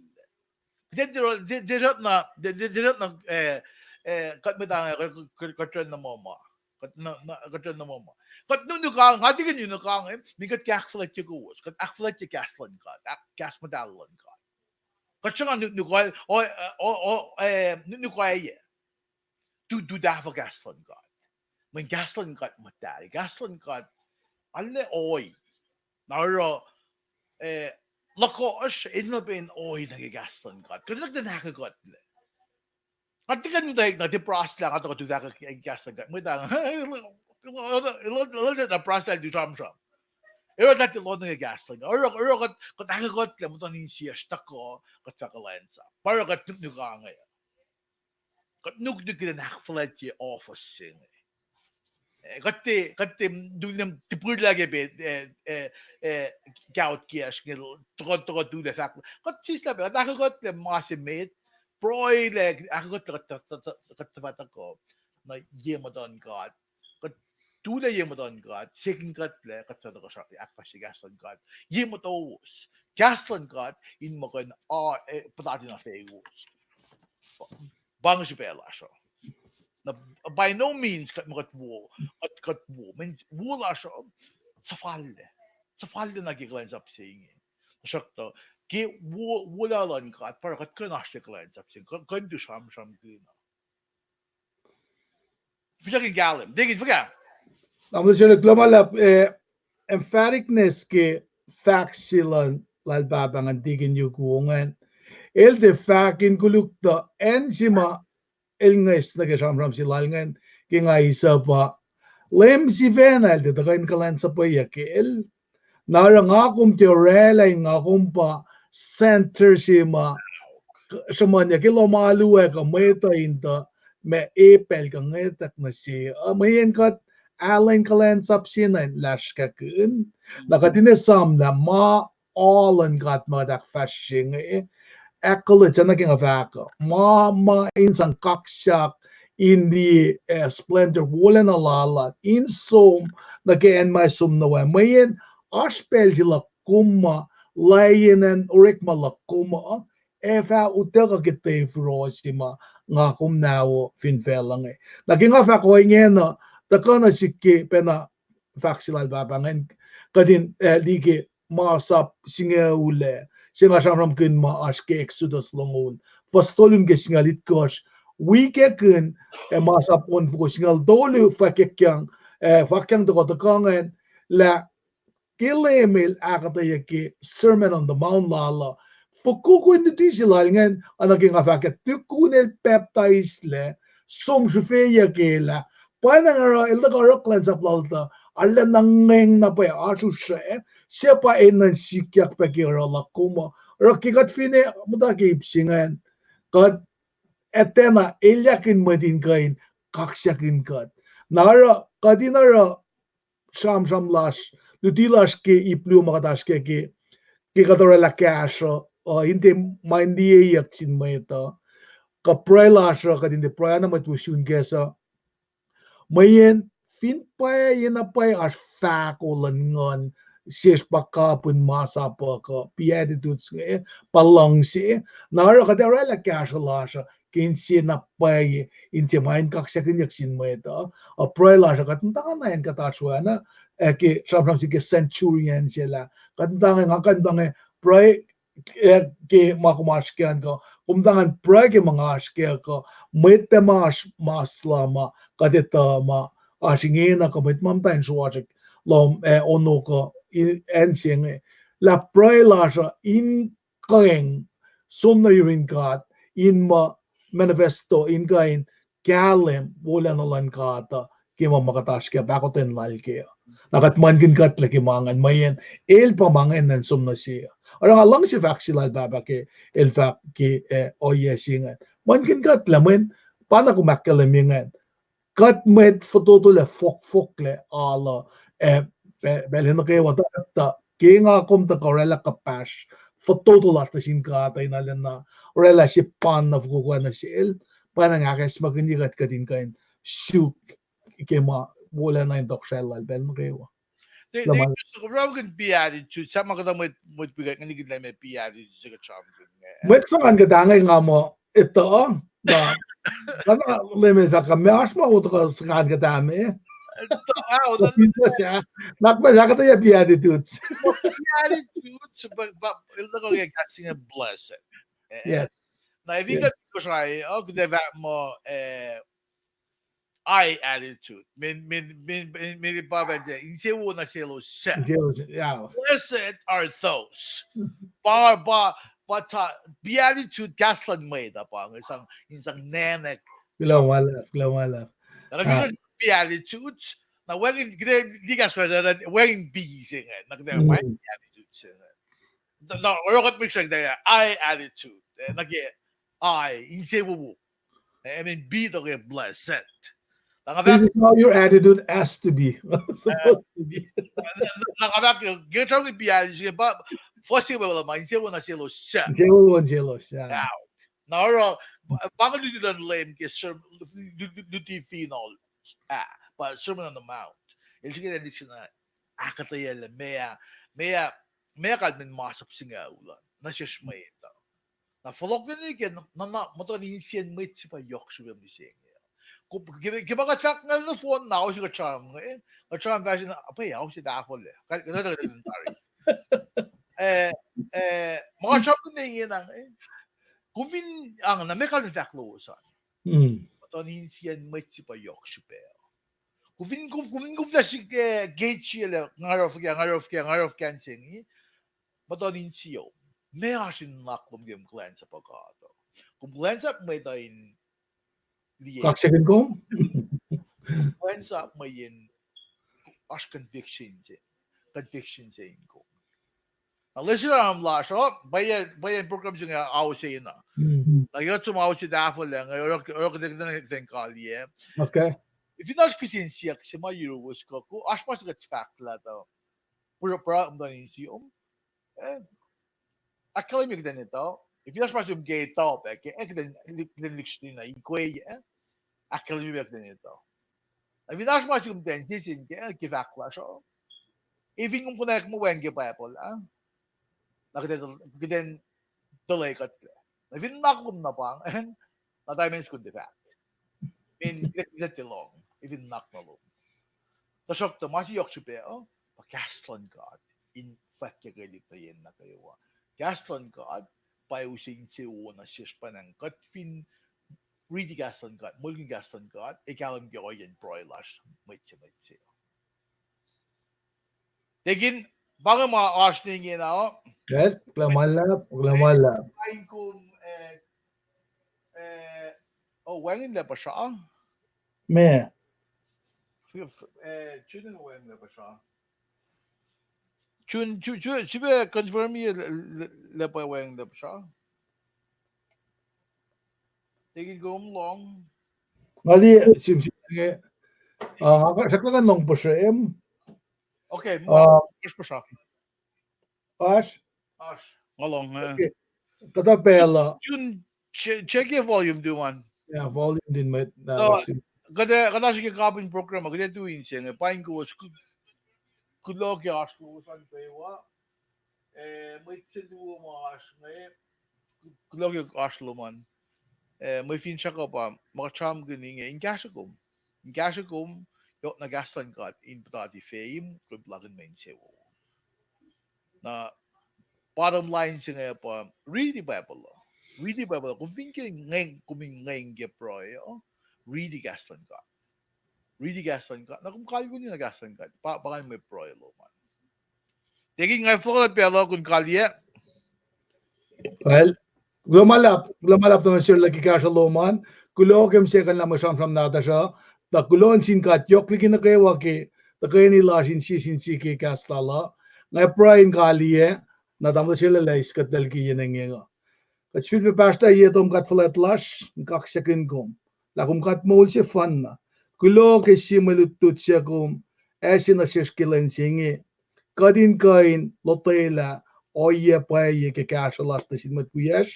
Tiac, tiac, tiac, tiac, na, tiac, tiac, tiac, na, eh, eh, kuht muhta, kuht, kuht, kuht, kuht run na muh ma. Kuht na, na, kuht run na muh ma. Kuht nuknuk ange, nga tikin nuknuk ange, min kuht ke ahkfuhlwactye kowos, kuht ahkfuhlwactye kahs luhn God, ah, kahs muhtahl luhn God. Kuht sruhnga nuknuk oa-, o-, o-, o-, eh, nuknuk oacyacpac. Tu, tu tahfuh kahs luhn God. Mweyen kahs luhn God muhtahl, kahs luhn God arlac ohi. Na oruh, eh, luhkohsr enenuh pac in ohi nuh ke kahs luhn God. Kuht enenuh in ahkuhtlac. Nga tikin muhtwacwacack na tiac process lah nga tuhkuh tu fahk kahs luhn God. Mwet ah, na process lah tu sramsram. Oruh lah tiac lohng nuh ke kahs luhn God. Oruh, oruh kuht, kuht ahkuhtlac muhtuhn insiyacsr tuhkuh, kuht fah kuhlwacnsap. Pa oruh kuht nuknuk ange. Kuht nuknuk kuht in ahkfuhlwactye ohfohs se inge. Eh, kuht tiac, kuht tiac, tuhlihk tipirlah ke pet, eh, eh, eh, kaot kiyacsr inge, tuhkuh, tuhkuh tuhlac fahk. Kuht sislah pac, kuht ahkuhtlac ma se met, pruhelah, ahkuhtlac kuht, kuht, kuht, kuht tuhfah tuhkuh nuh ye muhtuhn God. Kuht tuhlac ye muhtuhn God, second kuhtlac, kuht fah tuhkuh ahkfahsrye kahs luhn God ye muhtowos. Kahs luhn God in muh kuh in, ah, eh, puhtati nuh fewos. Pa inge srihpac lasr uh. Na, by no means kuht muh kuht wo, kuht, kuht wo. Mweyen wo lasr uh, suhfallac. Suhfallac nuh ke kuhlwacnsap se inge. Tuhsruhktuh, ke wo, wo lac luhn God, pa oruh kuht kuh in oasr ke kuhlwacnsap se inge, kuh, kuh in tu sramsramkihn. Finsrak in kahlwem. Deacon, fuhkah? Na mwe srelek luhma luhlahp, eh, emphaticness ke fahk se luhn lal pahpah ngan tikin yuk wo ingacn. El tiac fahk in koluk tuh acn se ma el ngwes nuh ke sramsram se lal ingacn ke nga eis uh pa Leum sifacna el tiac tuhkuh in kuhlwacnsapweyuck el. Na oruh nga kom tiac orwaclah in nga kom pa center se ma sruhmuhnyuck ke lohm alu ac kuh mwet uh in tuh ma epacl kuh ngwetwack nuh se uh, mweyen kuht alu in kuhlwacnsap se na in lasrkakihn. Na kuht in esam lah ma alu luhn God ma kuht ahkfahsrye inge, ahkkahlwemye nuh ke nga fahk uh, ma, ma in sang kaksak in liye, eh, splendor wolacna lal uh in som nuh ke acn ma som nuh we, mweyen oasr pacl se luhk kom uh, lain acn orekma luhk kom uh, ac fah utuckuh ke tefirosi ma nga kom nahwo fin facluh inge. Na ke nga fahk ohinge na, tuhkuh nuh sihk ke pacna fahk se lal pahpah ingacn, kuht in, eh, liye ke masap singucul ah, se nga sramsramkihn ma oasr ke Exodus longoul, fuhs tolu nuh ke singucul itkohsr, wi ke kihn, eh, masap onfoko singucul tolu fwackyang, eh, fwackyang tohkoh tuhkuh ingacn, lah ke Leum El ahkuhtweyac ke Sermon on the Mount lal uh, fokoko in luti se lal ingacn, oacna ke nga fahk ah, tukun El pacptaislac, som srihfeyuck El ah, pwacnwacng oruh El tuhkuh oruh kuhlwacnsap lal tuh arulacna ngweng na pwacye, oasr usrwac, se pa enenuh in sikyak pac ke oruh luhk kom uh, oruh ke kuht finne muhta ke ip se ingacn, kuht etacna elyahkihn mwet in kuh in kaksakihn kuht. Na oruh kuht in oruh sramsram lasr, luti lasr ke ip luo ma kuht oasr kac ke, ke kuht orwaclah kahsruh uh, in tiac ma in liyeyuck sin mwet uh, kuh pruhe lasr uh, kuht in tiac pruhe na mwet wo sun kac suc, mweyen fin pwacye na pwacye oasr fahko luhn nguhn sesr pa kapihn masap uh kuh Beatitudes inge, pa luhngse, na oruh kuht orwaclah kahsruh lasr uh ke inse na pwacye, in tiac ma in kaksakihnyuck sin mwet uh, uh, pruhe lasr uh, kuht muhtana in kuht oasr oacna, eh, ke sramsram se ke centurion se lah, kuht muhtana, nga kuh in muhtana pruhe, eh, ke ma kom oasr kac an kuh, kom muhtana pruhe ke ma nga oasr kac kuh, mwet pac ma oasr mas lal ma kuht etuh ma oasr ingena kuh mwet ma muhta in sruasrak lohm, eh, ono kuh, acn se inge, lah pruhe lasr uh in kuh in som nuh yurin God, in muh manifesto, in kuh in kahlwem wolacna luhn God uh ke ma ma kuht oasr kac, pahkotwen lal kac uh. Na kuht muhlkuhnkuhtlac ke ma ingacn, mweyen El pa ma ingacn in som nuh se uh. Oruh nga luhngse fahk se lal pahpah ke el fahk ke, eh, ohiyac se ingacn. Muhlkuhnkuhtlac, mweyen pa na kom ahkkahlwemye ingacn. Kuht mwet fototo lac fohkfohklac alu, eh, pacl nuh kwewa tuh, tuh ke nga kom tuhkuh orwaclah kuhpahsr fototo lasr nuh sin God uh in arulacna orwaclah se pan na fokoko nuh sel, pwacnwacng ahkacsmakihnye kuht, kuht in kuh in suk ke ma wolacna in tohkohsrahi lal pacl nuh kwewa. Beatitudes, sahp ma kuhtuh mwet, mwet wi kuht ngan nikihn lah ma Beatitudes se kuht sramsramkihn inge. Mwet suc ngan kuht ah inge nga muh etuh, na, na Leum El fahk ah, ma oasr ma wo tuhkuh suc ngan kuht ah me. Nakma sahkuhtweyac Beatitudes. Beatitudes, el tuhkuh ke kahs se inge blessed. Na fin kuht Kosrae uh, kuht ac fahk muh, eh, I attitude. Meaning, meaning, meaning, meaning pa insewowo nuh selos suc. Blessed are those. Pa, pa, pa ta, Beatitude, kahs luhn mwet uh pa inge sang, in sang nacnek. Kuloh ma luhlahp, kuloh ma luhlahp. Na fin Beatitudes, na wacngihn, kuht ac liye kahs, wacngihn B se inge, na kuht ac wacngihn Beatitudes se inge. Na oruh kuht make sure kuht ac I attitude, eh, nuh ke I, insewowo. Eh, I mean, B tuh ke blessed. This is how your attitude has to be. Supposed to be. Na nga fahk ke, ke sramsramkihn Beatitudes inge pa, first thing pa ma insewowo nuh selos suc. Insewowo nuh selos suc. Na oruh, pa inge luti luhn Leum ke serm-, luti, luti, luti fin ol, ah, pa Sermon on the Mount. El srihke in ahkuhtweyac lah meac, meac, meac kalmacn masap singucul uh nuh sesr mwet uh. Na fohlohk nuh ke, na, na muhtuhn insiyacn mwet se pa yohk srihpac mihsenge. Ke, ke ma kuht fahk ingacn nohfohn na, ao se kuht sramsram inge, kuht sramsram fahsr na, pa ao se tahfuhlac. Kuht, kuht, kuht, kuht tari. Eh, eh, ma kuht sramsram inge na inge. Kom fin, ang, na meac kalmacn fahk lowos an. Muhtuhn insiyacn mwet se pa yohk srihpac. Kom fin, kom, kom fin koflah srihke, eh, gate se lah, nga oruh fuhkah, nga oruh fuhkah, nga oruh fuhkah se inge. Muhtuhn insiyom. Meac oasr in nuhnak lom ke kom kuhlwacnsap God uh? Kom kuhlwacnsap mwet uh in liye. Kaksakihn kom? Kuhlwacnsap mweyen oasr conviction se, conviction se in kom. Na lesi ram lasr uh, pwacye, pwacye program se inge ao se na. Na kuht som ao se tahfuhlah, nga oruh, oruh kuht in, kuht in kaliyac. Fin oasr kihsen siyuck se ma yuruwos kuh, oasr ma se kuht fahk lah tuh, pura, pura muhtuhn insiom. Eh, ahkkahlwemye kuht in etuh. Fin oasr ma se kom ke etuh pac, ke, eh, kuht in, kuht in liksreni na ikwe, eh, ahkkahlwemye pac kuht in etuh. Na fin oasr ma se kom ten sesen ke, eh, ke fahk lasr uh, eh, fin kom konwacack muh wacngihn ke Bible ah, na kuht in, kuht in tuhlac kuhtlac. Na fin nuhnak lom na pa ingacn, na taimens kom tiac fahk. Min kuht, kuht tiac lohng, eh, fin nuhnak na lom. Tuhsruhktuh ma se yohk srihpac uh, pa kahs luhn God in fwackyuck ke lihptayen nuh kwewa. Kahs luhn God pa use insewowo nuh sesr pwacnwacng kuht fin riti kahs luhn God, muhlkuhnlah kahs luhn God, ac kahlwem ke ohiyacn pruhe lasr mwet se mwet se. Tekin, pa inge ma oasr ne ingena uh. Kuloh ma luhlahp, kuloh ma luhlahp. Paing kom, eh, eh, oh, wacngihnlac puhsra. Meac? F-, f-, eh, June wacngihnlac puhsra. June, Ju-, Ju-, sifilpac confirm-i lah, lah, lah pa wacngihnlac puhsra. Tekin kom lohng. Nga liye sim sim inge. Ah, nga srackna kuh in lohng puhsra em. Okay, oasr puhsra. Oasr? Oasr. Nga lohng, eh. Kuhtuh pacl uh. June, che-, check-i volume tu an. Yeah, volume din mwet, kuht, kuht oasr ke kapin program uh, kuht ac tui inse inge, paing kowos, ku-, kuloh ke oasr lowos an kwewa. Eh, mwet se luo ma oasr inge, kuloh ke oasr lom an. Eh, mwe finsrak uh pa, ma kuht sramsramkihn inge, in kahsruh kom. In kahsruh kom, yohk na kahs luhn God, in puhtati fame, kom puhlakihn mwe insewowo. Na bottom line se inge pa, riti Bible uh. Riti Bible uh. Kom fin ke ngweng, kom in ngweng ke pruhe uh, riti kahs luhn God. Riti kahs luhn God. Na kom kalweni na kahs luhn God. Pa, pa ingacn mwe pruhe lom an. Tekin nga fohlohk pacl uh kom kaliyac. Well, kuloh ma luhlahp, kuloh ma luhlahp tamuhlwel Sirlac ke kahsruh lom an. Kuloh ke mwe sekuhn lah mwe sramsram nahtuhsr uh. Tuh kuloh nuh sin God yohk liki nuh kwewa ke tuhkweni lasr in sie sin sie ke kahs lal uh. Nga pruhe in kaliyac, na tamuhlwel Sirlac lah eis kuht liki yen inge uh. Kuht sifilpac pahsrtah ye tom God fuhlwact lasr, in kaksakihn kom lah kom God moul sefanna. Kuloh ke sie mwe lutlut se kom ase nuh sesr ke lwen se inge. Kuht in kuh in lotwelah ohiyac pwacye ke kahsruh lasr nuh sin mwet wiyacsr,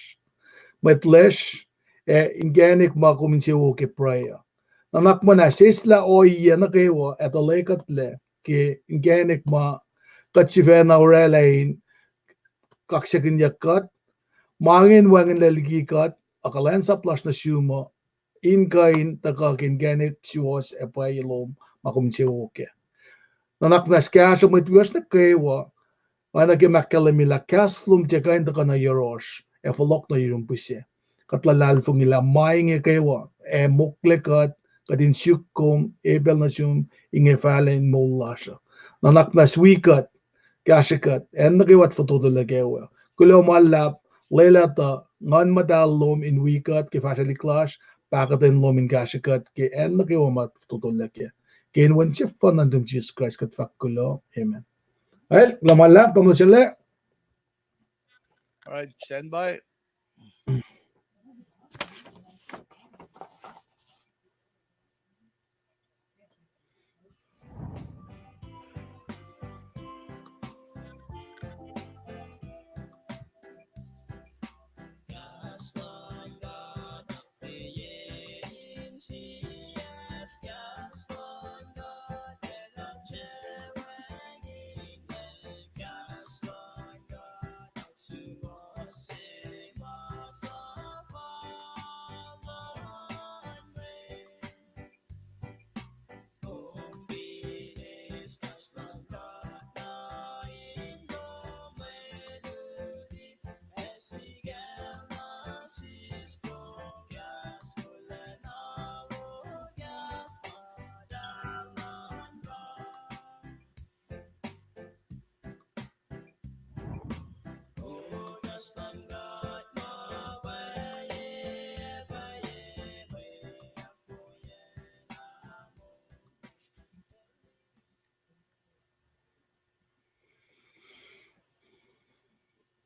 mwet lesr, ac inkacnek ma kom insewowo ke pruhe uh. Nuhnak muhnahs seslah ohiyac nuh kwewa ac tuhlac kuhtlac ke inkacnek ma kuht sifacna orwaclah in kaksakihnyuck kuht, ma ingacn wacngihnlac liki kuht, ac kuhlwacnsap lasr nuh sum uh, in kuh in tuhkuh ke inkacnek suwohs ac pwacye lom ma kom insewowo kac. Nuhnak muhnahs kahsruh mwet wiyacsr nuh kwewa, oacna ke ma ahkkahlwemye lah kahs lom tiac kuh in tuhkuh nuh yohrohsr ac fohlohk nuh yurum pihsac. Kuht luhlahlfongi lah ma inge kwewa ac mokle kuht, kuht in suk kom, e pacl nuh sum, inge fahlen moul lasr uh. Nuhnak muhnahs wi kuht, kahsrwe kuht, acn nuh kwewa fototolac kac we. Kuloh ma luhlahp, lwelah tuh Nguhn Muhtahl lom in wi kuht ke fahsrwelihk lasr, pahkotwen lom in kahsrwe kuht ke acn nuh kwewa ma fototolac kac. Ke inen Wen sefanna nuhtum Jisus Kraist kuht fahk kuloh. Amen. Well, kuloh ma luhlahp, tamuhlwel Sirlac. All right, stand by.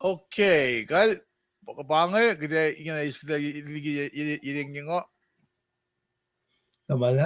Okay, kal, pa inge, kuht ac ingena eis kuht liki ye, ye, ye, ye, ye, ye, nga. Kuh ma luhlahp.